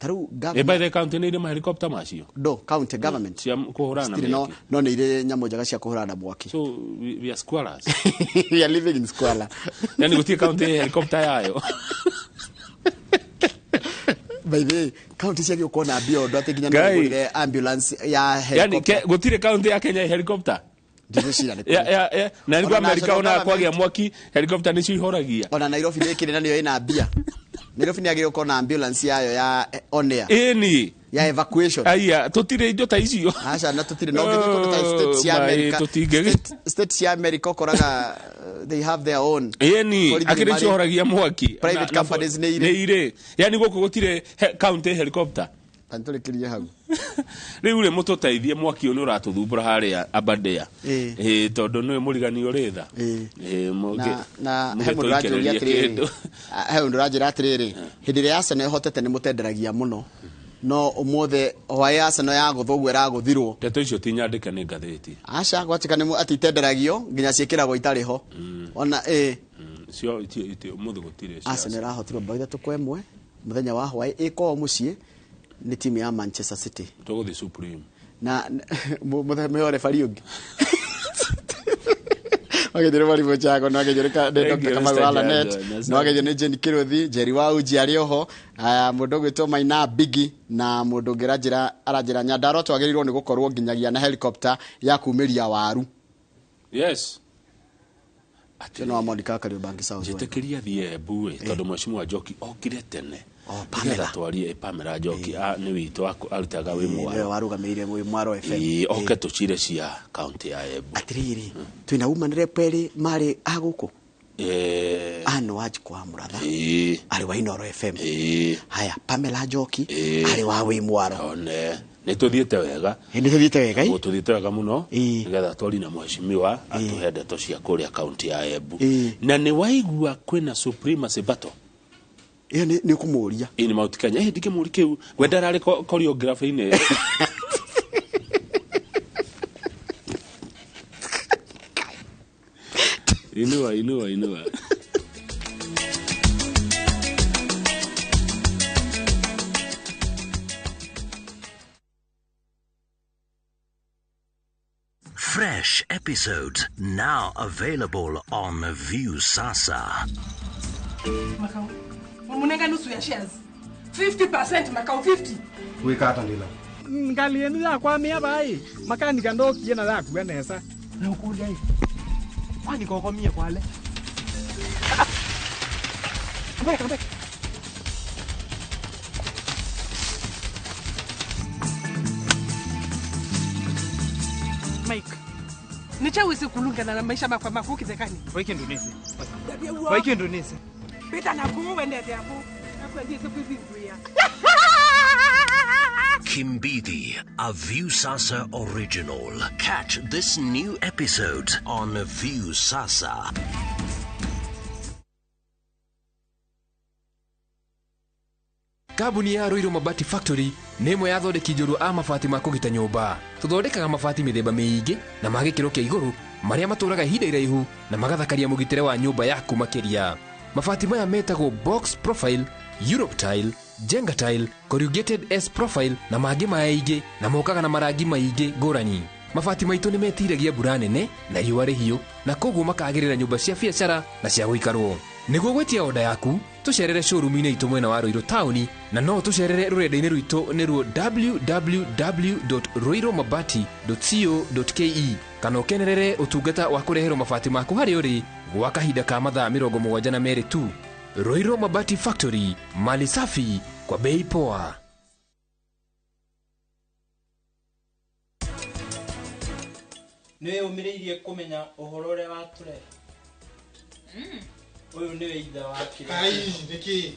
Tarĩu
by the county nĩ irĩ ma helicopter macio?
No, county government.
Cia kũhũrana na
Citirĩ, no,
mĩaki.
no nĩ irĩ nyamũ njega cia kũhũrana na mwaki.
So we are squalors.
We are living in squalor.
Yani gũtirĩ county helicopter yayo.
By the way, county ciagĩrĩirwo gũkorwo na mbia ũndũ atĩ nginya no
Ngai.
ũgũrĩre ambulance ya
Yani
helicopter.
gũtirĩ county ya Kenya helicopter.
Ndigwĩciria nĩ
Ya, ya, ya. Na nĩguo
Ona
Amerika
national
ona kwagĩa
government.
mwaki helicopter nĩcio ihoragia.
Ona Nairobi nĩ ĩkĩrĩ na nĩyo ĩna mbia. Nairobi nĩ yagĩrĩirwo gũkorwo na ambulance yayo ya on air.
Ĩni.
Ya evacuation.
Aya, tũtirĩ indo ta icio.
Aca, na tũtirĩ. No ũngĩthiĩ kũndũ ta state cia
Oh, my,
America.
tũtingĩ-
State cia America ũkoraga they have their own.
Ĩni,
Borithi nĩ
akĩrĩ
marĩ-
ciohoragia mwaki.
Private companies nĩ irĩ.
Nĩ irĩ. Yani gũkũ gũtirĩ county helicopter.
Tantũrĩkĩrie hau.
Rĩu rĩ mũtũteithie mwaki ũyũ nĩ ũratũthumbũra harĩa Aberdare. Ĩĩ, tondũ nĩwe mũrigani ũrĩ tha. Ĩĩ,
Na he mũndũ ũranjũria
mũgĩtũikĩrĩrie
atĩrĩrĩ.
kĩndũ.
He mũndũ ũranjĩra atĩrĩrĩ, hĩndĩ ĩrĩa Arsenal ĩhotete nĩ mũtenderagia mũno. No ũmũthĩ hwaĩ Arsenal yagũthwo ũguo ĩragũthirwo.
Ndeto icio ti nyandĩke nĩ ngathĩti.
Aca, gwatuĩka nĩ atĩ itenderagio nginya ciĩkĩragwo itarĩ ho. Ona ĩĩ.
Cio ũmũthĩ gũtirĩ cia
Arsenal ĩrahotirwo mbaũ 3-1 mũthenya wa hwaĩ ĩkorwo mũciĩ nĩ timu ya Manchester City.
Tũgũthiĩ Supreme.
Na mũthenya rebari ũngĩ. Wageithio nĩ Marimũ Jago, nĩ wageithio nĩ
Thank
Dr.
you,
Kamau
Mr.
wa Lanet,
Jago.
nĩ wageithio nĩ Jane Kĩrũthi, Jerry wa Uji arĩ oho, mũndũ ũgwĩtwo Maina Bigi na mũndũ ũngĩ aranjĩra Nyandarua twagĩrĩirwo nĩ gũkorwo nginyagia na helicopter ya kumĩria waru.
Yes.
Atĩ no Monica Kariobangi South.
Njĩtĩkĩria thiĩ Embu ĩ, tondũ mheshimiwa Njoki okire tene.
Pamela.
Nĩgetha twarie Pamela Njoki nĩ witũ arutaga wĩ
Nĩwe
mwaro.
warũgamĩrĩire wĩ Mwaro FM.
Ĩĩ, oke tũcire cia kaunti ya Embu.
Atĩrĩrĩ, twĩna woman rep erĩ marĩ a gũkũ. Anne Wanjikũ wa Mũratha arĩ wa Inoro FM. Haya, Pamela Njoki arĩ wa Wĩ Mwaro.
One nä tå thiä te wega.
Nĩ tũthiĩte wega.
Tå thiä te wega må no nä getha twari na mheshimiwa atũhe ndeto cia kũrĩa kaunti ya Embu. Na nĩ waigua kwĩna supremacy battle.
Ĩyo nĩ ũkũmũria.
Ĩ nĩ Mount Kenya. Ĩ ndikĩmũri kĩu we ndararĩ choreography-inĩ. Inua inua inua.
Fresh episodes now available on Viusasa.
Makau, wamunenga nusu ya shares. 50% Makau, 50.
Wika ndila.
Ngali yenu ya kwa mia bai. Makani kandoki yena la kuenesa. Na ukulia hivi. Kwani kokomia kwale. Come back, come back.
Mike, nichawezi kulungana na maisha makwa makuki zekani.
Wiki Indonesia. Wiki Indonesia.
Beta na kuwe ndete hapo.
Kimbidi, a Viusasa original. Catch this new episode on Viusasa.
Kambuni ya Ruiru Mabati Factory nĩ ĩmwe ya athondeki njorua a mabati ma kũgita nyũmba. Tũthondekaga mabati mĩthemba mĩingĩ na ma gĩkĩro kĩa igũrũ marĩa matũraga ihinda iraihu na magathakaria mũgitĩre wa nyũmba yaku makĩria. Mabati maya metagwo box profile, Europe tile, Jenga tile, corrugated S profile na mangĩ maingĩ na mokaga na marangi maingĩ ngũrani. Mabati maitũ nĩ metiragia mbura nene na riũa rĩhiũ na koguo makagĩrĩra nyũmba cia biacara na cia gũikarwo. Nĩguo gwĩtia oda yaku, tũcerere showroom-inĩ itũ mwena wa Ruiru taũni na no tũcerere rũrenda-inĩ rwitũ nĩruo www.ruirumabati.co.ke kana ũkenerere ũtungata wa kũreherwo mabati maku harĩa ũrĩ gwa kahinda ka mathaa 72 tu. Ruiru Mabati Factory, mali safi kwa bei poa.
Nĩ ũmĩrĩirie kũmenya ũhoro ũrĩa watũrehe. Ũyũ nĩwe ithe wa kĩrĩa.
Ai, nĩkĩ?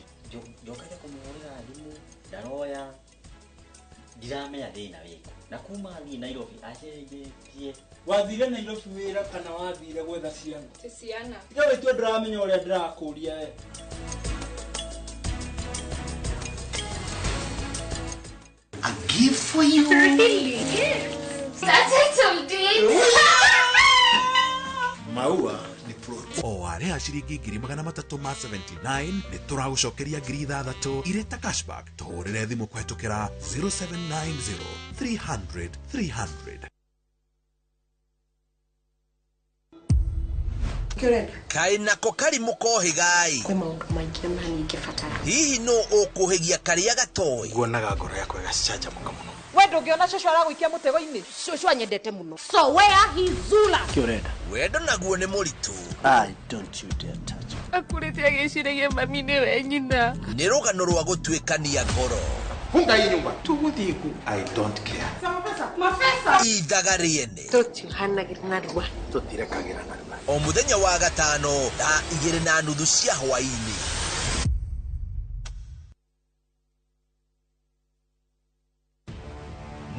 Njokete kũmũhũrĩra thimũ, ndaroya, ndiramenya thĩna wĩkũ. Na kuma thiĩ Nairobi acenjetie.
Wathire Nairobi wĩra kana wathire gwetha ciana?
Ti ciana.
Tiga wĩtue ndĩramenya ũrĩa ndĩrakũria we.
A gift for you.
Really? That's it.
Maua ni plot. O warĩha ciringi 379 nĩ tũragũcokeria 6,000 irĩ ta cashback. Tũhũrĩre thimũ kũhetũkĩra 0790 300 300.
Kaĩ nako karimũ kohĩgai.
Kwĩ maũndũ maingĩ na ningĩbatara.
Hihi nũ ũkũhĩgia karĩa gatoĩ?
Nguonaga ngoro yakwa ĩgacanjamũka mũno.
We ndũngĩona cũcũ aragũikia mũtego-inĩ. Cũcũ anyendete mũno. So where he Zula.
Kĩ ũrenda?
Wendo naguo nĩ mũritũ.
I don't you dare touch me.
Akũrĩte agĩciragia mami nĩwe nyina.
Nĩ rũgano rwa gũtuĩkania ngoro.
Funga hii nyumba.
Tũgũthiĩ kũ? I don't care.
Mabesa.
Ithaga rĩene.
Tũtihanagĩra narua.
Tũtirekagĩra narua.
O mũthenya wa gatano thaa 2:30 cia hwaĩ-inĩ.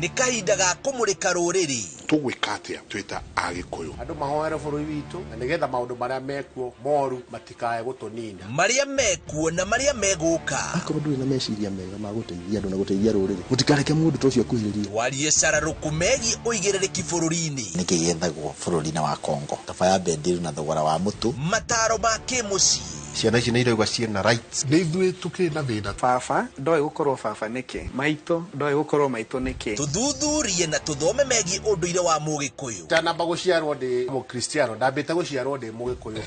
Nĩ kahinda ga kũmũrĩka rũrĩrĩ.
Tũgwĩka atĩa twĩ ta Agĩkũyũ?
Andũ mahoere bũrũri witũ na nĩgetha maũndũ marĩa mekuo moru matikae gũtũnina.
Marĩa mekuo na marĩa megũka.
Akorwo ndũrĩ na meciria mega ma gũteithia andũ na gũteithia rũrĩrĩ, mũtikareke mũndũ ta ũcio akuhĩrĩrie.
Twarie cararũkũ megiĩ ũigĩrĩrĩki bũrũri-inĩ.
Nĩkĩ gĩethagwo bũrũri-inĩ wa Congo? Kaba ya bendiru na thogora wa mũtu.
Mataro ma kĩmũciĩ.
Ciana ici nĩ iraigua ciĩna rights.
Nĩ ithuĩ tũkĩrĩ na thĩna.
Baba ndoĩ gũkorwo baba nĩkĩ, maitũ ndoĩ gũkorwo maitũ nĩkĩ.
Tũthuthurie na tũthome megiĩ ũndũire wa Mũgĩkũyũ.
Ndanamba gũciarwo ndĩ Mũkristiano, ndambĩte gũciarwo ndĩ Mũgĩkũyũ.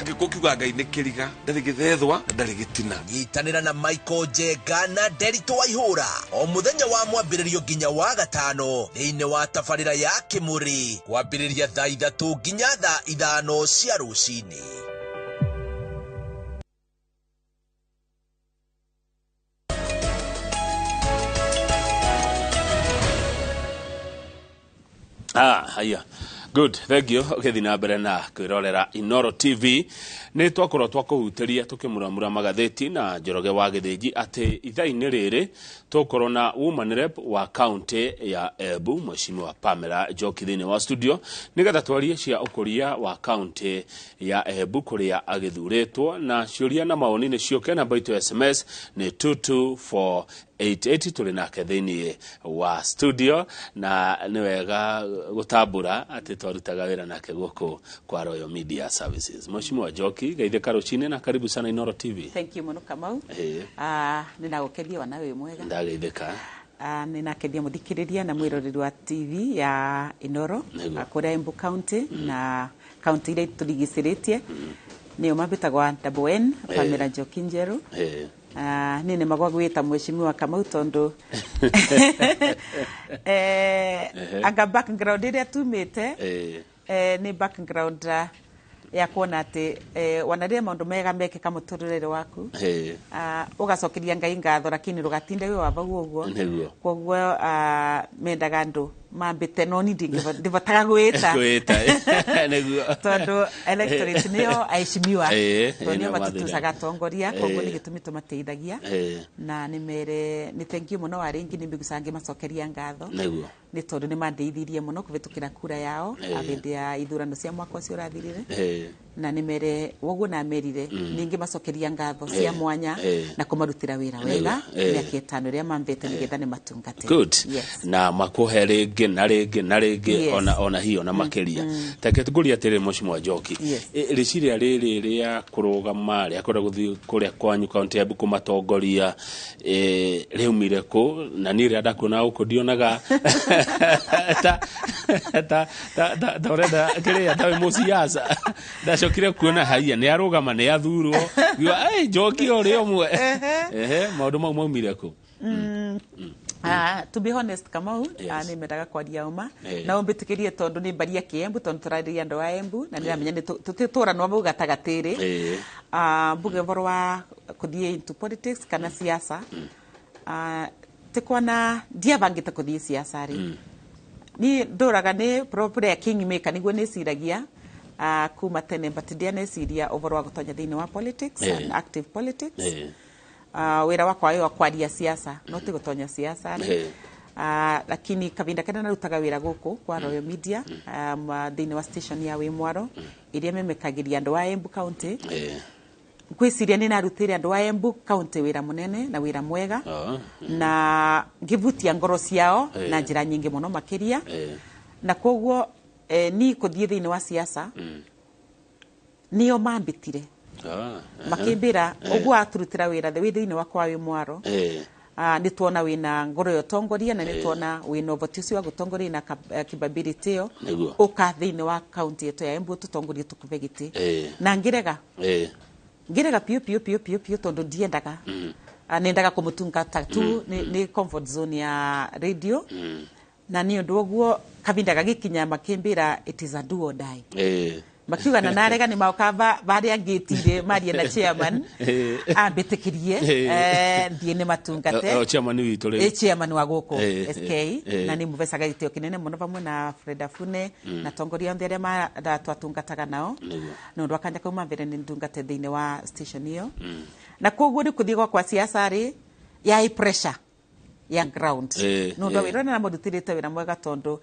Gĩkũyũ kiugaga Ngai nĩ kĩriga, ndarĩ gĩthethwa na ndarĩ gĩtina.
Nyitanĩra na Michael Njenga na Nderitu Waihũra o mũthenya wa mwambĩrĩrio nginya wa gatano thĩinĩ wa tabarĩra ya Kĩmũrĩ kwambĩrĩria thaa 3 nginya thaa 5 cia rũcinĩ.
Haya. Good, thank you. Ũgĩthiĩ na mbere na kwĩrorera Inoro TV, nĩ twakorwo twakũhutĩria tũkĩmuramura magathĩti na Njoroge wa Gĩthĩnji atĩ ithaa-inĩ rĩrĩ tũkorwo na woman rep wa kaunti ya Embu, Mheshimiwa Pamela Njoki, thĩinĩ wa studio nĩgetha twarie cia ũkũria wa kaunti ya Embu kũrĩa agĩthurĩtwo, na ciũria na mawoni nĩ ciũke. Namba itũ ya SMS nĩ 22488. Tũrĩ nake thĩinĩ wa studio, na nĩ wega gũtambũra atĩ twarutaga wĩra nake gũkũ kwa Royal Media Services. Mheshimiwa Njoki, geithĩka rũcinĩ na karibu sana Inoro TV.
Thank you muno, Kamau. Nĩnagũkenia wana wĩ mwega.
Ndageithĩka.
Nĩnakeria mũthikĩrĩria na mwĩroreri wa TV ya Inoro. Kũrĩa Embu County na county iria tũrigicĩrĩtie, nĩyo mambĩtagwa Double N Pamela Njoki Njerũ. Niĩ nĩ magwa gwĩta Mheshimiwa Kamau tondũ anga background ĩrĩa tumĩte nĩ background ya kuona atĩ wana rĩrĩa maũndũ mega mekĩka mũtũrĩre waku, ũgacokeria Ngai ngatho, lakini ndũgatinde wĩ wa vau ũguo. Koguo mendaga andũ mambĩte, no ni ndivotaga gwĩta.
Gwĩta, nĩguo.
Tondũ electorate nĩyo aheshimiwa, tondũ nĩo
nĩo
matutucaga atongoria, koguo nĩ gĩtũmi tũmateithagia. Na nĩ mere nĩ thank you mũno wa rĩngĩ, nĩ mbiguca ngĩmacokeria ngatho nĩ tondũ nĩ mandeithirie mũno kũhĩtũkĩra kura yao hĩndĩ ya ithurano cia mwaka ũcio ũrathirire. Na nĩ mere woguo namerire ningĩ macokeria ngatho cia mwanya na kũmarutĩra wĩra wega mĩaka 5 ĩrĩa mambĩte nĩgetha nĩ matungate.
Good.
Yes.
Na makuhe rĩngĩ na rĩngĩ na rĩngĩ. Ona hiyo na makĩria, take tũkũria atĩrĩrĩ, Mheshimiwa Njoki, rĩciria rĩrĩ rĩa kũrũgama, rĩa kwenda gũthiĩ kũrĩa kwanyu kaunti ya Embu kũmatongoria, rĩaumire kũ? Na niĩ rĩrĩa ndakuona gũkũ ndionaga ta ta ta ta ta ũrenda kĩrĩa, ta wĩ mũciaca. Ndacokire kuona haiya nĩ arũgama, nĩ athurwo. Ngiuga, "Ai, Njoki ũrĩ ũmwe." Ehe, maũndũ mau maumire kũ?
To be honest, Kamau, nĩ mendaga kwaria ũma na ũmbĩtĩkĩrie tondũ nĩ mbaria kĩembu, tondũ tũrarĩria andũ a Embu na nĩramenya nĩ tũtũranwo vau gatagatĩ-rĩ. Mbuge ũhoro wa kũthiĩ into politics kana siasa, tikwana ndiabangĩte kũthiĩ siasa rĩ. Niĩ ndũraga nĩ probably a kingmaker, nĩguo nĩciragia kuma tene, but ndianeciria ũhoro wa gũtonya thĩinĩ wa politics and active politics. Wĩra wakwa wĩ wa kwaria siasa, no ti gũtonya siasa rĩ. Lakini kavinda karĩa narutaga wĩra gũkũ kwa Royal Media, thĩinĩ wa station ya Wĩ ĩrĩa memekagĩria andũ a Embu County, ngwĩciria nĩ narutĩire andũ a Embu County wĩra mũnene na wĩra mwega na ngĩvutia ngoro ciao na njĩra nyingĩ mũno makĩria. Na koguo ni kũthiĩ thĩinĩ wa siasa, nĩo mambĩtire makĩmbĩra ũguo aturutĩra wĩra wĩ thĩinĩ wakwa wĩ mwaro, nĩ tuona wĩna ngoro ya ũtongoria na nĩ tuona wĩna ũhoti ũcio wa gũtongoria na capability ĩyo, ũka thĩinĩ wa kaunti ĩto ya Embu tũtongorie tũkũbe gĩtĩ. Na ngĩrega, ngĩrega piũ piũ piũ piũ piũ tondũ ndiendaga. Nendaga kũmũtungata tu, nĩ comfort zone ya radio. Na nĩ ũndũ ũguo kavinda gagĩkinya makĩmbĩra it is a do or die. Makiuga na narega nĩ maoka barĩa ngĩtire marie na chairman ambĩtĩkĩrie thiĩ nĩ matungate.
O, chairman witũ rĩ?
Ĩ, chairman wa gũkũ SK. Na nĩ mũbecaga gĩtĩo kĩnene mũno vamwe na Fred Afune na tongoria othe arĩa twatungataga nao. Nĩ ũndũ wa kanya kauma mbere nĩ ndungate thĩinĩ wa station ĩyo. Na koguo rĩ, kũthiĩ gwakwa siasa rĩ, yarĩ pressure ya ground nĩ ũndũ wa wĩra ũrĩa namũrutĩrĩte wĩra mwega, tondũ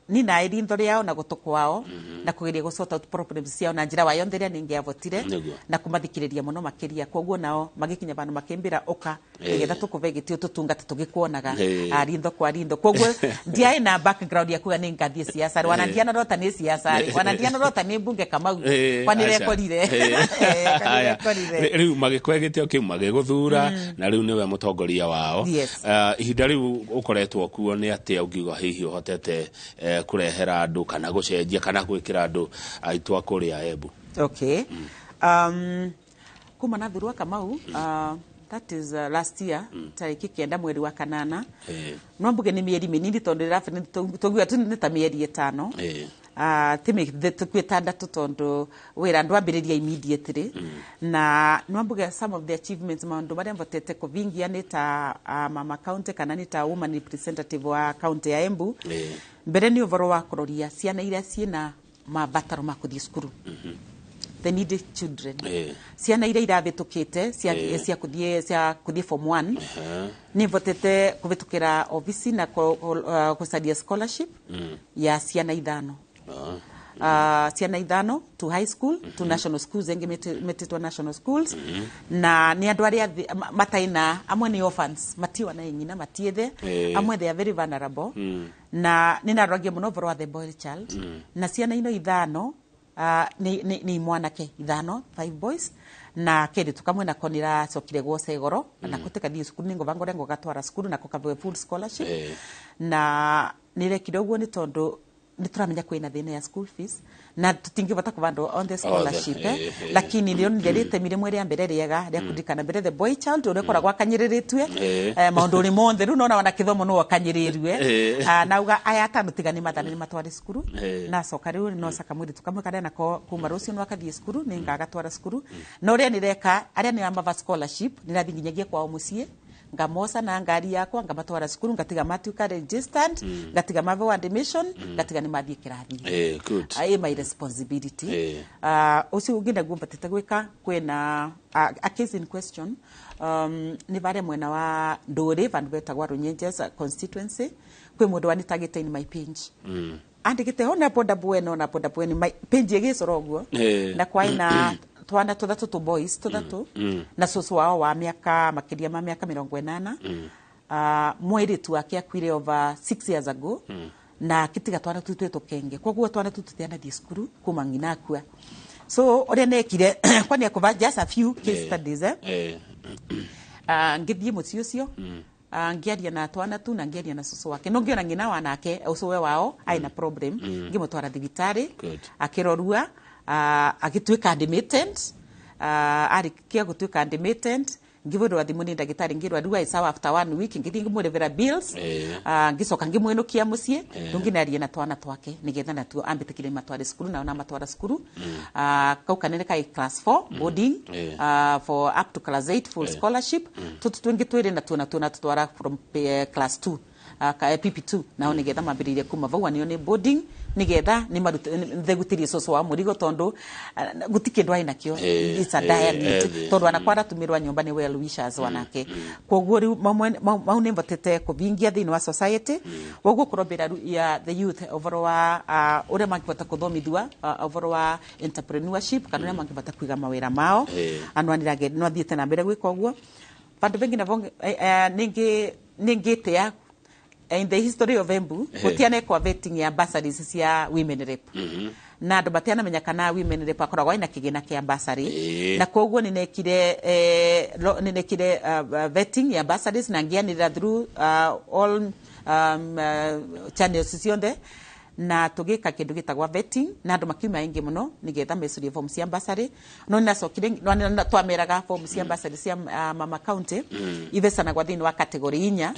ni naĩ ritho rĩao na gũtũ kwao na kũgeria gũ sort out problems ciao na njĩra wa yonthe ĩrĩa nĩngĩavotire na kũmathikĩrĩria mũno makĩria. Koguo nao magĩkinya vandũ makĩmbĩra ũka nĩgetha tũkũve gĩtĩo tũtungate tũgĩkuonaga ritho kwa ritho. Koguo ndiaĩ na background ya kuga nĩ ngathiĩ siasa rĩ, wana ndianarota nĩ siasa rĩ, wana ndianarota nĩ mbunge, Kamau, kwanĩrekorire.
Aca. Rĩu magĩkũhe gĩtĩo kĩu, magĩgũthura, na rĩu nĩwe mũtongoria wao.
Yes.
Ihinda rĩu ũkoretwo kuo nĩ atĩa ũngiuga hihi ũhotete kũrehera andũ kana gũcenjia kana gwĩkĩra andũ aitũ a kũrĩa Embu?
Okay. Kuma nathurwa, Kamau, that is last year, tarĩki 9 mweri wa kanana, no mbuge nĩ mĩeri mĩnini tondũ tũguga tu nĩ ta mĩeri 5. Ti mĩhĩtũku 6 tondu wĩra ndwambĩrĩria immediately. Na nwambuge some of the achievements, maũndũ marĩa mbotete kũvingia nĩ ta mama county kana nĩ ta woman representative wa county ya Embu. Mbere nĩ ũhoro wa kũroria ciana iria ciĩna mabataro ma kũthiĩ cukuru, the needy children, ciana iria iravĩtũkĩte cia cia kũthiĩ form 1. Nĩ mbotete kũvĩtũkĩra obici na kũcaria scholarship ya ciana 5, ciana 5 to high school, to national schools, engĩ metĩtwo national schools. Na nĩ andũ arĩa mataina, amwe nĩ orphans, matiwa na nyina, matiethe. Amwe they are very vulnerable. Na nĩ naroragia mũno ũhoro wa the boy child. Na ciana ino 5 nĩ mwanake 5, five boys na kĩndũ kamwe nako nĩracokire gwoca igoro. Nako tĩkathiĩ cukuru, nĩ ngũbanga ũrĩa ngũgatwara cukuru nako kabewe full scholarship. Na nĩrekire ũguo nĩ tondũ nĩ tũramenya kwĩna thĩna ya school fees na tũtingĩbota kũbandwo on the scholarship. Lakini nĩronire rĩtemi rĩmwe rĩa mbere rĩega rĩa kũririkana mbere the boy child ũrĩa ũkoragwo akanyĩrĩrĩtue maũndũ-inĩ mothe. Rĩu nona wana kĩthomo no akanyĩrĩrue. Nauga aya 5 tiga nĩ mathana nĩ matware cukuru. Nacoka rĩu nocaka mwĩrĩtu kamwe karĩa nako kuma rũciũ no akathiĩ cukuru, nĩ ngagatwara cukuru. Na ũrĩa nĩreka arĩa nĩ amava scholarship, nĩrathiĩ nginyagia kwao mũciĩ, ngamoca na ngari yakwa, ngamatwara cukuru, ngatiga matuĩka registered, ngatiga mavewa admission, ngatiga nĩ mathiĩ kĩrathi.
Good.
Ĩ my responsibility. Ũcio ũngĩ naguo mbatĩte gwĩka, kwĩna a case in question, nĩ varĩa mwena wa Ndũrĩ, vandũ betagwa Runyenjes constituency, kwĩ mũndũ wanitagĩte in my page. Andĩkĩte hona boda bueno na boda bueno my page ĩgĩcora ũguo. Na kwaĩ twana 3 tũ boys 3 na cũcũ wao wa mĩaka makĩria ma mĩaka 80. Mwĩrĩtu wake akuire over 6 years ago na akĩtiga twana tu twĩ tũkenge, koguo twana tu tũtianathiĩ cukuru kuma ng'ina akua. So ũrĩa nekire kwani akũva just a few case studies, ngĩthiĩ mũciĩ ũcio, ngĩaria na twana tu na ngĩaria na cũcũ wake, no ngĩona ng'ina wa nake ũcũwe wao aĩ problem. Ngĩmũtwara thibitarĩ. Akĩrorua, agĩtuĩka admitted. Arĩkia gũtuĩka admitted, ngĩbũrwo thimũ nĩ ndagĩtarĩ, ngĩrwo rĩu aĩ sawa. After one week ngĩthiĩ ngĩmũrĩbĩra bills. Ngĩcoka ngĩmwĩnũkia mũciĩ. Rĩu ngĩnaria na twana twake nĩgetha natuo ambĩtĩkire matware cukuru, nao namatwara cukuru. Kau kanene kaĩ class 4 boarding, for up to class 8 full scholarship. Tũtũ twĩngĩ twĩrĩ natuo natũtwara from class 2, ka PP2, nao nigetha mambĩrĩrie kuma vau anio nĩ boarding, nigetha nĩ thegutirie cũcũ wa mũrigo tondu guti kĩndũ aĩ nakĩo. It's a dire need, tondu anakwa aratũmĩrwa nyũmba nĩ well wishers wanake. Koguo rĩu mau nĩ mbotete kũvingia thĩinĩ wa society, woguo kũrombĩra rĩu ya the youth ũhoro wa ũrĩa mangĩhota kũthomithua, ũhoro wa entrepreneurship kana ũrĩa mangĩhota kũiga mawĩra mao. Anwanirage no athiĩte na mbere gwĩka ũguo vandũ vengi navo. Nĩngĩtĩa in the history of Embu gũtianekwa vetting ya bursaries cia women rep, na andũ matianamenya kana women rep akoragwo aina kĩgĩna kĩa bursary. Na koguo nĩnekire vetting ya bursaries na ngĩanĩrĩra through all channels ciothe, na tũgĩka kĩndũ gĩtagwa vetting na andũ makiuma aingĩ mũno nĩgetha mecurie form cia bursary. No nĩnacokire twameraga form cia bursary cia mama county ivecanagwa thĩinĩ wa category 4: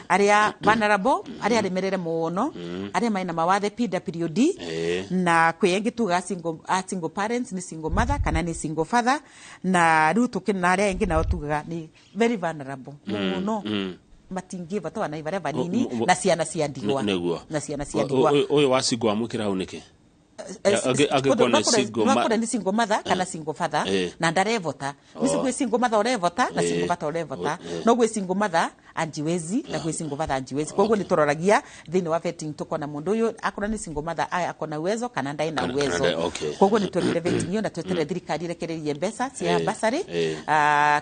arĩa vulnerable, arĩa aremerere mũno, arĩa mena mawathe PWD, na kwĩ angĩ tugaga single parents, nĩ single mother kana nĩ single father, na rĩu tũkĩ na arĩa angĩ nao tugaga nĩ very vulnerable mũno, matingĩbata wana ivaria vanini, na ciana cia ndigwa. Na ciana cia ndigwa.
Ũyũ wa single amwĩkĩra hau nĩkĩ? Angĩkorwo nĩ single
Makore nĩ single mother kana single father na ndarevota. Nisi gwĩ single mother ũrevota na single father ũrevota, no gwĩ single mother anjiwezi na gwĩ single father anjiwezi. Koguo nĩ tũroragia thĩinĩ wa vetting tukona mũndũ ũyũ akorwo nĩ single mother aya akona uwezo kana ndaĩ na uwezo. Koguo nĩ twekire vetting ĩyo na tweterere thirikari ĩrekererie mbeca cia bursary,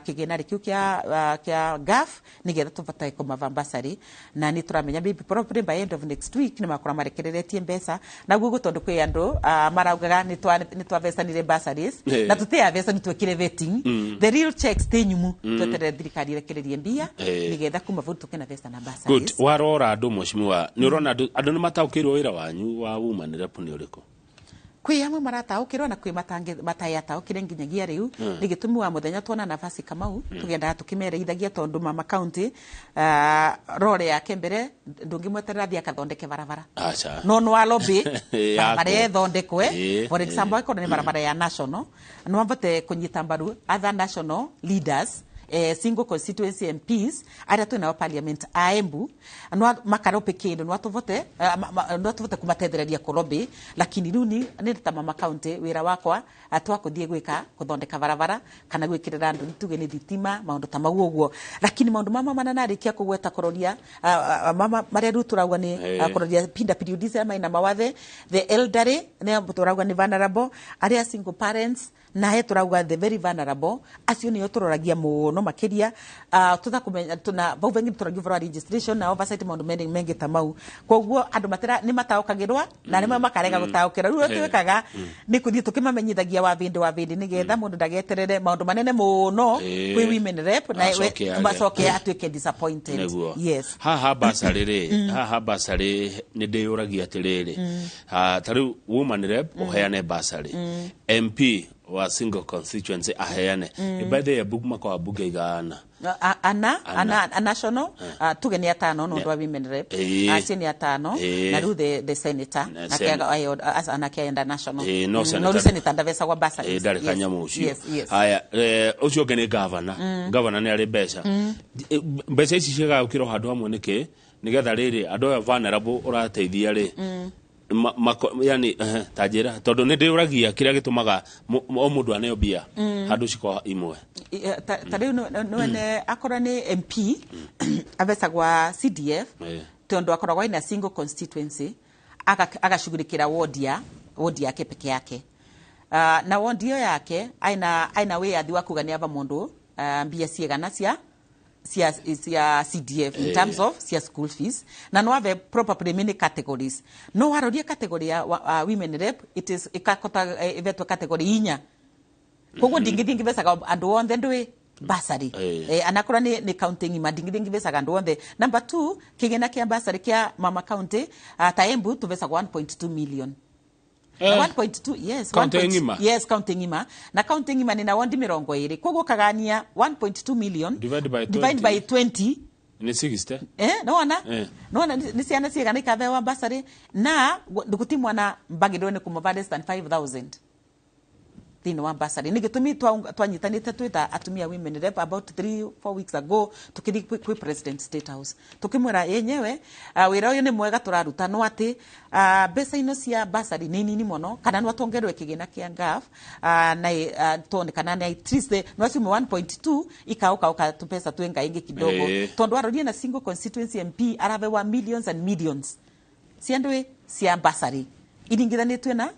kĩgĩna kĩu kĩa GAF, nĩgetha tũbatae kũmava bursary. Na nĩ tũramenya maybe probably by end of next week nĩ makora marekereretie mbeca. Naguo guo tondũ kwĩ andũ maraugaga nĩ twavecanire bursaries na tũtiavesa, nĩ twekire vetting. The real checks ti nyumu. Tweterere thirikari ĩrekererie mbia nĩgetha kuma vau tũke na vesa na bursaries.
Good. Warora andũ, mheshimiwa, nĩ ũrona andũ nĩ mataũkĩirwo wĩra wanyu wa woman rep nĩ ũrĩkũ?
Kwi amwe marataũkĩrwo na kwĩ matayataũkĩre nginyagia rĩu. Nĩ gĩtũmi wa mũthenya tuona nafasi kamau tũgendaga tũkĩmereithagia tondũ mama county role yake mbere ndũngĩmweterera athiĩ akathondeke barabara.
Aca.
No no alobby barabara
Yako.
ĩthondekwe. For example, akorwo nĩ barabara ya national, no abote kũnyita mbaru other national leaders, single constituency MPs aria twĩ nao parliament a Embu, no makarope kindu no atuvote no atuvote kumatethereria kũlobby. Lakini riu ni nĩ ta mama county wĩra wakwa atwakuthie gwika kuthondeka barabara kana gwikirira andu nituge ni thitima, maundu ta mau uguo. Lakini maundu mama mana narikia kugweta kuroria mama maria riu turauga ni kuroria PWDs aria maina mawathe, the elderly nĩ turauga ni vulnerable, aria single parents nahe turauga the very vulnerable, acio nio turoragia muno makiria. Tutha kumenya tuna vau vengi turagia ũhoro wa registration na oversight, maundu mengi mengi ta mau. Koguo andu matira ni mataũkagĩrwa na rĩmwe makarega gũtaũkĩrwa. Rĩu ũrĩa twĩkaga nĩ kũthiĩ tũkĩmamenyithagia wa vĩndĩ wa vĩndĩ nĩgetha mũndũ ndageterere maũndũ manene mũno kwĩ women rep na
Acoke age.
macoke atuĩke disappointed.
Nĩguo.
Yes.
Haha basarĩ rĩ, haha basarĩ nĩ ndĩyũragia atĩrĩrĩ, ta rĩu woman rep ũheane basarĩ, MP wa single constituency aheane. By the way, Embu makoragwo mbunge igana?
Ana.
Ana.
Ana a national, tuge nĩ atano no ũndũ wa women rep. Acio nĩ atano. Na rĩu the senator
Na
nake anake aenda national.
No
No rĩu
senator
senator ndavecagwa bursary.
Ndarĩ kanyamũ ũcio.
Yes.
Haya, ũcio ũngĩ nĩ gavana. Gavana nĩ arĩ mbeca. Mbeca ici cigaũkĩrwo handũ hamwe nĩkĩ, nĩgetha rĩrĩ andũ aya vulnerable ũrateithia rĩ, yani ta njĩra, tondũ nĩ ndĩũragia kĩrĩa gĩtũmaga o mũndũ aneo mbia handũ cikorwo imwe.
Ta rĩu nĩwene akorwo nĩ MP avecagwa CDF tondu akoragwo ina single constituency, agashughulikira ward yake peke yake. Na ward iyo yake aina wĩyathi wa kuga nĩ ava mũndũ mbia ciigana cia CDF in terms of cia school fees, na no have probably many categories. No waroria category ya women rep, it is ikakota ivetwe category inya, koguo ndingithie ngivecaga andu onthe ndwi basari. Anakorwo ni county ng'ima, ndingithie ngivecaga andu onthe. Number two, kigina kia basari kia mama county, ta Embu tuvecagwa 1.2 million. Na 1.2, yes.
County
1.
ng'ima?
Yes, county ng'ima. Na county ng'ima nina wondi 20, koguo kagania 1.2 million
divide by 20.
Divide by 20.
Nĩ 60.
Nĩwona? Nĩwona nĩ ciana cigana ikabewa basarĩ? Na guti mwana mbagĩrĩrwo nĩ kũmũva less than 5000 thĩinĩ wa basarĩ. Nĩ gĩtũmi twanyitanĩte twĩta atumia women rep about 3 4 weeks ago, tũkĩthiĩ kwĩ president State House, tũkĩmwĩra yenyewe wĩra ũyũ nĩ mwega tũraruta, no atĩ mbeca ino cia basarĩ nĩ nini mũno, kana no tuongererwe kĩgĩna kĩa ngaf na tuone kana na at least no ciume 1.2 ikaũka tũbeca twĩngaingĩ kidogo. Tondu arorie na single constituency MP arabewa millions and millions cia ndũĩ cia basarĩ iringithanĩtue na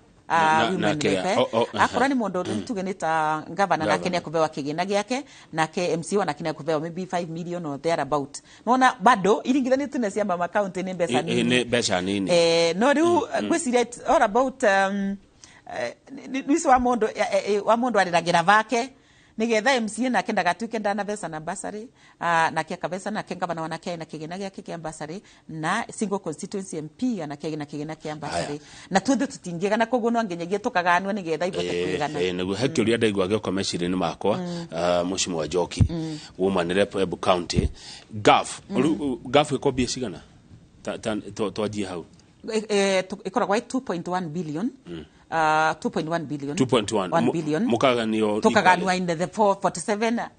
women rep, eh. Akorwo nĩ mũndũ tuge nĩ ta gavana, nake nĩ akũbewa kĩgĩna gĩake, nake MCA nake nĩ akũbewa maybe 5 million or thereabout. Nona bado iringithanĩtue na cia mama county nĩ mbeca nini.
Nĩ mbeca nini.
No rĩu ngwĩciria it's all about nĩ wa mũndũ wa mũndũ arĩragĩra vake nigetha MCA nake ndagatuĩke ndanabeca na basarĩ, nake akabeca, nake gavana wanake na kĩgĩna gĩake kĩa basarĩ, na single constituency MP anake na kĩgĩna kĩa basarĩ, na tuothe tũtingĩgana, koguo no nginyagia tũkaganwo nĩgetha ibote kũigana.
Nĩguo he kĩũria ndaigua gĩoka meciria-inĩ makwa. Mheshimiwa Njoki, woman rep Embu County, gaf rĩu gaf ĩko mbia cigana? Twanjie hau.
Ĩkoragwo ĩ 2.1 billion. 2.1 billion.
2.1.
1 billion.
Mũkaganio?
Tukaganwa in the 447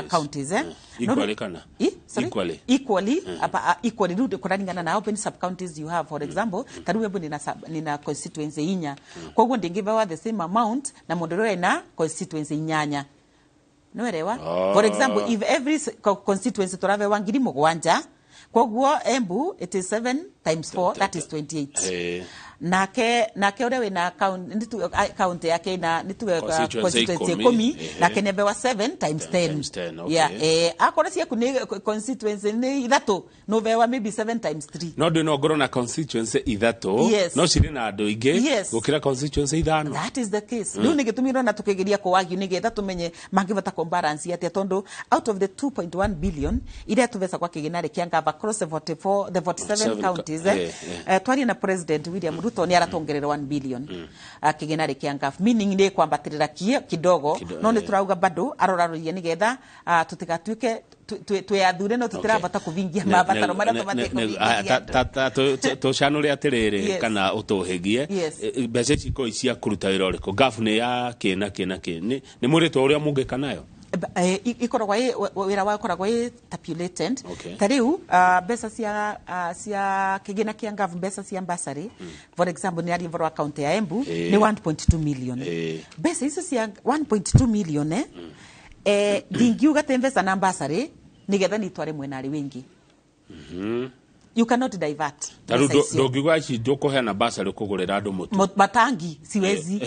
counties, eh.
Equally kana?
Sorry?
Equally.
Equally. Apa, equally rĩu kũraringana na how many sub counties you have. For example, ta rĩu Embu nina constituency inya, koguo ndingĩbewa the same amount na mũndũ ũrĩa ina constituency inyanya, nĩwerewa? For example, if every constituency tũrabewa 7,000, koguo Embu it is 7 times 4, that is 28. Nake ũrĩa wĩna county yake ina nituge
Constituency
constituency
ikũmi,
10, nake nĩabewa 7 times 10.
Times 10, okay.
Yeah, akorwo ciaku nĩ constituency nĩ ithatũ, nũbewa maybe 7 times 3.
No ndĩ no ngorwo na constituency ithatũ no cirĩ na andũ aingĩ gũkĩra constituency ithano.
That is the case. Rĩu nĩ gĩtũmi ũrona tũkĩgeria kũwagio nĩgetha tũmenye mangĩbata kũbalance atĩa, tondũ out of the 2.1 billion iria tũbeca kwa kĩgĩna rĩ kĩa ngava across the 44, the 47
Seven
counties. counties twarie na President William Ruto ni aratongerera 1 billion kigina ri kia NGAAF, meaning ni kwambatirira kidogo, no ni turauga bado arorarorie nigetha tutigatuike twi athure no tutirabata kuvingia mabataro maria tubatie kuvingia.
Tũcanũre atĩrĩrĩ kana ũtũhĩgie, mbeca ici ikoragwo cia kũruta wĩra ũrĩkũ? NGAAF nĩ ya kĩ na kĩ na kĩ? Nĩ mũrĩtwa ũrĩa mũngĩka nayo?
Ikoragwo wĩra wayo ũkoragwo ĩ tabulated. Ta rĩu mbeca cia kĩgĩna kĩa NGAAF, mbeca cia bursary, for example, nĩ aria ũhoro wa county ya Embu, nĩ 1.2 million. Mbeca icio cia 1.2 million, ndingiuga atĩ mbeca na bursary nĩgetha nitware mwena arĩ wingi. You cannot divert.
Ta rĩu ndũngiuga ici ndũkũheana bursary ũkũgũrĩra andũ mũtu?
Matangi siwezi.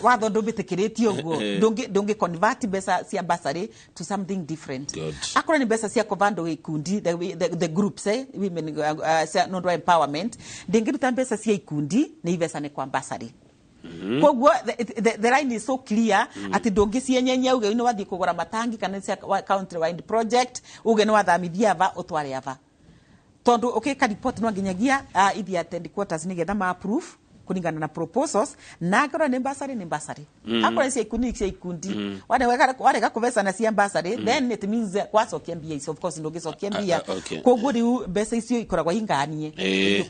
Watho ndũmbĩtĩkĩrĩtie ũguo. Ndũngĩ convert mbeca cia bursary to something different. Akorwo nĩ mbeca cia kũbandwo ikundi, the groups, women, nĩ ũndũ wa empowerment, ndĩngĩruta mbeca cia ikundi nĩ ibeca nĩ kwa bursary. Koguo the line is so clear ati ndũngĩcienyenyia uge nĩ wathiĩ kũgũra matangi kana cia country wide project, uge nĩ wathamithia ava ũtware ava, tondu ukika report no nginyagia ithi at headquarters nigetha ma approve kulingana na proposals, na akorwo nĩ bursary nĩ bursary, akorwo cia ikundi cia ikundi, warega kũbeca cia bursary, then it means kwacokia mbia icio. Of course ndũngĩcokia mbia. Koguo rĩu mbeca icio ikoragwo inganie,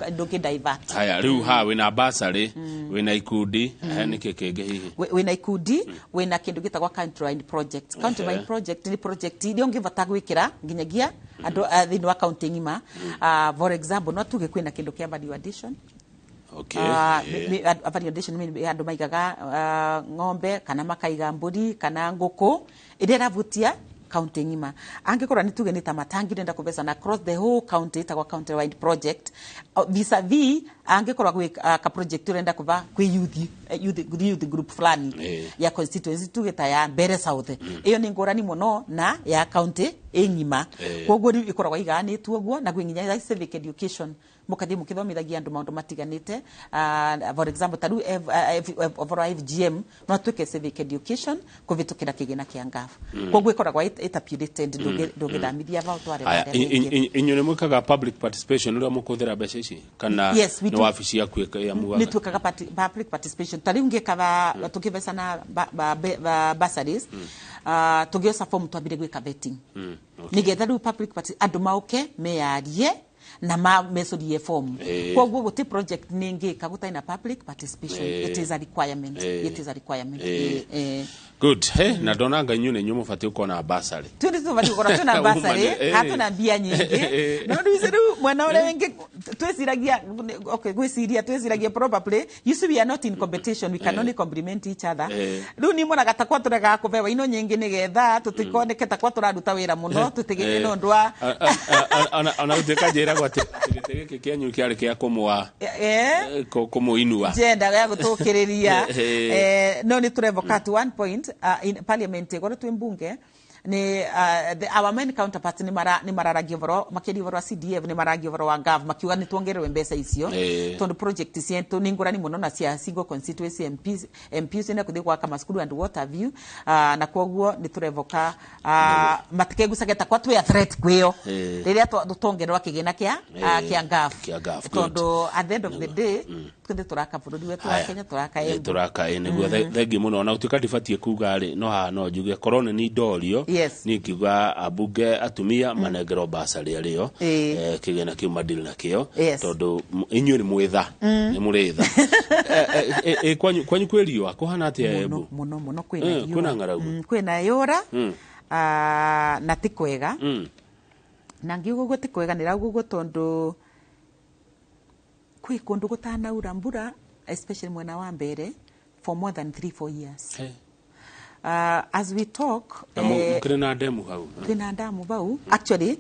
ndũngĩ divert.
Haya, rĩu ha wĩna bursary, wĩna ikundi, nĩkĩ kĩngĩ hihi?
Wĩna ikundi, wĩna kĩndũ gĩtagwo country wide project. Country wide project nĩ project iria ũngĩbata gwĩkĩra nginyagia andũ thĩinĩ wa county ng'ima. For example, no tuge kwĩna kĩndũ kĩa value addition. Value addition andũ maigaga ng'ombe kana makaiga mbũri kana ngũkũ ĩrĩa ĩravutia county ng'ima. Angĩkorwo nĩ tuge nĩ ta matangi ndenda kũbeca na across the whole county, ĩtagwo county wide project, vis-a-vis angĩkorwo gwĩ ka project ũrenda kũba kwĩ youth group fulani ya constituency, tuge ta ya Mbere South, ĩyo nĩ ngũrani mũno na ya county ĩ ng'ima. Koguo rĩu ĩkoragwo iganĩtwo ũguo, na kwĩ nginya civic education, mũkathiĩ mũkĩthomithagia andũ maũndũ matiganĩte. For example, ta rĩu ũhoro wa FGM no atuĩke civic education kũvĩtũkĩra kĩgĩna kĩa NGAAF. Koguo ĩkoragwo ĩtabulated, ndũngĩthamithia va ũtware harĩa hangĩ.
Inyuĩ nĩ mwĩkaga public participation ũrĩa mũkũhũthĩra mbeca ici kana
Yes, we
nĩ
do.
wabici yaku ĩamuaga?
Nĩ twĩkaga public participation. Ta rĩu ngĩkaga tũkĩvecana bursaries, tũgĩoca form twambire gwĩka vetting nĩgetha rĩu public andũ maũke meyarie na mecurie form. Koguo gũti project nĩngĩka gũtarĩ na public participation. It is a requirement. It is a requirement.
Good. He, na ndona nga inyuĩ nĩ inyuĩ mũbatiĩ gũkorwo na bursary.
Twĩ tũbatiĩ gũkorwo twĩna bursary. Hatũna mbia nyingĩ, no rĩu rĩu mwena ũrĩa wĩngĩ twĩciragia, okay, gwĩciria twĩciragia, probably, you see, we are not in competition, we can only complement each other. Rĩu niĩ monaga takwa tũregaga kũbewa ino nyingĩ nĩgetha tũtikoneke takwa tũraruta wĩra mũno tũtigĩte nĩ ũndũ wa
Ona gũtuĩka njĩragwo atĩ gĩtĩ gĩkĩ kĩanyu kĩarĩ kĩa kũmũa kũmũinua.
Njenda ya gũtũkĩrĩria. No nĩ tũrevoka at one point in parliament ĩgoro twĩ mbunge ni our main counterparts nĩ mararagia ũhoro makĩria ũhoro wa CDF, nĩ maragia ũhoro wa NGAAF makiuga nĩ tuongererwe mbeca icio tondũ project cietũ nĩ ngũrani mũno na cia single constituency MPs. MPs nĩ kũthiĩ gwaka macukuru and what have you, na koguo nĩ tũrevoka matikegucage takwa twĩ a threat kwĩo rĩrĩa tuongererwa kĩgĩna kĩa NGAAF,
Kĩa NGAAF, good.
tondũ at the end of the day twithe tũraka bũrũri wetu wa
Haya.
Kenya, tũraka
Ĩ,
Embu.
tũraka ĩ nĩguo. Thengi mũno. Ona gũtuĩka ndibatiĩ kuga rĩ, no haha no njuge korwo nĩ ni ndorio, niĩ ngiuga ambunge atumia manengerwo basarĩ arĩo kĩgĩna kĩu madili nakĩo tondũ inyuĩ nĩ mwĩtha nĩ mũrĩ tha. Kwanyu kwĩ riũa kũhana atĩa
Mũno.
Embu?
Mũno mũno kwĩna riũa.
Kwĩna ng'aragu?
Kwĩna yũra. Na ti kwega. Na ngiuga ũguo ti kwega, nĩrauga ũguo tondũ kwĩ kũndũ gũtanaura mbura, especially mwena wa mbere, for more than 3 4 years. As we talk,
Na mũkĩrĩ na ndemu hau?
Twĩna ndamu bau. Actually,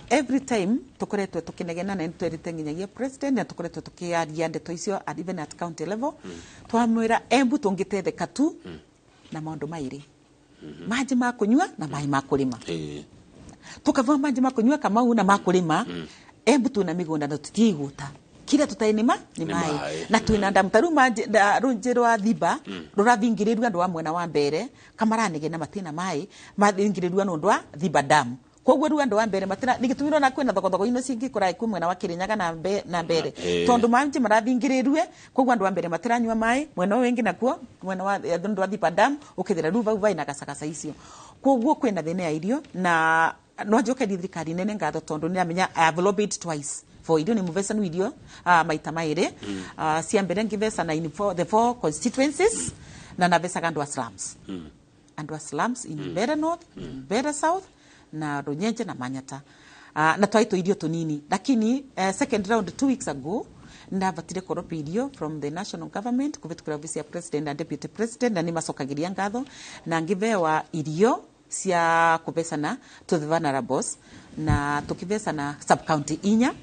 every time tukoretwo tukinegena na nĩtwerĩte nginyagia president na tukoretwo tukiaria ndeto icio at even at county level, twamwĩra Embu tũngĩtetheka tu na maũndũ mairĩ, maji ma kũnyua na maĩ ma kũrĩma. Tukavua maji ma kũnyua kamau na ma kũrĩma, Embu twĩna mĩgũnda na tũtiigũta, kĩrĩa tũtarĩ nĩma nĩ
Nĩ
maĩ.
maĩ.
Na twĩna ndamu. Ta rĩu rũnjĩ rwa Thiba rũrathingĩrĩrio andũ a mwena wa mbere kamaranegena matina maĩ mathingĩrĩrio nĩ ũndũ wa Thiba Dam. Koguo riu andu a mbere matira nigitumirwo na kwina thogothogo ino cingi kurai ku mwena wa Kirinyaga na na mbere tondu manji marathingiririe. Koguo andu a mbere matiranyua mai mwena uyu wingi, nakuo mwena wa ndu wa Thipa Dam ukithira riu vau vai na gacagaca icio. Koguo kwina thina ya irio, na no njokerie thirikari nene ngatho tondu niramenya I have lobbied twice for irio, ni muvesanu irio maita mairi. Cia mbere ngivesana in the four constituencies, na navesaga andu a slums, andu a slums in Mbeere North, Mbeere South na Runyenje na Manyata, na twaitwo irio tunini. Lakini second round 2 weeks ago ndavatire koropi irio from the national government kuvitukira office ya president and deputy president, na nimacokagiria ngatho, na ngivewa irio cia kuvesana to the vulnerables, na tukivesana sub county inya,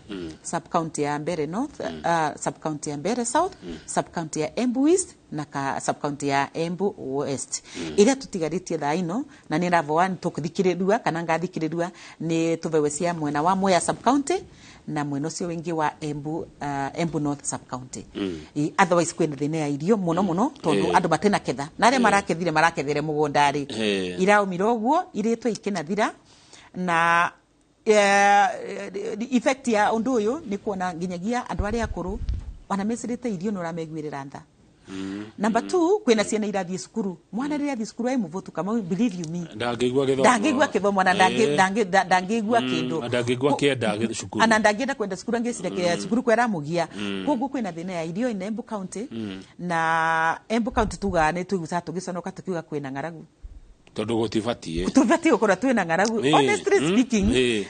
sub county ya Mbeere North, sub county ya Mbeere South, sub county ya Embu East na ka sub county ya Embu West. Iria tutigarĩtie thaa ino na nĩ ravoa tũkuthikĩrĩrua kana ngathikĩrĩrua nĩ tũvewe cia mwena wa Mwea sub county na mwena ũcio wĩngĩ wa Embu North sub county. Otherwise kwĩna thĩna ya irio mũno mũno tondũ andũ matena ketha, na arĩa marakethire marakethere mũgũnda rĩ, iraumire ũguo irĩtwo ikĩnathira. Na effect ya undu uyu ni kuona nginyagia andu aria akuru ona mecirite irio no rameguirira tha. Number 2, kwina ciana irathie cukuru, mwana riria athie cukuru ai muvutu kama, believe you me,
ndangĩigua gĩthomo,
ndangĩigua gĩthomo na ndangĩigua kĩndũ,
ndangĩigua kĩenda cukuru,
ana ndangĩenda kwenda cukuru, angĩciria cukuru kweramugia. Koguo kwina thĩna ya irio in Embu County, na Embu County tugaga nĩ tuigucaga tũgĩconoka tukiuga kwĩna ng'aragu,
tondu gutibatie
tubatie gukorwo twina ng'aragu. Honestly speaking,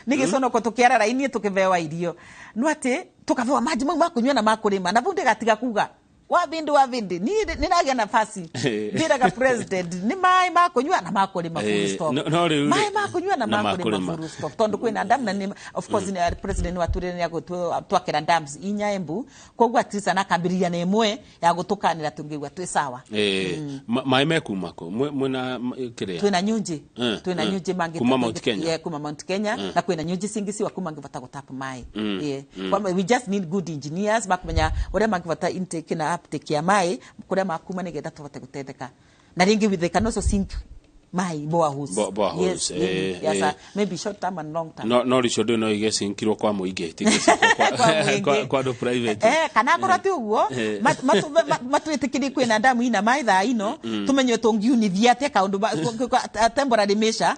ni giconoko tukiara raini tukivewa irio no ati tukavewa maji mau makunyua na makurima, na vau ndigatiga kuga wavindi wavindi ni niragia nafasi ndiraga president ni mai makunyua na makurima full stop, mai makunyua na makurima full stop, tondu kwina dam na ni of course ni president waturire ni agutwakira dams inya Embu, koguo at least anakambiriria na imwe ya gutukanira tungigwa twi sawa.
Mai mekuma ko mwena kiria
twina nyunji, twina nyunji mangi
kuma Mount Kenya,
yeah, kuma Mount Kenya, na kwina nyunji singi siwa kuma ngivata gutap mai. Yeah, we just need good engineers makumenya uria mangivata intake na uptake ya mai kuria makuma nigetha tuvote gutetheka, na ringi with they can also sink mai boreholes.
Boreholes,
yes, yes, maybe short term and long term.
No ricio no igecinkirwo kwa muingi ti kwa kwa private,
kana akorwo ti uguo matwitikirie kwina damu ina mai thaa ino tumenye tungiunithia atia kaundu temporary measure,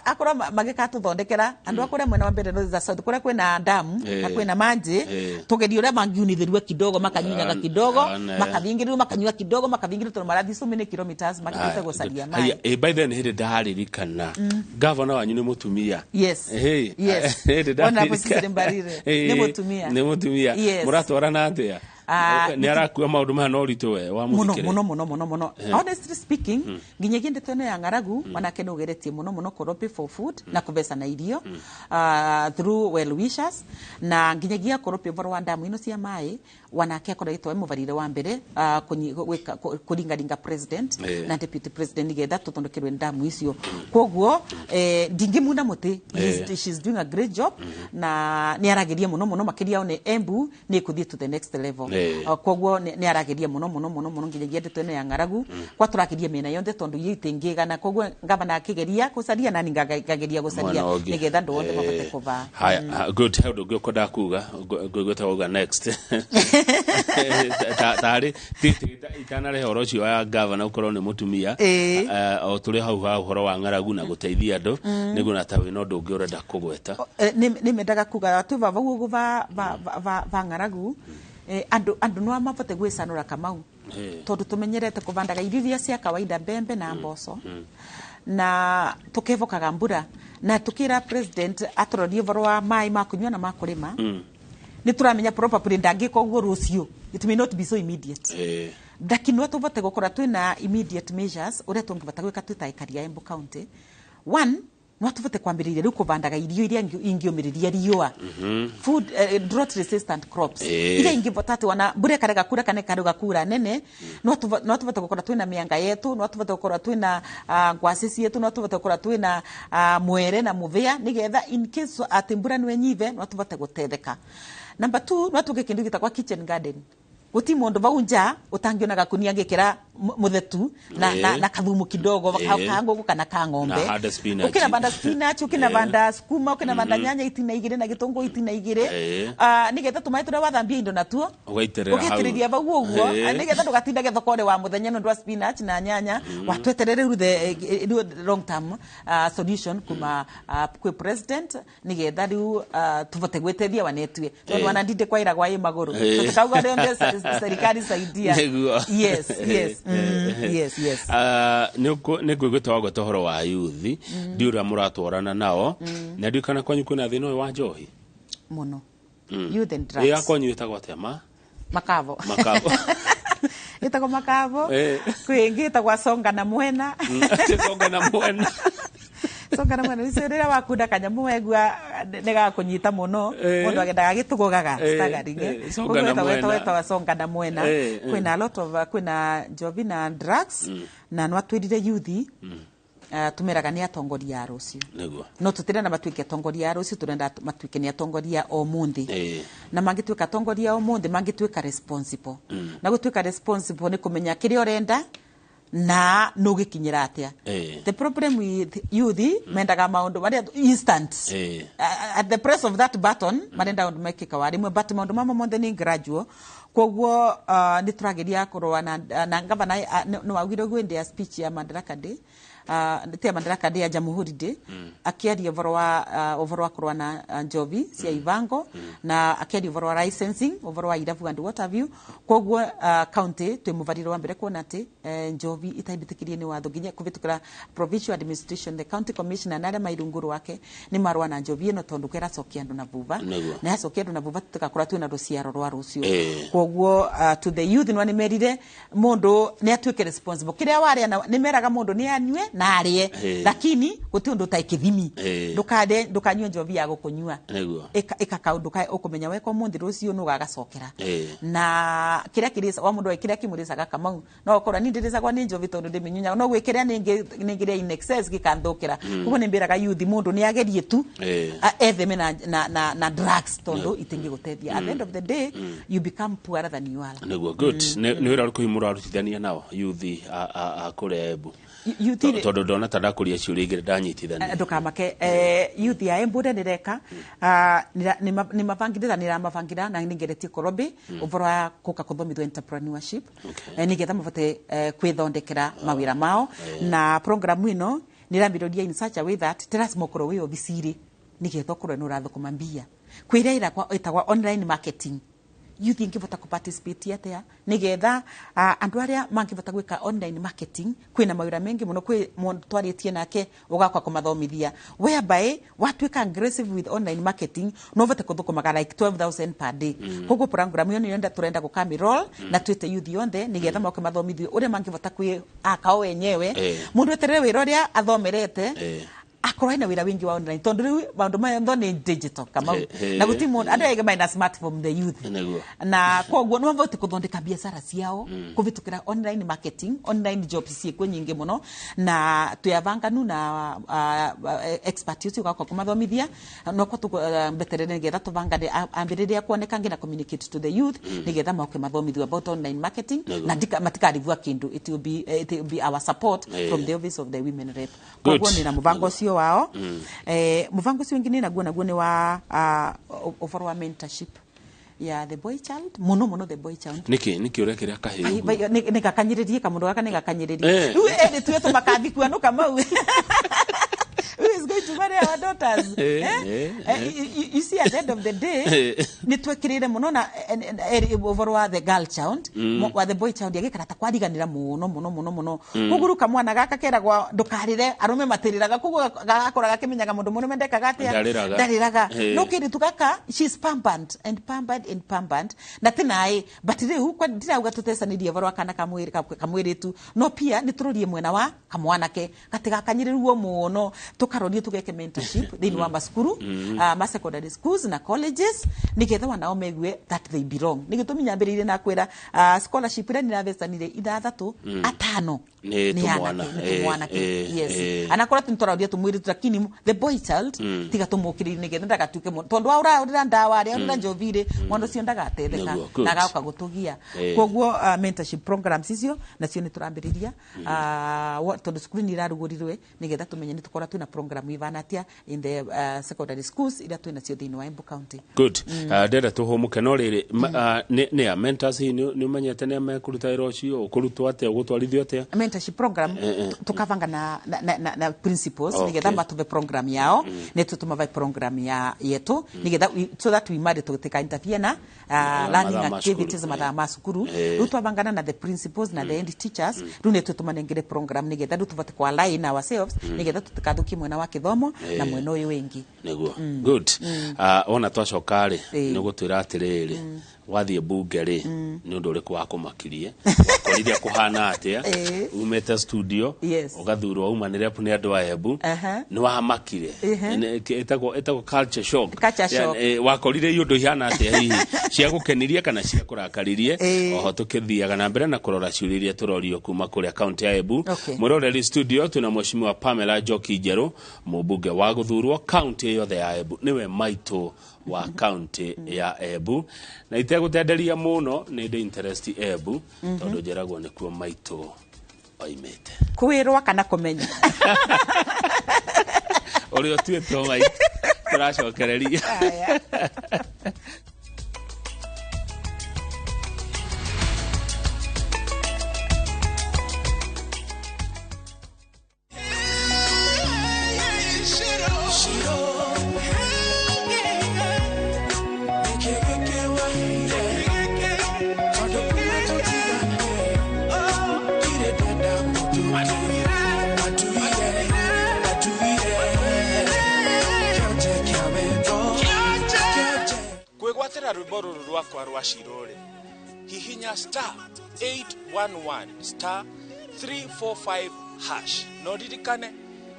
akorwo magikatuthondekera andu akuria mwena wa Mbeere North na South kuria kwina damu na kwina manji, tugerie uria mangiunithirwe kidogo, makanyunyaga kidogo, makathingirwo makanyua kidogo, makathingirwo tondu marathi so many kilometers makite gucaria mai.
By then hĩndĩ ndaririkana gavana wanyu nĩ mũtumia.
Yes. Yes. Ona Cecily Mbarire nĩ mũtumia.
Nĩ mũtumia. Mũratwarana atĩa? Nĩ arakua maũndũ maya na ũritũ we wa mũthikĩrĩria?
Mũno mũno mũno mũno. Honestly speaking, nginyagia ndeto ĩno ya ng'aragu wanake nĩ ũgeretie mũno mũno kũropi for food na kũvecana irio through well wishers, na nginyagia kũropi ũhoro wa ndamu ino cia maĩ wanake akoretwo e mũbarire wa mbere kũringaringa president na deputy president nigetha tũthondekerwe ndamu icio. Koguo ndingĩmuna mũtĩ, she's doing a great job, na nĩ arageria mũno mũno makĩria one Embu nĩ ĩkũthiĩ to the next level. Koguo nĩ arageria mũno mũno mũno mũno nginyagia ndeto ĩno ya ng'aragu kwa tũrageria mĩena yonthe tondu iria itingĩgana. Koguo gavana akĩgeria gũcaria nani ngageria gũcaria nigetha andũ othe mahote kũvaa.
Haya, good. He ũndũ ũngĩ ũkwendaga kuga ngũigua wauga next tarĩ itanarehe ũhoro ũcio wa gavana ũkorwo nĩ mũtumia, o tũrĩ hau ha ũhoro wa ng'aragu na gũteithia andũ, nĩguo na ta wĩna ũndũ ũngĩ ũrenda kũgweta.
Nĩ mendaga kuga tuva vau ũguo va ng'aragu, andu no mabote gwicanura Kamau tondu tumenyerete kuvandaga irio iria cia kawaida, mbembe na mboco, na tukevokaga mbura, na tukira president atũrorie ũhoro wa mai ma kunyua na ma kũrĩma. Nĩ tũramenya probably ndangĩka ũguo rũciũ, it may not be so immediate, lakini no tũvote gũkorwo twĩna immediate measures ũrĩa tũngĩvota gwĩka twĩ ta aikari a Embu County. One, no tũvote kwambĩrĩria rĩu kũvandaga irio iria ingĩũmĩrĩria riũa, food drought resistant crops iria ingĩvota atĩ ona mbura ĩkarega kura kana ĩkarega kura nene, no tũvote gũkorwo twĩna mĩanga yetu, no tũvote gũkorwo twĩna ngwacĩ cietu, no tũvote gũkorwo twĩna mwere na mũthĩa, nĩgetha in case atĩ mbura nĩ ĩnyive no tũvote gũtetheka. Number 2, no tuge kindu gĩtagwo kitchen garden. Guti mundu vau nja utangionaga kunia ngikira Muthetu na na kathumu kidogo ka ngũkũ kana ka ng'ombe.
Na hande spinach.
Ukinabanda spinach, ukinabanda sukuma, ukinabanda nyanya itina igiri na gĩtũngũrũ itina igiri. Nigetha tũmaĩ tũrĩa wathambia indo natuo
Ũgaitĩrĩra hau.
Ũgaitĩrĩria bau ũguo, nigetha ndũgatindage thoko-inĩ wa mũthenya nĩ ũndũ wa spinach na nyanya. Watweterere rĩu the rĩu long term solution kuma kwĩ president, nigetha rĩu tũvote gwĩteithia wanetue, tondũ wana ndinde kwaira gwa ĩ magũrũ. Tũtikauga rĩothe serikali saidia.
Nĩguo.
Yes.
Ah, nĩ ngũigĩte wagweta ũhoro wa yuthi, ndiũ ũrĩa mũratwarana nao, na ndiũ kana kwanyu kwĩna thĩna ũyũ wa njohi.
Mũno. Youth and drugs.
Ĩ ya kwanyu ĩtagwo atĩa ma?
Makavo.
Makavo.
Ĩtagwo Makavo. Kwĩ ĩngĩ ĩtagwo Songa na Mwena.
Songa na Mwena.
Songa na Mwena nĩcio rĩrĩa wakunda kanyamũ wegua nĩ gakũnyita mũno. Mũndũ agendaga agĩtũgũgaga, staggering, eh.
Songa na
Koguo
Mwena.
Wetagwo Songa na Mwena. Kwĩna a lot of kwĩna njovi na drugs, na nwatwĩrire yuthi, tumeraga nĩ atongoria a rũciũ. No tũtirenda matuĩke atongoria a rũciũ, tũrenda matuĩke nĩ atongoria o mũthĩ. Na mangĩtuĩka atongoria o mũthĩ, mangĩtuĩka responsible. Na gũtuĩka responsible nĩ kũmenya kĩrĩa ũrenda na nũgĩkinyĩra atĩa. The problem with youth, mendaga maũndũ marĩa instant. At the press of that button, marenda maũndũ mekĩka wa rĩmwe, but maũndũ mamwe mothe nĩ gradual. Koguo nĩ tũrageria kũrũa na gavana nĩ waugire ũguo hĩndĩ ya speech ya Madaraka Day, ti ya Madaraka Day, ya Jamhuri Day, akĩaria ũhoro wa kũrũa na njovi cia ivango, na akĩaria ũhoro wa licensing, ũhoro wa irabu and what have you. Koguo county twĩ mũbarĩre wa mbere kuona atĩ njovi itaibĩtĩkĩrie nĩ watho nginya kũvĩtũkĩra provincial administration, the county commissioner na arĩa mairungu rwake nĩ marũa na njovi ĩno, tondũ kĩracokia andũ na vuva. Na yacokia andũ na vuva, tũgakorwo twĩna rũciaro rwa rũciũ. Koguo to the youth, nwa nĩmerire mũndũ nĩ atuĩke responsible kĩrĩa warĩa, na nĩ meraga mũndũ nĩ anyue na arĩe, lakini gũtirĩ ũndũ ũtarĩ kĩthimi. Ndũkarĩe, ndũkanyue njovi ya gũkũnyua. Ĩka kaũndũ ka ũkũmenya weka ũmũthĩ, rũciũ nĩ ũgagacokera. Na kĩrĩa kĩrĩca wa mũndũ, kĩrĩa kĩmũrĩcaga Kamau, no ũkorwo niĩ ndĩrĩcagwo nĩ njovi tondũ ndĩmĩnyunyaga, no gwĩ kĩrĩa nĩngĩrĩa in excess gĩkanthũkĩra. Koguo nĩ mbĩraga youth mũndũ nĩ agerie tu etheme na drugs, tondũ itingĩgũteithia. At the end of the day, you become poorer than you are.
Nĩguo, good. Nĩ wĩra ũrĩkũ hihi mũrarutithania nao yuthi a kũrĩa Embu?
Youth
Tondũ ndona ta ndakũria ciũria igĩrĩ ndanyitithania.
Ndũkamake, youth ya Embu ũrĩa nĩreka nĩ mabangithĩra, nĩramabangira na nĩngeretie Korobi ũhoro wa kũka kũthomithio entrepreneurship, nĩgetha mabote kwĩthondekera mawĩra mao. Na program ĩno nĩrambĩrĩria in such a way that ti lazima ũkorwo wĩ obicirĩ nĩgetha ũkorwo nĩ ũrathũkũma mbia. Kwĩrĩa ĩrakwa ĩtagwa online marketing, youth ingĩbota kũ participate atĩa nĩgetha andũ arĩa mangĩbota gwĩka online marketing, kwĩna mawĩra maingĩ mũno. Kwĩ mũndũ twarĩtie nake ũgakwa kũmathomithia, whereby watuĩka aggressive with online marketing, no ũvote kũthũkũmaga like 12,000 per day. Koguo program ĩyo nĩyo tũrenda gũkamĩroll na twĩte youth yonthe nĩgetha moke mathomithio ũrĩa mangĩbota kwĩ aka o wenyewe. Mũndũ eterere wĩra ũrĩa athomerete, akorwo ena wĩra wingi wa online, tondũ rĩu maũndũ maya tho nĩ digital, Kamau. Na gũtirĩ mũndũ, andũ aingĩ mena smartphone, the youth. Na koguo nĩ mabote kũthondeka biacara ciao kũvĩtũkĩra online marketing. Online jobs ciĩkuo nyingĩ mũno, na twĩavanganu na expert ũcio ũgakwa kũmathomithia noko mbeterere nĩgetha tũbangane ambĩrĩria kuoneka ngina communicate to the youth nĩgetha moke mathomithio about online marketing. Na matikarivua kĩndũ, it will be our support from the office of the women rep.
Good.
Koguo nĩ na mũbango ũcio wao. Mũbango ũcio ũngĩ nĩ naguo nĩ wa ũhoro wa mentorship ya the boy child, mũno mũno the boy child.
Nĩkĩ ũrekĩra kahĩĩ
Ai,
ũguo?
Nĩ gakanyĩrĩrie kamũndũ gaka, nĩ gakanyĩrĩrie. Rĩu ĩrĩ tuĩ tũmakathi kuanũka Kamau. Who is going to marry our daughters? Eh? You see, at the end of the day, nĩ twekĩrĩire mũno na ũhoro wa the girl child, wa the boy child agĩkara ta kwariganĩra mũno mũno mũno mũno. Koguo rĩu kamwana gaka keragwa ndũkarĩre, arũme matĩrĩraga, koguo gagakũra gakĩmenyaga mũndũ mũrũme ndekaga atĩa?
Ndarĩraga.
Ndarĩraga. No kĩrĩtu gaka, she's pampered and pampered and pampered na tinaĩ, but rĩu kwa ndirauga tũtecanĩrie ũhoro wa kana kamwĩrĩtu, no pia nĩ tũrorie mwena wa kamwanake gatigakanyĩrĩrwo mũno, tũkarorie. Tugeke mentorship thĩinĩ wa macukuru, ma secondary schools na colleges, nĩgetha wanao megue that they belong. Nĩ gĩtũmi nyambĩrĩirie na kwĩra scholarship iria nĩrabecanire ithathatũ, atano
Nĩ
nĩ
tũmwana.
anake, nĩ tũmwanake. Yes. Anakorwo tũraũria tũmwĩrĩtu, lakini the boy child, tiga tũmũkĩrĩrie nĩgetha ndagatuĩke tondũ waũrĩra ndawa rĩ, aũrĩra njovi rĩ, mwana ũcio ndagateithĩka
Nĩguo, good.
na agoka gũtũgia. Koguo mentorship programs icio nacio nĩ tũrambĩrĩria, tondũ cukuru nĩ irarugũrirwe, nĩgetha tũmenye nĩ tũkorwo twĩna program ivana atĩa in the secondary schools iria twĩ nacio thĩinĩ wa Embu County.
Good. Ndĩrenda tũhũmũke, no rĩrĩ, nĩ a mentors hihi nĩ ũmenyete nĩ a mekũruta wĩra ũcio, ũkũrutwo atĩa, ũgũtwarithio atĩa?
Mentorship program, tukavanga na principals, nigetha matuve program yao, netu tumavae program ya yetu, nigetha so that we made tutika interfere na learning
mathaa ma
activities,
cukuru.
mathaa ma cukuru. Riu twavangana na the principals na the end teachers, riu netu tumanengere program nigetha riu tuvote ku align ourselves, nigetha tutikathukie mwena wa kithomo na mwena uyu wingi.
Nĩguo, good. Ona twacoka rĩ, nĩ ũgũtwĩra atĩrĩrĩ, wathiĩ mbunge rĩ, nĩ ũndũ ũrĩkũ wakũmakirie, wakorire kũhana atĩa? Umĩte studio, ũgathurwo uma nĩ rep nĩ andũ a Embu, nĩ wamakire? Ĩtagwo culture shock.
Culture shock.
Wakorire iũndũ ihana atĩa, hihi ciagũkenirie kana ciakũrakaririe? Oho tũkĩthiaga na mbere na kũrora ciũria iria tũrorio kuma kũrĩa kaunti ya Embu. Mwĩroreri, studio twĩna mheshimiwa Pamela Njoki Njerũ, mũmbunge wa gũthurwo kaunti yothe ya Embu, nĩwe maitũ wa kaunti ya Embu, na itegũtenderia mũno nĩ ndĩ interest Embu, tondũ njĩragwo nĩkuo maitũ oimĩte.
Kwirwa kana kumenya?
Ũrĩa ũtuĩtwo maitũ tũracokereria.
Kwĩgwatĩra rwĩmbo rũrũ rwakwa rwa Ciro rĩ, hihinya *811*345# no ririkane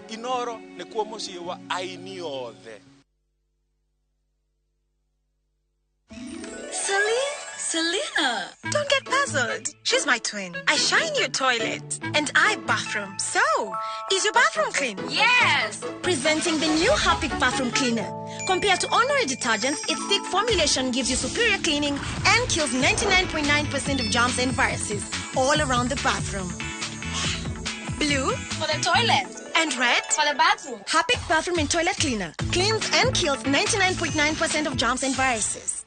Inoro nĩkuo mũciĩ wa aini othe.
Celine? Selena! Don't get puzzled. She's my twin. I shine your toilet and I bathroom. So, is your bathroom clean?
Yes!
Presenting the new Harpic bathroom cleaner. Compared to ordinary detergents, its thick formulation gives you superior cleaning and kills 99.9% of germs and viruses all around the bathroom. Blue
for the toilet
and red
for the bathroom.
Harpic bathroom and toilet cleaner cleans and kills 99.9% of germs and viruses.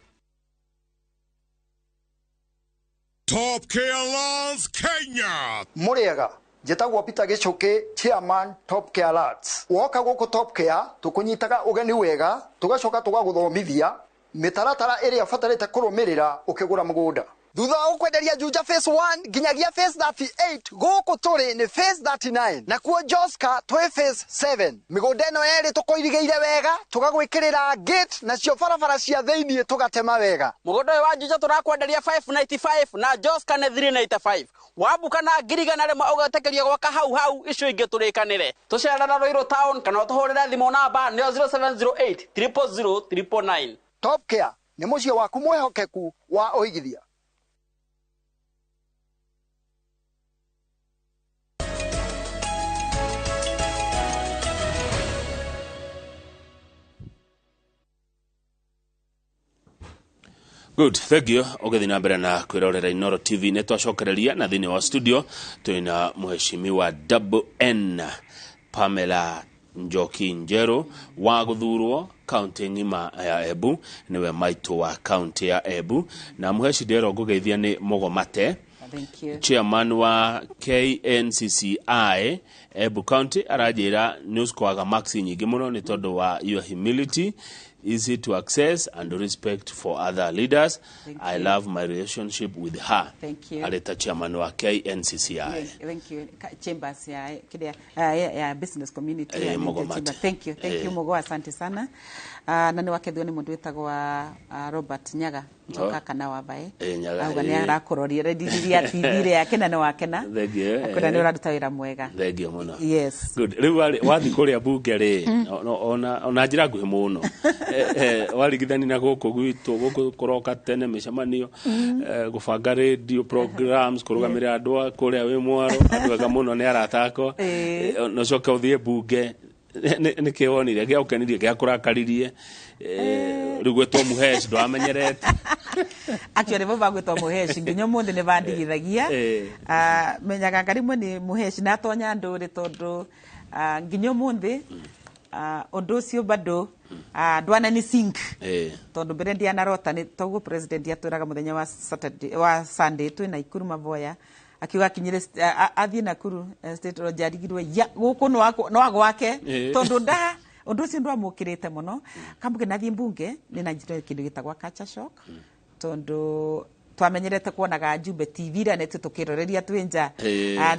Top Care Laws Kenya.
Mũrĩega, njĩtagwo Peter Gĩchũkĩ, chairman Top Care Lads. Woka gũkũ Top Care tũkũnyitaga ũgeni wega, tũgacoka tũgagũthomithia mĩtaratara ĩrĩa ũbatarĩte kũrũmĩrĩra ũkĩgũra mũgũnda. Thutha wa gũkwenderia Juja phase 1 nginyagia phase 38, gũkũ tũrĩ nĩ phase 39, nakuo Joska twĩ phase 7. Mĩgũnda ĩno yerĩ tũkũirigĩire wega, tũgagwĩkĩrĩra gate, nacio barabara cia thĩiniĩ tũgatema wega.
Mũgũnda ũyũ wa Juja tũrakwenderia 595 na Joska nĩ 395. Wambuka na 100,000 ũgetĩkĩrio gwaka hau hau, icio ingĩ tũrĩkanĩre. Tũcerera Ruiru town kana ũtũhũrĩre thimũ namba nĩyo 0708 000 999.
Top Care nĩ mũciĩ waku mwĩhokeku wa ũigithia.
Good, thank you. Ũgĩthiĩ na mbere na kwĩrorera Inoro TV, nĩ twacokereria na thĩinĩ wa studio twĩna mheshimiwa Double N Pamela Njoki Njerũ wa gũthurwo kaunti ng'ima ya Embu, nĩwe maitũ wa kaunti ya Embu, na mũheci ndĩrwo ngũgeithia nĩ Mũgomate.
Thank you.
Chairman wa KNCCI Embu County aranjĩra nĩ ũcikwaga marks nyingĩ mũno nĩ tondũ wa your humility. Easy to access and respect for other leaders.
Thank
I
you.
love my relationship with her.
Thank you.
Arĩ ta chairman wa KNCCI.
Yes, thank you. Chambers ya kile ya business community ya
Mugo
Ninja
Mate.
Chamber. Thank you, thank you. Mugo, asante sana. Na nĩ wakethio nĩ mũndũ wĩtagwo Robert Nyaga njoka kana wavae.
Nyaga,
Auga nĩ arakũroria rendiriria TV yake na nĩ wakena.
Thank you.
Akwĩra nĩ ũraruta wĩra mwega.
Thengiũ mũno.
Yes.
Good. Rĩu wathiĩ kũrĩa bunge rĩ, ona njĩra nguhĩ mũno, warigithani na gũkũ gwitũ, gũkũ kũroka tene mĩcemanio, gũbanga radio programs, kũrũgamĩrĩra andũ a kũrĩa wĩ mwaro, andũ ega mũno nĩ arata akwa. Na ũcoke ũthiĩ bunge, nĩ kĩ wonire gĩagũkenirie, gĩakũrakaririe? Rĩu gwĩtwo Mũhesh ndwamenyerete?
Actually bo bagwĩtwo Mũheshi nginya ũmũthĩ nĩ bandigithagia. Menyaga ngarimwe nĩ Mũheshi na atonya ndũrĩ tondũ nginya ũmũthĩ ũndũ ũcio bado ndwanani sink, tondũ mbere ndianarota nĩ toguo president atwĩraga mũthenya wa Saturday, wa Sunday twĩ Naikuru mavoya, akiuga akinyire athiĩ Nakuru State Lodge arigirwe ya gũkũ no gwake, tondũ nda ũndũ ũcio ndwamũkĩrĩte mũno. Kambuge nathiĩ mbunge nĩ nanjire kĩndũ gĩtagwa culture shock, tondũ twamenyerete kuonaga Njumbe TV ira nĩtũ tũkĩroreria twĩ nja.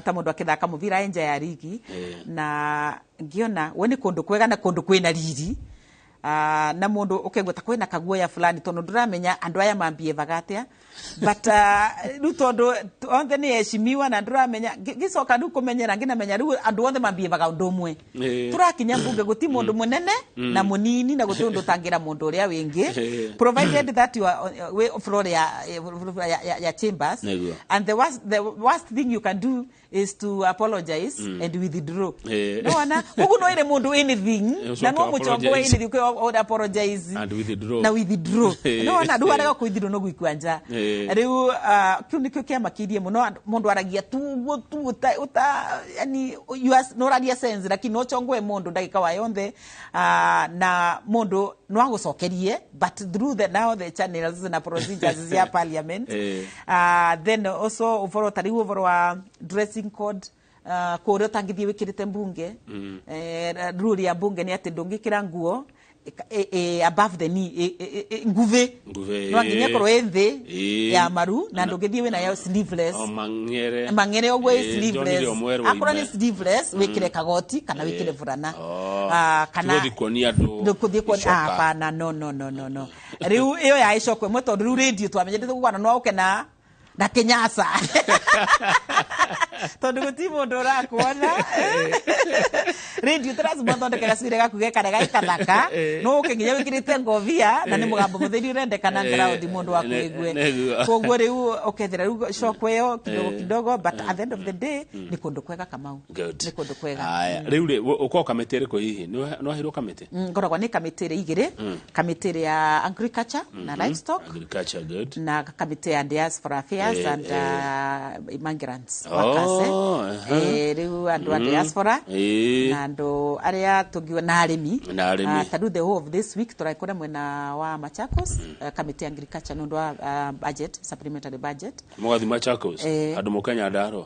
Ta mũndũ akĩthaka mũbira nja ya rigi, na ngiona we nĩ kũndũ kwega na kũndũ kwĩna riri, na mũndũ ũkaigua ta kwĩna kaguoya fulani tondũ ndũramenya andũ aya mambievaga atĩa, but rĩu tondũ othe nĩ heshimiwa na ndũramenya ngĩcoka rĩu kũmenyera ngĩnamenya rĩu andũ othe mambievaga ũndũ ũmwe. Tũrakinya mbunge gũti mũndũ mũnene na mũnini, na gũtirĩ ũndũ ũtangĩra mũndũ ũrĩa wĩngĩ, provided that you are wĩ floor ya chambers. And the worst thing you can do is to apologize and withdraw. Nona koguo no ĩre mũndũ anything
Ũcoke
na no mũchongo
apologize.
anything apologize
And withdraw.
Na withdraw. Nona rĩu arega kũ no gwikua nja. Rĩu kĩu nĩkĩo kĩamakirie mũno. Mũndũ aragia tu ũguo tu ũta yani you are no ũraria sense, lakini no chongoe mũndũ ndagĩka wa yonthe, na mũndũ no agũcokerie, but through the now the channels na procedures cia parliament. Then also ũboro ta rĩu ũboro wa dressing code, kũrĩa ũtangĩthiĩ wĩkĩrĩte mbunge. Rule ya mbunge nĩ atĩ ndũngĩkĩra nguo above the knee, nguvĩ.
Nguvĩ.
No nginya ĩkorwo ĩ thĩ ya maru, na ndũngĩthiĩ wĩna yo sleeveless.
O mang'ere.
Mang'ere ũguo ĩ sleeveless.
Ndonire ũmwe
Akorwo nĩ
rũime.
sleeveless, wĩkĩre kagoti kana wĩkĩre burana. Kana
Tũgũthiĩ kuonia andũ
ndũkũthiĩ kuonia
icoka.
Hapana, no, no, no, no, no. Rĩu ĩyo ya icoko ĩmwe, tondũ rĩu radio twamenyerete gũkwana no ũke na kĩnyasa, tondũ gũti mũndũ ũrakuona radio tũracimba thondeke gacwĩrĩ gaku gekare gaikathaka, no ũke nginya wĩkĩrĩte ngobia na nĩ mũgambo mũtheri ũrendekana ground mũndũ waku ĩgue.
Nĩguo.
Koguo rĩu ũkethera rĩu shock ĩyo kidogo kidogo, but at the end of the day nĩ kũndũ kwega, Kamau.
Good.
Nĩ kũndũ kwega.
Aya, rĩu rĩ, ũkoragwo kamĩtĩ ĩrĩkũ hihi? Nĩ waheirwo kamĩtĩ?
Ngoragwo nĩ kamĩtĩ ĩrĩ igĩrĩ, kamĩtĩ ĩrĩ ya agriculture na livestock
Agriculture, good.
na kamĩtĩ ya diaspora affairs and migrants
Oh,
workers. Rĩu andũ a diaspora na andũ arĩa tũngiuga na arĩmi.
Na arĩmi.
Ta rĩu the whole of this week tũraikũra mwena wa Machakos, kamĩtĩ ya agriculture nĩ ũndũ wa budget, supplementary budget.
Mũgathiĩ Machakos? Andũ mũke Nyandarũa?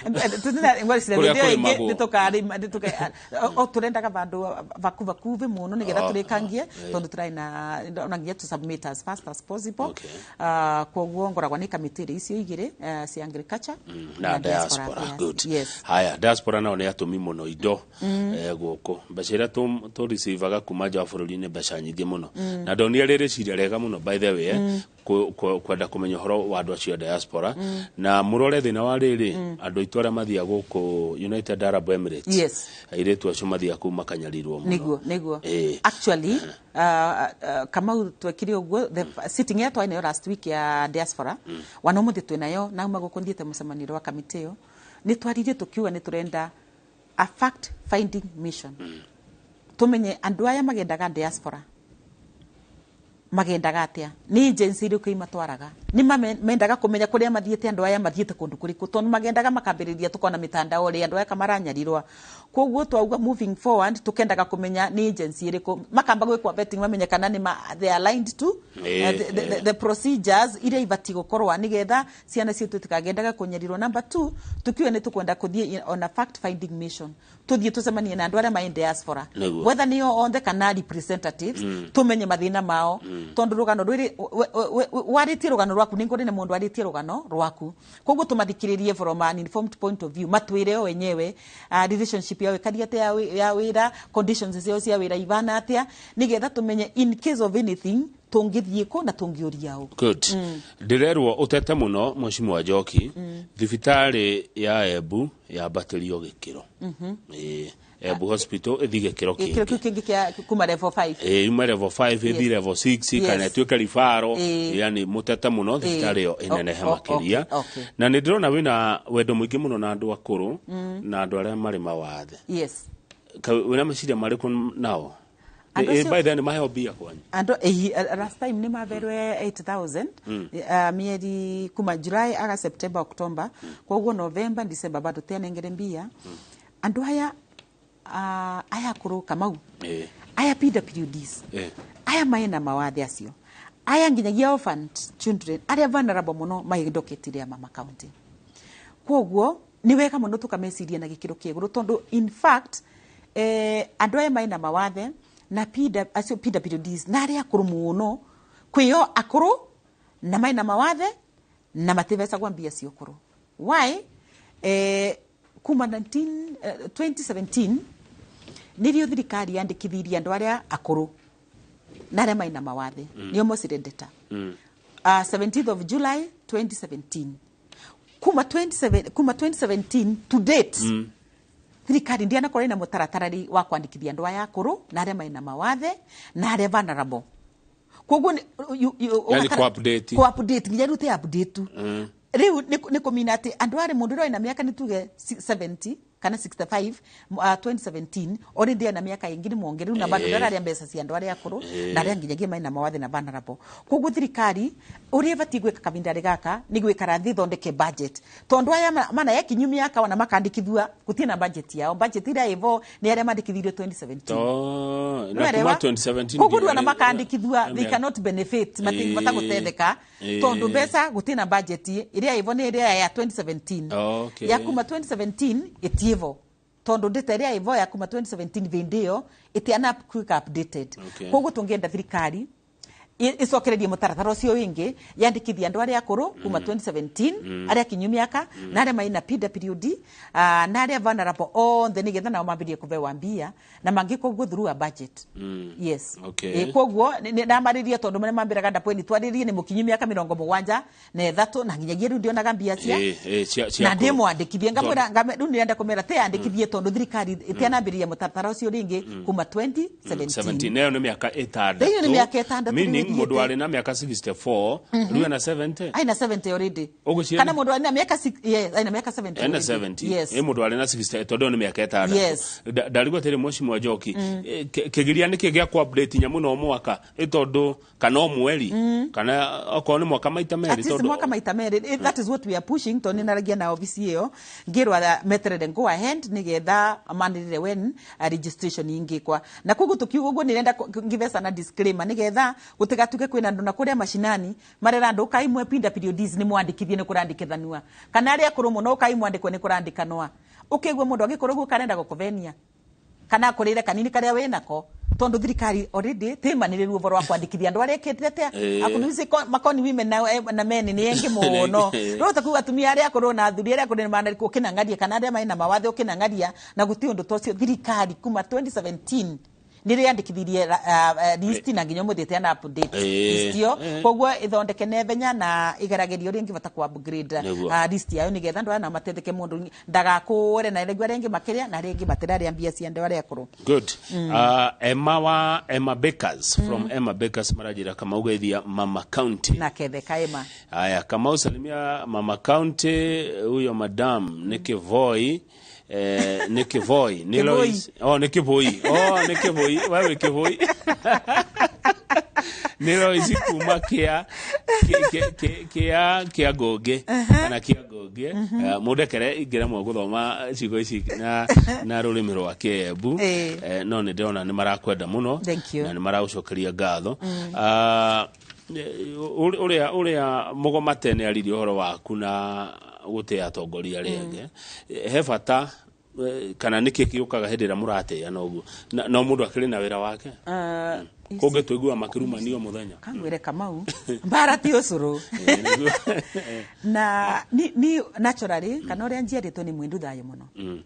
Kũrĩa kũrĩmagwo.
O tũrendaga vandũ vaku vakuvi mũno nĩgetha tũrĩkangie, tondũ tũrarĩ na ona nginya to submit as fast as possible. Koguo ngoragwo nĩ kamĩtĩ ĩrĩ icio igĩrĩ, cia agriculture
na diaspora.
Affairs.
Good.
Yes.
Haya, diaspora nao nĩ atũmi mũno indo gũkũ, mbeca iria tũreceivaga kuma nja wa bũrũri nĩ mbeca nyingĩ mũno. Na ndonire rĩrĩ ciria rĩega mũno, by the way, kwenda kũmenya ũhoro wa andũ acio a diaspora, na mũrore thĩna wa rĩrĩ, andũ aitũ arĩa mathiaga gũkũ United Arab Emirates, airĩtu acio mathiaga kũu makanyarirwo mũno.
Niguo. Actually, Kamau, twekire ũguo the sitting ĩrĩa twarĩ nayo last week ya diaspora, wana ũmũthĩ twĩ nayo nauma gũkũ thiĩte mũcemanio wa kamĩtĩ ĩyo, nĩ twaririe tũkiuga nĩ tũrenda a fact finding mission, tũmenye andũ aya magendaga diaspora magendaga atĩa, nĩ agency irĩkũ imatwaraga. Nĩ mendaga kũmenya kũrĩa mathiĩte, andũ aya mathiĩte kũndũ kũrĩkũ, tondũ magendaga makambĩrĩria tũkona mitandao rĩ andũ aya kamaranyariirwa. Koguo twauga moving forward tukendaga kũmenya nĩ agency ĩrĩkũ makamba gwĩkwa vetting, mamenye kana nĩ they are aligned to the procedures iria ibatiĩ gũkorwa nigetha ciana citũ itikagendaga kũnyarirwo. Number two, tukiuga nĩ tũkwenda kũthiĩ on a fact finding mission, tuthiĩ tũcemanie na andũ arĩa mai diaspora, whether nĩo onthe kana representatives, tumenye mathĩna mao, tondũ rũgano rwĩrĩ warĩtie rũgano rwaku nĩ ngũrĩ na mũndũ arĩtie rũgano rwaku. Koguo tũmathikĩrĩrie from an informed point of view, matwĩre o wenyewe relationship yao ĩkaria atĩa ya wĩra, conditions ciao cia wĩra ivana atĩa, nĩgetha tũmenye in case of anything tũngĩthiĩ kũ na tũngĩũria ũ.
Good. Ndĩrerwo ũtete mũno, Mheshimiwa Njoki, thibitarĩ ya Embu yambatĩrio gĩkĩro. Ĩĩ, Embu Hospital ĩthiĩ gĩkĩro
gĩkĩro
kĩngĩ.
Kĩu kĩngĩ kĩa kuma level 5.
Ĩĩ, yume level 5 ĩthiĩ level 6 kana ĩtuĩke referral. Yani mũtete mũno thibitarĩ ĩyo ĩnenehe makĩria. Na nĩ ndĩrona wĩna wendo mũingĩ mũno na andũ akũrũ na andũ arĩa marĩ mawathe. Wĩna meciria marĩkũ nao?
Andũ acio-
By then maheo mbia kwanyu?
Andũ last time nĩ maverwe 8000 mieri kuma July aga September, October, koguo November, December bado tianengere mbia andũ aya, aya akũrũ Kamau, aya PWDs, aya maena mawathe acio, aya nginyagia orphan children arĩa vulnerable mũno maindoketire ya mama county. Koguo nĩ wega mũno tũkameciria na gĩkĩro kĩa igũrũ, tondũ in fact andũ aya maena mawathe na acio PWDs na arĩa akũrũ mũno, kwĩo akũrũ na maena mawathe na mativecagwa mbia cia ũkũrũ. Why? Kuma 19, 2017 nĩrĩo thirikari yandĩkithirie andũ arĩa akũrũ na arĩa maina mawathe, nĩo mocire data, 17th of July 2017. Kuma 27, kuma 2017 to date, thirikari ndianakorwo ina mũtaratara wa kwandĩkithia andũ aya akũrũ na arĩa maina mawathe na arĩa vulnerable. Koguo
Yani ku-update.
Ku-update nginya rĩu te update rĩu nĩ kũmina atĩ andũ arĩ mũndũ ũrĩa wĩna mĩaka nĩ tuge 70 kana 65, 2017 already ena mĩaka ĩngĩ nĩ mwongereru na bado ndararia mbeca cia andũ arĩa akũrũ na arĩa nginyagia maina mawathe na vulnerable. Koguo thirikari ũrĩa ĩbatiĩ gwĩka kavinda gaka nĩ gwĩkara thĩ ithondeke budget, tondũ aya mana yakinyu mĩaka ona makandĩkithua gũtirĩ na budget yao. Budget ĩrĩa ĩvo nĩ arĩa mandĩkithirio 2017.
To, na
Nĩwaelewa?
kuma 2017
Koguo rĩu ona
nginya
makandĩkithua they cannot benefit, matingĩhota gũtetheka tondũ mbeca gũtirĩ na budget. Ĩrĩa ĩvo nĩ ĩrĩa ya 2017. Ya kuma 2017 ĩtiĩvo, tondũ ndĩta ĩrĩa ĩvo ya kuma 2017 vĩndĩ ĩyo ĩtiana quick updated. Koguo tũngĩenda thirikari ĩcokererie mũtaratara ũcio wĩngĩ yandĩkithia andũ arĩa akũrũ kuma 2017, arĩa kinyu mĩaka na arĩa maina PWD, na arĩa vulnerable othe, nĩgetha nao mambĩrĩrie kũbewa mbia na mangĩka ũguo through a budget. Yes. Koguo ndamarĩria tondũ marĩa mambĩraga ndapweni twarĩrie nĩ mũkinyu mĩaka 73 na nginyagia rĩu ndionaga mbia cia
Cia
na
akũrũ.
ndĩmwandĩkithie ngamwĩra rĩu nĩrenda kũmera teyandĩkithie tondũ thirikari ĩtianambĩrĩria mũtaratara ũcio rĩngĩ kuma 2017.
17 nayo nĩ mĩaka ĩtandatũ.
Ĩyo nĩ mĩaka 6
Meaning
rĩu
mũndũ
ĩthiĩte.
warĩ na mĩaka 64 rĩu ena 70.
Aina 70 already.
Ũgwĩciria
Kana mũndũ arĩ na mĩaka yes, aina mĩaka 70
ena
already.
70.
Yes.
Ĩ mũndũ warĩ na 60 tondũ ĩyo nĩ mĩaka 6. Ndarigwo atĩrĩ, Mheshimiwa Njoki, kĩgiria nĩkĩ gĩa ku update nyamũ no mwaka, ĩ tondũ kana o mweri kana okorwo nĩ mwaka maita merĩ?
At least
Tondũ
mwaka maita merĩ. That is what we are pushing, tondũ nĩnaragia na obici ĩyo ngĩrwo meterere go ahead nĩgetha manĩrĩre when registration ingĩkwa. Na koguo tũkiuga ũguo nĩrenda ngive sana disclaimer nĩgetha gũtigatuĩke kwĩna andũ na kũrĩa macinani marera andũ ũkai mwe PWDs nĩ mwandĩkithie nĩ kũrandĩkithanua, kana arĩa akũrũ mũno ũkai mwandĩkwo nĩ kũrandĩkanwa. Ũkĩigua mũndũ angĩkorwo ũguo karenda gũkũvenia kana akũrĩre kanini karĩa wĩnako, tondũ thirikari already tĩmanĩrĩru ũhoro wa kwandĩkithia andũ arĩa ĩkĩte atĩa akũnuzi makoni women na men nĩ engĩ mũno. Rĩu ta kuga atumia arĩa akũrũ na athuri arĩa akũrũ nĩmanarĩkwo ũkĩnang'aria kana arĩa mena mawathe ũkĩnang'aria na gũtirĩ ũndũ ta ũcio. Thirikari kuma 2017 nĩ yandĩkithirie list na nginya ũmũthĩ ĩtiana update list ĩyo. Koguo ĩthondeke naihenya na ĩgeragerio ũrĩa ĩngĩbota ku upgrade list yayo nĩgetha andũ aya nao matetheke, mũndũ ndagakũre na rĩngĩ arĩa angĩ makĩrĩa na arĩa angĩ matirarĩa mbia cia andũ arĩa akũrũ.
Good. Emma wa Emma Bakers, from Emma Bakers marajira Kamau geithia Mama County.
Na ketheka Emma.
Haya, Kamau salimia Mama County, huyo madam ni Kivoi, ni Kivoi, ni
Kivoi.
Lois. Oh, ni Kivoi. Oh, ni Kivoi. Wewe Kivoi. Ni Lois kuma kia Kia kia ngũngĩ kana kia ngũngĩ, mũndekere ingĩremwo gũthoma ciugo ici na rũrĩmĩ rwa Kĩembu. No nĩ ndĩrona nĩ marakwenda mũno
Thank you.
na nĩ maragũcokeria ngatho. Ah, ũrĩa mũgoma tene aririe ũhoro waku na gũtĩa atongoria arĩa angĩ, he bata, kana nĩkĩ gĩũkaga hĩndĩ ĩrĩa mũratĩana ũguo? No mũndũ akĩrĩ na wĩra wake kũngĩ tũiguaga makĩrumanio mũthenya.
Kangwire Kamau, mbara ti ũcũrũ. Na ni naturally kana ũrĩa njiarĩtwo nĩ mwendu thayũ mũno,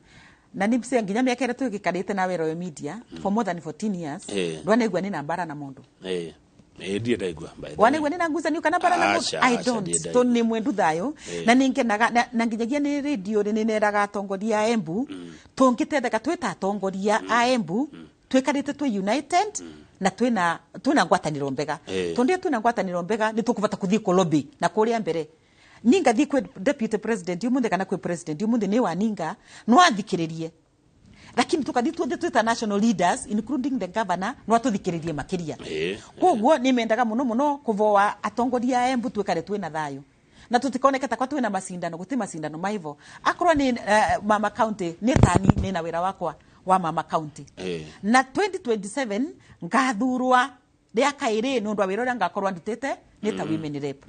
na nĩ mse nginya mĩaka ĩrĩa twĩgĩkarĩte na wĩra ũyũ media for more than 14 years, ndwanaigua nĩ na mbara na mũndũ.
Ĩĩ, ndirĩ ndaigua, by the way.
Wanaigua nĩ na ngucanio kana mbara na mũndũ?
Aca,
I
aca,
don't.
ndirĩ ndaigua.
Tondũ nĩ mwendu thayũ na nĩ ngenaga na nginyagia nĩ radio rĩ, nĩ neraga atongoria a Embu tũngĩtetheka twĩ ta atongoria a Embu twĩkarĩte twĩ united na twĩna ngwatanĩro mbega, tondũ rĩrĩa twĩna ngwatanĩro mbega nĩ tũkũbota kũthiĩ kũ lobby na kũrĩa mbere. Ninga thiĩ kwĩ deputy president umuthi kana kwĩ president umuthi nĩ waninga no athikĩrĩrie, lakini tukathi tuothe twĩ national leaders including the governor no atũthikĩrĩrie makĩria. Koguo nĩ mendaga mũno mũno kũvoa atongoria a Embu twĩkare twĩna thayũ na tutikoneke takwa twĩna macindano. Gũtirĩ macindano maivo. Akorwo nĩ mama county, nĩ tani nĩ na wĩra wakwa wa mama county na 2027 ngathurwa rĩa kaĩrĩ nĩ ũndũ wa wĩra ũrĩa ngakorwo ndutĩte nĩ ta women rep.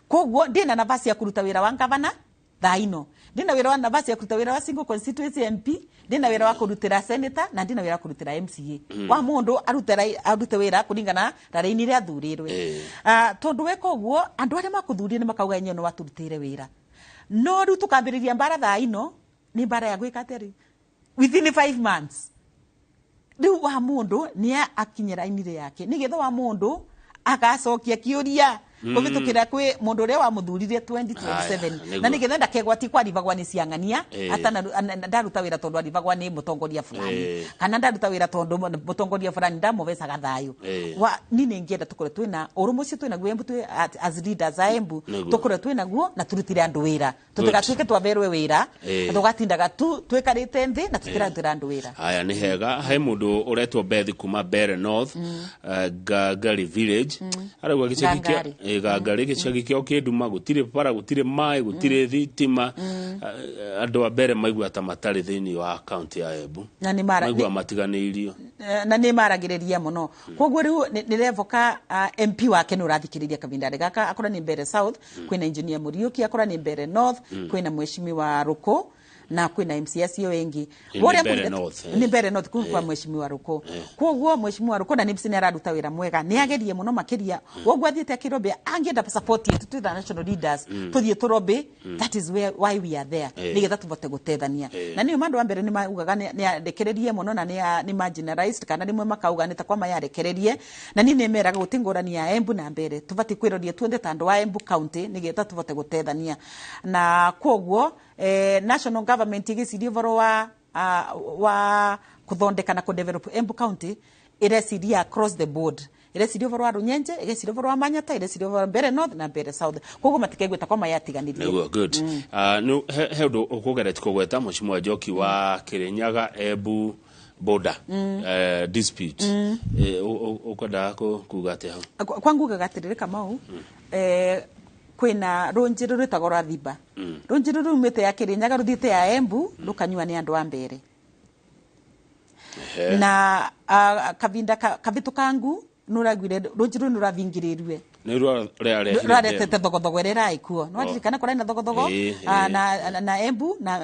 Koguo ndĩna nafasi ya kũruta wĩra wa ngavana thaa ino, ndĩna wĩra wa nafasi ya kũruta wĩra wa single constituency MP, ndĩna wĩra wa kũrutĩra senator na ndĩna wĩra wa kũrutĩra MCA. Wa mũndũ arute wĩra kũringana na raini ĩrĩa athurĩrwe. Ah, tondũ weka ũguo andũ arĩa makũthurire nĩ makauga enyewe nĩ watũrutĩire wĩra. No rĩu tũkambĩrĩria mbara thaa ino nĩ mbara ya gwĩka atĩrĩ within 5 months. Rĩu wa mũndũ nĩ akinye raini yake nĩgetha wa mũndũ agacokia kĩũria kũvĩtũkĩra kwĩ mũndũ ũrĩa wamũthurire 2027.
Aya, nĩguo.
Na nĩgetha ndakegwati kwarivagwa nĩ ciang'ania atana ndaruta wĩra tondũ arivagwa nĩ mũtongoria fulani kana ndaruta wĩra tondũ mũtongoria fulani ndamũvecaga thayũ. Wa ni nĩ ingĩenda tũkorwo twĩna ũrũmwe ũcio twĩnaguo Embu twĩ as leaders a Embu, tũkorwo twĩnaguo na tũrutire andũ wĩra, tũtigatuĩke twaverwe wĩra tũgatindaga tu twĩkarĩte nthĩ na tũtirarutĩra andũ wĩra.
Haya, nĩ hega. He mũndũ ũretwo Beth kuma Mbere North, Gangari village, arauga gĩcagi kĩa
Gangari.
Gangari, gĩcagi kĩao kĩ nduma, gũtirĩ bara, gũtirĩ maĩ, gũtirĩ thitima. Andũ a Mbere maigua ta matarĩ thĩinĩ wa kaunti ya Embu.
Na nĩ mara
maigua matiganĩirio.
Na nä maragä muno. Koguo rä u nä revoka MP wake nä å rathikä rä ria kavindarä gaka. Akorwo nä Mbere South kwä na engineer Muriuki, akorwo nä Mbere North kwä na mheshimiwa Ruku na kwä na MCS iyo ĩngĩ.
Nĩ
Ũrĩa
Mbere North, eh.
Nĩ Mbere North kũu kwa mheshimiwa Ruku. Koguo mheshimiwa Ruku na nĩ nĩ araruta wĩra mwega, nĩ agerie mũno makĩria. Woguo athiĩte akĩrobia angĩenda support yetu twĩ the national leaders tũthiĩ tũrobĩ. That is where why we are there, nĩgetha tũvote gũtethania. Na nĩyo mandũ wa mbere nĩ maugaga nĩ arekererie mũno na nĩ marginalized, kana rĩmwe makauga nĩ ta kwa mayarekererie. Na niĩ nĩ meraga gũti ngũrani ya Embu na Mbere, tũbatiĩ kwĩroria tuothe ta andũ a Embu county nĩgetha tũvote gũtethania. Na koguo national government ĩgĩciria ũhoro wa kũthondeka na kũdevelop Embu county, ĩreciria across the board, ĩreciria ũhoro wa Runyenje, ĩgeciria ũhoro wa Manyata, ĩreciria ũhoro wa Mbere North na Mbere South. Koguo matikaigua ta kwa mayatiganĩrie.
Nĩguo, good. Ah, he ũndũ ũkũgeretie kũgweta mheshimiwa Njoki wa Kirinyaga Embu border dispute. Ũkwendaga kuga atĩa hau?
Kwa ngugaga atĩrĩrĩ Kamau, kwĩna rũnjĩrĩ rwĩtagwo rwa Thiba, rũnjĩrĩ rumĩte ya Kĩrĩnyaga rũthiĩte ya Embu rũkanyua nĩ andũ a Mbere. Na kavinda kavĩtũkangu nũraiguire rũnjĩ rũu nĩrũravingĩrĩrue.
Nĩ rũrarehire
Rwaretete thogothogo ĩrĩa ĩrarĩ kuo. Nĩwaririkana kũrarĩ na thogothogo na Embu na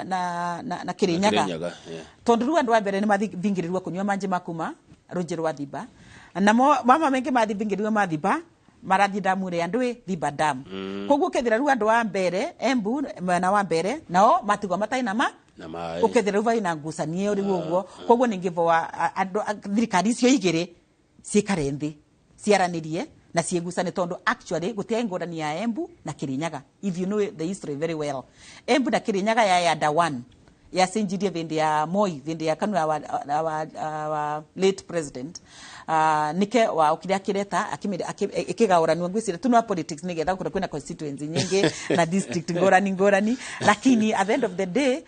Kĩrĩnyaga.
Kirinyaga, yeah.
Tondũ rĩu andũ a mbere nĩ mathingĩrĩrwo kũnyua manjĩ makuma rũnjĩ rwa Thiba, namo mama maingĩ mathingĩrĩrwo ma Thiba marathiĩ damu ĩrĩa ndwĩ Thiba dam. Koguo ũkethira rĩu andũ a mbere Embu mwena wa mbere nao matigwo matarĩ na ma
na maĩ.
Ũkethira rĩu vaina ngucanio rĩu ũguo. Koguo nĩ ngĩvoa andũ thirikari icio igĩrĩ ciikare nthĩ ciaranĩrie na ciĩgucane, tondũ actually gũtiarĩ ngũrani ya Embu na Kĩrĩnyaga. If you know the history very well, Embu na Kĩrĩnyaga ya yanda one yacenjirie vĩndĩ ya Moi, vĩndĩ ya Kanu, our late president, nike waokire akĩreta ĩkĩgaũranio. Ngwĩciria tu no politics nĩgetha gũkorwo kwĩna constituency nyingĩ na district ngũrani ngũrani, lakini at the end of the day,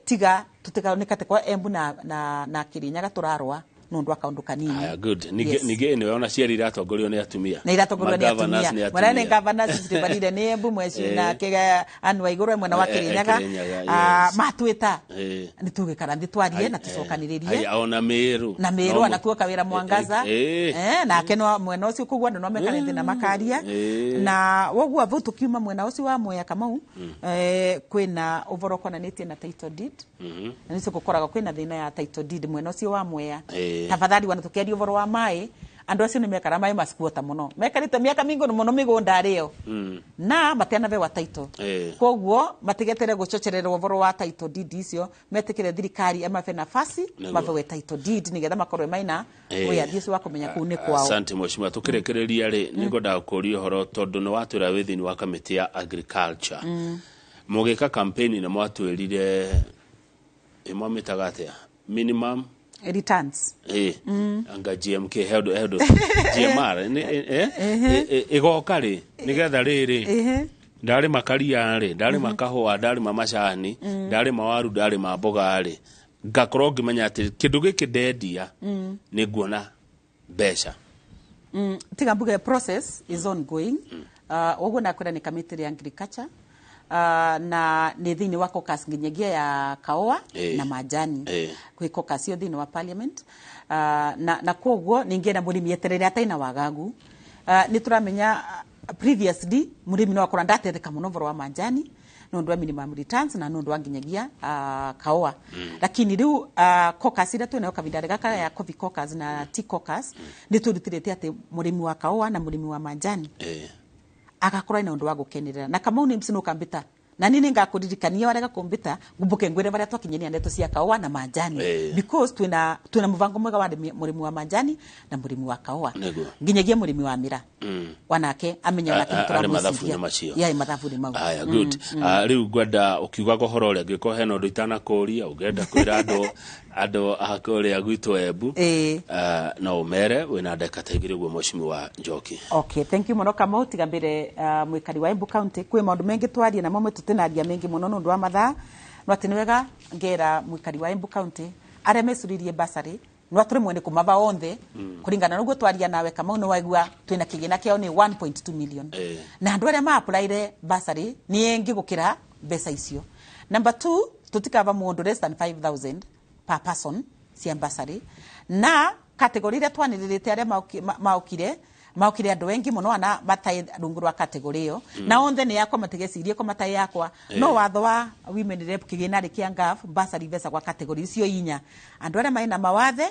tiga tũtikaoneka kwa Embu na Kĩrĩnyaga tũrarũa. nundu wa kaundu kanini.
Aya, good.
Yes.
Ningĩ ĩno ona cieri iratongorio nĩ atumia.
Na iratongorio nĩ
Ma-governors
atumia
nĩ
mwana nĩ
atumia.
governors citibarire nĩ Embu mweci na kĩga anu a igũrũ mwena wa Kirinyaga.
Kirinyaga,
Ah,
yes.
matwĩta nĩ tũgĩkara nthĩ twarie na tũcokanĩrĩrie.
Aya, ona Meru.
Na Meru anakuo kawĩra Mwangaza. Nake no mwena ũcio koguo andũ no mekare thĩ na makaria. Na woguo vau tũkiuma mwena ũcio wa Mwea Kamau, kwĩna ũboro ũkonanĩtie na title deed. Na nĩcio gũkoragwo kwĩna thĩna ya title deed mwena ũcio wa Mwea. Tafadhali wana tũkĩaria ũboro wa maĩ, andũ acio nĩ mekara maĩ maskuota mũno, mekarĩte mĩaka mĩingĩ mũno mĩgũnda rĩo na matianabewa title. Koguo matigetere gũcocererwo ũboro wa title deed icio, metĩkĩre thirikari ĩmabe nafasi mabewe title deed nĩgetha makorwe maina wĩyathi ũcio wa kũmenya kũu nĩ kwao.
Asante mheshimiwa. Tukĩrĩkĩrĩria rĩ, nĩ ngwendaga kũũria ũhoro tondũ nĩ watwĩra wĩ thĩinĩ wa kamĩtĩ ya agriculture. Mũgĩka campaign nĩ mwatwĩrire ĩ mwamĩtaga atĩa, minimum
returns.
Anga GMK he ũndũ GMR ĩgoka rĩ nĩgetha rĩrĩ ndarĩma karia rĩ, ndarĩma kahũa, ndarĩma macani, ndarĩma waru, ndarĩma mboga rĩ, ngakorwo ngĩmenya atĩ kĩndũ gĩkĩ ndendia nĩ nguona mbeca.
Tiga mbuge process is ongoing. Ũguo nakwĩra nĩ kamĩtĩ ya agriculture, na nĩ thĩinĩ wa caucus nginyagia ya kaũa na majani. Kwĩ caucus ĩyo thĩinĩ wa parliament, na koguo ningĩenda mũrĩmi eterere atarĩ wagagu. Nĩ tũramenya, previously mũrĩmi no akorwo ndatetheka mũno ũboro wa majani nĩ ũndũ wa minimum returns na nĩ ũndũ wa nginyagia kaũa. Lakini rĩu caucus ĩrĩa twĩnayo kavinda gaka ya coffee caucus na tea caucus, nĩ twĩrutĩrĩte atĩ mũrĩmi wa kaũa na mũrĩmi wa majani agakorwo ena ũndũ wa gũkenerera. Na Kamau nĩ no kambĩta na niĩ nĩngakũririkania warega kũmbĩta ngumbuke ngwĩre barĩa twakinyĩria ndeto cia kaũa na majani, because twĩna mũbango mwega wa mũrĩmi wa majani na mũrĩmi wa kaũa, nginyagia mũrĩmi wa mĩra wanake amenye onake
arĩ mathabu-inĩ macio.
Ya mathabu-inĩ mau.
Aya, good. Ah, rĩu ngwenda ũkiugaga ũhoro ũrĩa angĩkorwo hena ũndũ itanakũria ũngĩenda kwĩra andũ a kũrĩa gwitũ Embu, no ũmere wĩna ndagĩka ta 2 ũguo, mheshimiwa Njoki.
Okay, thank you mũno Kamau. Tiga mbere, mwikari wa Embu County, kwĩ maũndũ maingĩ twarie namo mwe tũtinaria maingĩ mũno nĩ ũndũ wa mathaa, no atĩ nĩ wega ngera mwikari wa Embu County arĩa mecuririe basarĩ no atũremwe nĩ kũmava onthe. Kũringana na ũguo twaria nawe Kamau, nĩ waigua twĩna kĩgĩna kĩao nĩ 1.2 million, na andũ arĩa ma-applyire basarĩ nĩ engĩ gũkĩra mbeca icio. Number 2, tũtikava mũndũ less than 5000 per person cia basarĩ, na category iria twanĩrĩrĩte arĩa maokire andũ engi mũno ana matai rungu rwa category ĩyo. Na onthe nĩ yakwa, matigecirie ko matai yakwa. No watho wa women rep kĩgĩna rĩ kĩa ngaf basarĩ mbeca gwa category icio inya: andũ arĩa marĩ na mawathe,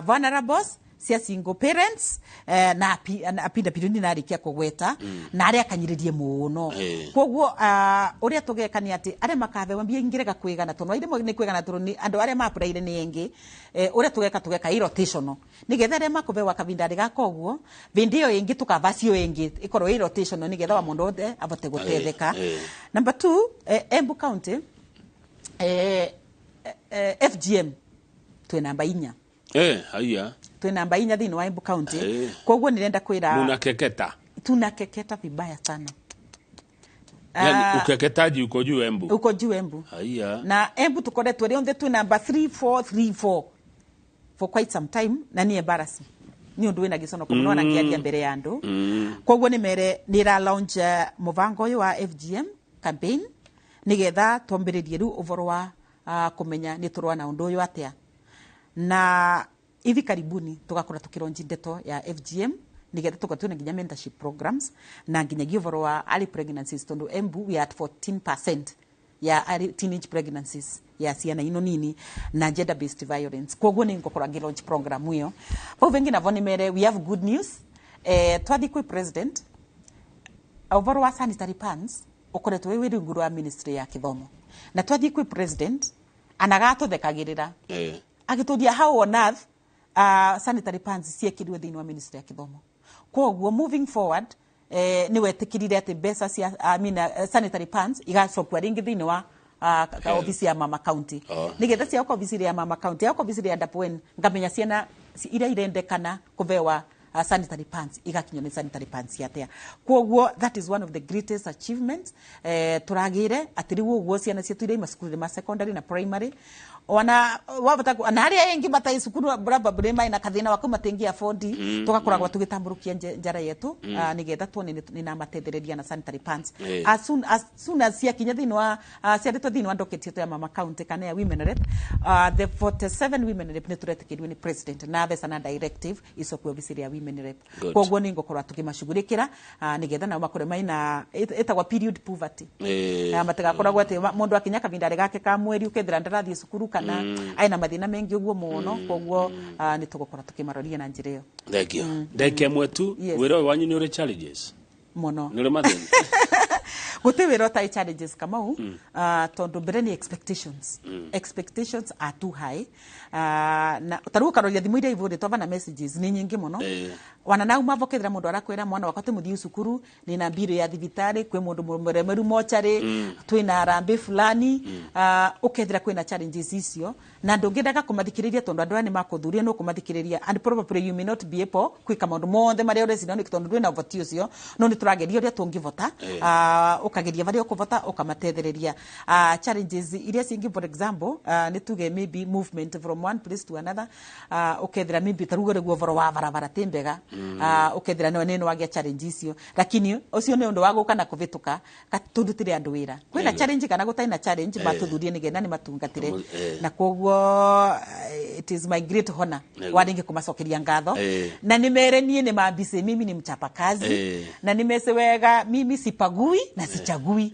vulnerables, cia single parents, na na PWD narikia kũgweta, na arĩa akanyĩrĩrie mũno. Koguo ũrĩa tũgeka nĩ atĩ arĩa makabewa mbia ingĩrega kwĩgana tondũ airemwe nĩ kwĩgana tondũ nĩ andũ arĩa ma-applyire nĩ engĩ. Ũrĩa tũgeka i rotational nĩgetha arĩa makũbewa kavinda gaka ũguo, vĩndĩ ĩyo ĩngĩ tũkava cio ĩngĩ, ĩkorwo ĩ rotational nĩgetha wa mũndũ wothe avote gũtetheka. Number 2, Embu County, FGM twĩ namba 4.
Haya.
Twĩ namba 4 thĩinĩ wa Embu County. Koguo nĩrenda kwĩra
Munakeketa.
Tunakeketa vibaya sana.
Yani
Ah,
ukeketaji uko juu Embu.
Uko juu Embu.
Haya.
Na Embu tukoretwo rĩ onthe twĩ namba 3 4 3 4 for quite some time, na nĩ embarrassing, nĩ ũndũ wĩna gĩconoko mũno ona ngĩaria mbere ya andũ. Koguo nĩ mere nĩ ra launch mũbango ũyũ wa FGM campaign nĩgetha twambĩrĩrie rĩu ũboro wa kũmenya nĩ tũrũa na ũndũ ũyũ atĩa, na hivi karibuni tugakorwo tukironji ndeto ya FGM nigetha tukorwo twina nginya mentorship programs na nginyagia ũboro wa early pregnancies, tondu Embu we are at 14% ya early teenage pregnancies ya ciana ino nini na gender based violence. Koguo nĩ ngũkorwo ngĩ launch program ĩyo. Vau vengi navo nĩ mere we have good news. Twathi kwĩ president, ũboro wa sanitary pans ũkoretwo wĩ rungu rwa ministry ya gĩthomo, na twathiĩ kwĩ president anagatũthekagĩrĩra agĩtũria how on earth sanitary pans ciekĩrirwo thĩinĩ wa ministry ya gĩthomo. Koguo moving forward, nĩ wetĩkĩrire atĩ mbeca cia, I mean, sanitary pans igacokua rĩngĩ thĩinĩ wa ofisi ya mama county. Nĩgetha ciaoka ofisi ya mama county, yaoka ofisi ya Dapwen, ngamenya ciana iria irendekana kũbewa sanitary pans igakinywo nĩ sanitary pans atia. Koguo that is one of the greatest achievements, turagire atĩ rĩu ũguo ciana citũ iria i macukuru ma secondary na primary Ona wavota na aria engi matai cukuru probably maina kathina wa kumatingia afford, tugakoragwo tugitamburukia njara yetu, nigetha tuone ni na matethereria na sanitary pants. As soon as ciakinya thiini wa ciandĩtwo thiini wa docket yetu ya mama county kana ya women rep, the 47 women rep, nĩ tũretĩkĩrio nĩ president na theca na directive icokio obici ya women rep.
Good.
Koguo nĩ ngũkorwo tũkĩmacugurĩkĩra, nĩgetha nao makorwo maina ĩtagwo period poverty. Matigakoragwo atĩ mũndũ akinya kavinda gake ka mweri ukethira ndarathiĩ cukuru kana aina mathĩna mengi ũguo mũno. Koguo nĩ tũgũkorwo tũkĩmaroria na njĩra ĩyo.
Thank you. Ndagĩka ĩmwe tu.
Yes.
Wĩra ũyũ wanyu nĩ ũrĩ challenges?
Mũno.
Nĩ ũrĩ mathĩna?
Gũtirĩ wĩra ũtarĩ challenges, Kamau. Tondũ mbere nĩ expectations. Expectations are too high. Na tarĩu ũkaroria thimũ iria ibũrĩtwo ava na messages nĩ nyingĩ mũno. Wana nau mavo kethira mundu arakwira mwana wakwa timuthiu cukuru, nina mbirũ ya thibitarĩ, kwĩ mundu mũremeru mocarĩ, twĩna harambĩ fulani. Ukethira kwĩna challenges icio na ndũngĩendaga kũmathikĩrĩria tondũ andũ aya nĩ makũthuria nĩ ũkũmathikĩrĩria, and probably you may not be able kwĩka maũndũ mothe marĩa ũreciria nĩ tondũ ndwĩna ũhoti ũcio, no nĩ tũrageria ũrĩa tũngĩvota. Ũkageria barĩa ũkũvota ũkamatethereria. Challenges iria cingĩ, for example, nĩ tuge maybe movement from one place to another. Ũkethira maybe ta rĩu ũguo ũhoro wa barabara ti mbega. Ũkethira no nĩ wagĩa challenge icio, lakini ũcio nĩ ũndũ wa gũka na kũvĩtũka tũrutĩre andũ wĩra kwĩna challenge kana gũtarĩ na challenge, matũthurie nĩgetha nĩ matungatĩre. Na koguo it is my great honor warĩngĩ kũmacokeria ngatho. Na nĩ mere niĩ nĩ mambicĩ, mimi ni mchapakazi. Na nimese wega, mimi sipagui na sichagui.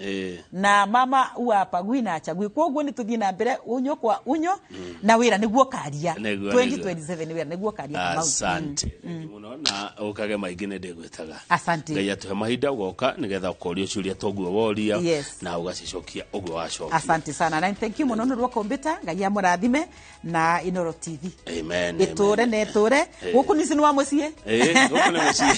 Na mama huwa apagui na achagui. Koguo nĩ tũthiĩ na mbere unyo kwa unyo na wĩra nĩguo karia. 2027 wĩra nĩguo karia, Kamau.
Asante muno na ũkage maingĩ nĩ ndĩgwĩtaga.
Asante.
Ngai atũhe mahinda ũgoka nĩgetha ũkorio ciũria toguo woria na ũgacicokia ũguo wacokia.
Asante sana na thank you muno nĩ rwa kũmbĩta. Ngai amũrathime na Inoro TV.
Amen.
Ĩtũre na ĩtũre. Gũkũ nĩ wa mũciĩ.
Gũkũ nĩ mũciĩ.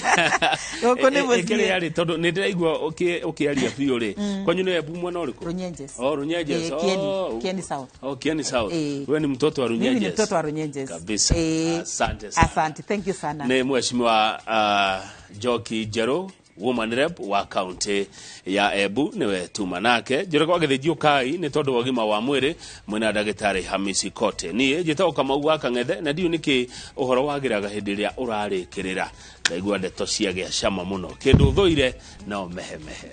Gũkũ nĩ mũciĩ.
Kĩrĩa rĩ, tondũ nĩ ndĩraigua ũkĩaria biũ rĩ, kwanyu nĩ Embu mwena ũrĩkũ?
Runyenjes.
Oh, Runyenjes.
Kieni,
Oh.
Kieni South.
Oh, Kieni South. Wewe ni mtoto wa
Mimi ni
Runyenjes.
mtoto wa Runyenjes.
Kabisa. Asante sana.
Asante, thank you sana.
Nĩ mheshimiwa Njoki Njerũ, woman rep wa kaunti ya Embu, niwe tuma nake njũrĩ kwa gĩthĩnjio kai nĩ tondũ wa ũgima wa mwĩrĩ mwĩna ndagĩtarĩ Hamisi Kote. Niĩ njĩtagwo Kamau wa Kang'ethe na ndiũ nĩkĩ ũhoro wagĩraga hĩndĩ ĩrĩa ũrarĩkĩrĩra. Ndaigua ndeto ciagĩa cama mũno, kĩndũ thũire no mehemehe.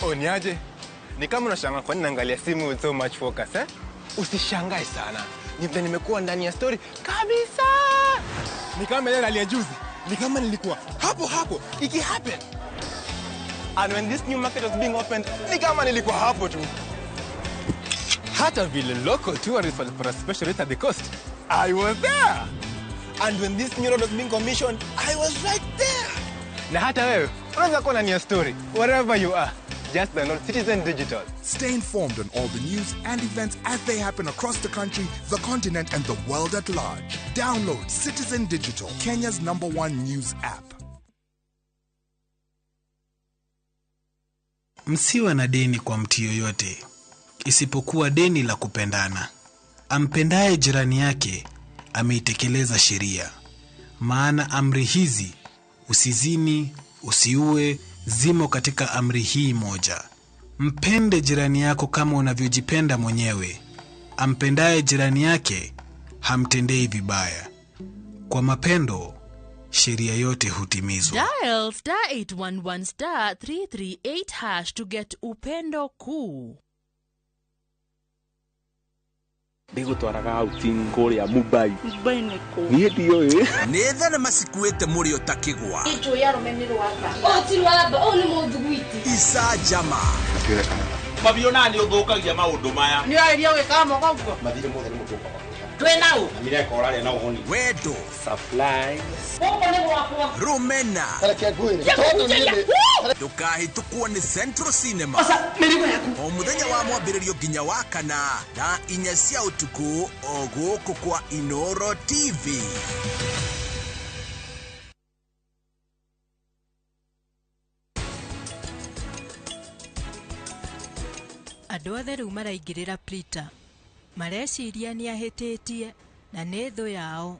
Oh, niaje? Ni kama unashangaa kwa nini naangalia simu with so much focus, eh? Usishangae sana. Ni vile nimekuwa ndani ya story kabisa. Ni kama ile rally ya juzi. Ni kama nilikuwa hapo hapo iki happen. And when this new market was being opened, ni kama nilikuwa hapo tu. Hata vile local tourists walipata special rate at the coast, I was there. And when this new road was being commissioned, I was right there. Na hata wewe unaweza kuwa ndani ya story wherever you are. Just download Citizen Digital.
Stay informed on all the news and events as they happen across the country, the continent, and the world at large. Download Citizen Digital, Kenya's number one news app.
Msiwe na deni kwa mtu yoyote isipokuwa deni la kupendana. Ampendaye jirani yake ameitekeleza sheria. Maana amri hizi, usizini, usiue, zimo katika amri hii moja: mpende jirani yako kama unavyojipenda mwenyewe. Ampendaye jirani yake hamtendei vibaya. Kwa mapendo sheria yote hutimizwa.
Dial *811*338# to get Upendo Kuu.
Ndĩgũtwaraga outing kũrĩa Mumbai.
Mumbai nĩ kũ?
Niĩ ndiũĩ.
Nĩ thenema cikuĩte mũrĩo ta kĩgwa.
Njũĩ arũme nĩ rwamba. Ũũ ti rwamba, ũũ nĩ mũthuguiti.
Icanjama.
Mabiona nĩ ũthũkagia maũndũ maya.
Nĩ ũrageria gwĩkaga moko ũguo?
Mathirĩ mothe nĩ mũtũka.
Twĩ nau.
Na mireka ũrarĩa na ũhoni.
Wendo.
Supplies.
Gũkũ nĩ gwakwa.
Rũmena.
Reke ngwĩre, tondũ niĩ ndĩ-
Ndũkahĩtũkwo nĩ Central Cinema.
Mĩrigo yaku.
O mũthenya wa mwambĩrĩrio nginya wa kana thaa 4 cia ũtukũ, o gũkũ kwa Inoro TV.
Andũ othe rĩu maraingĩrĩra Prita. Mareciria nĩ ahĩtĩtie na nĩ thũ yao.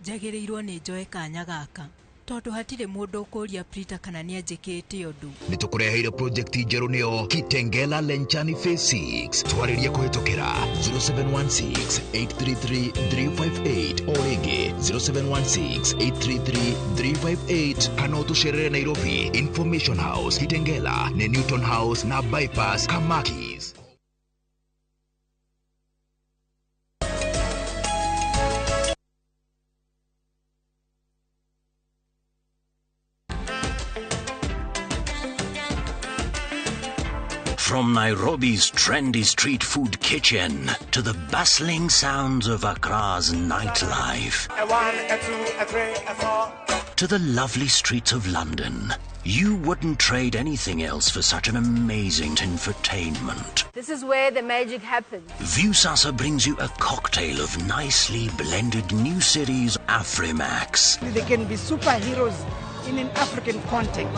Njagĩrĩirwo nĩ njoe kanya gaka tondũ hatirĩ mũndũ ũkũria Prita kana nĩ anjĩkĩte ũndũ.
Nĩ tũkũreheire project njerũ nĩyo Kitengela Lenchani Phase 6. Twarĩrie kũhĩtũkĩra 0716 833 358 o rĩngĩ 0716 833 358 kana ũtũcerere Nairobi Information House Kitengela nĩ Newton House na Bypass Kamakis.
From Nairobi's trendy street food kitchen to the bustling sounds of Accra's nightlife
A 1, a 2, a 3, a 4.
to the lovely streets of London, you wouldn't trade anything else for such an amazing infotainment.
This is where the magic happens.
Viusasa brings you a cocktail of nicely blended new series Afrimax.
They can be superheroes in an African context.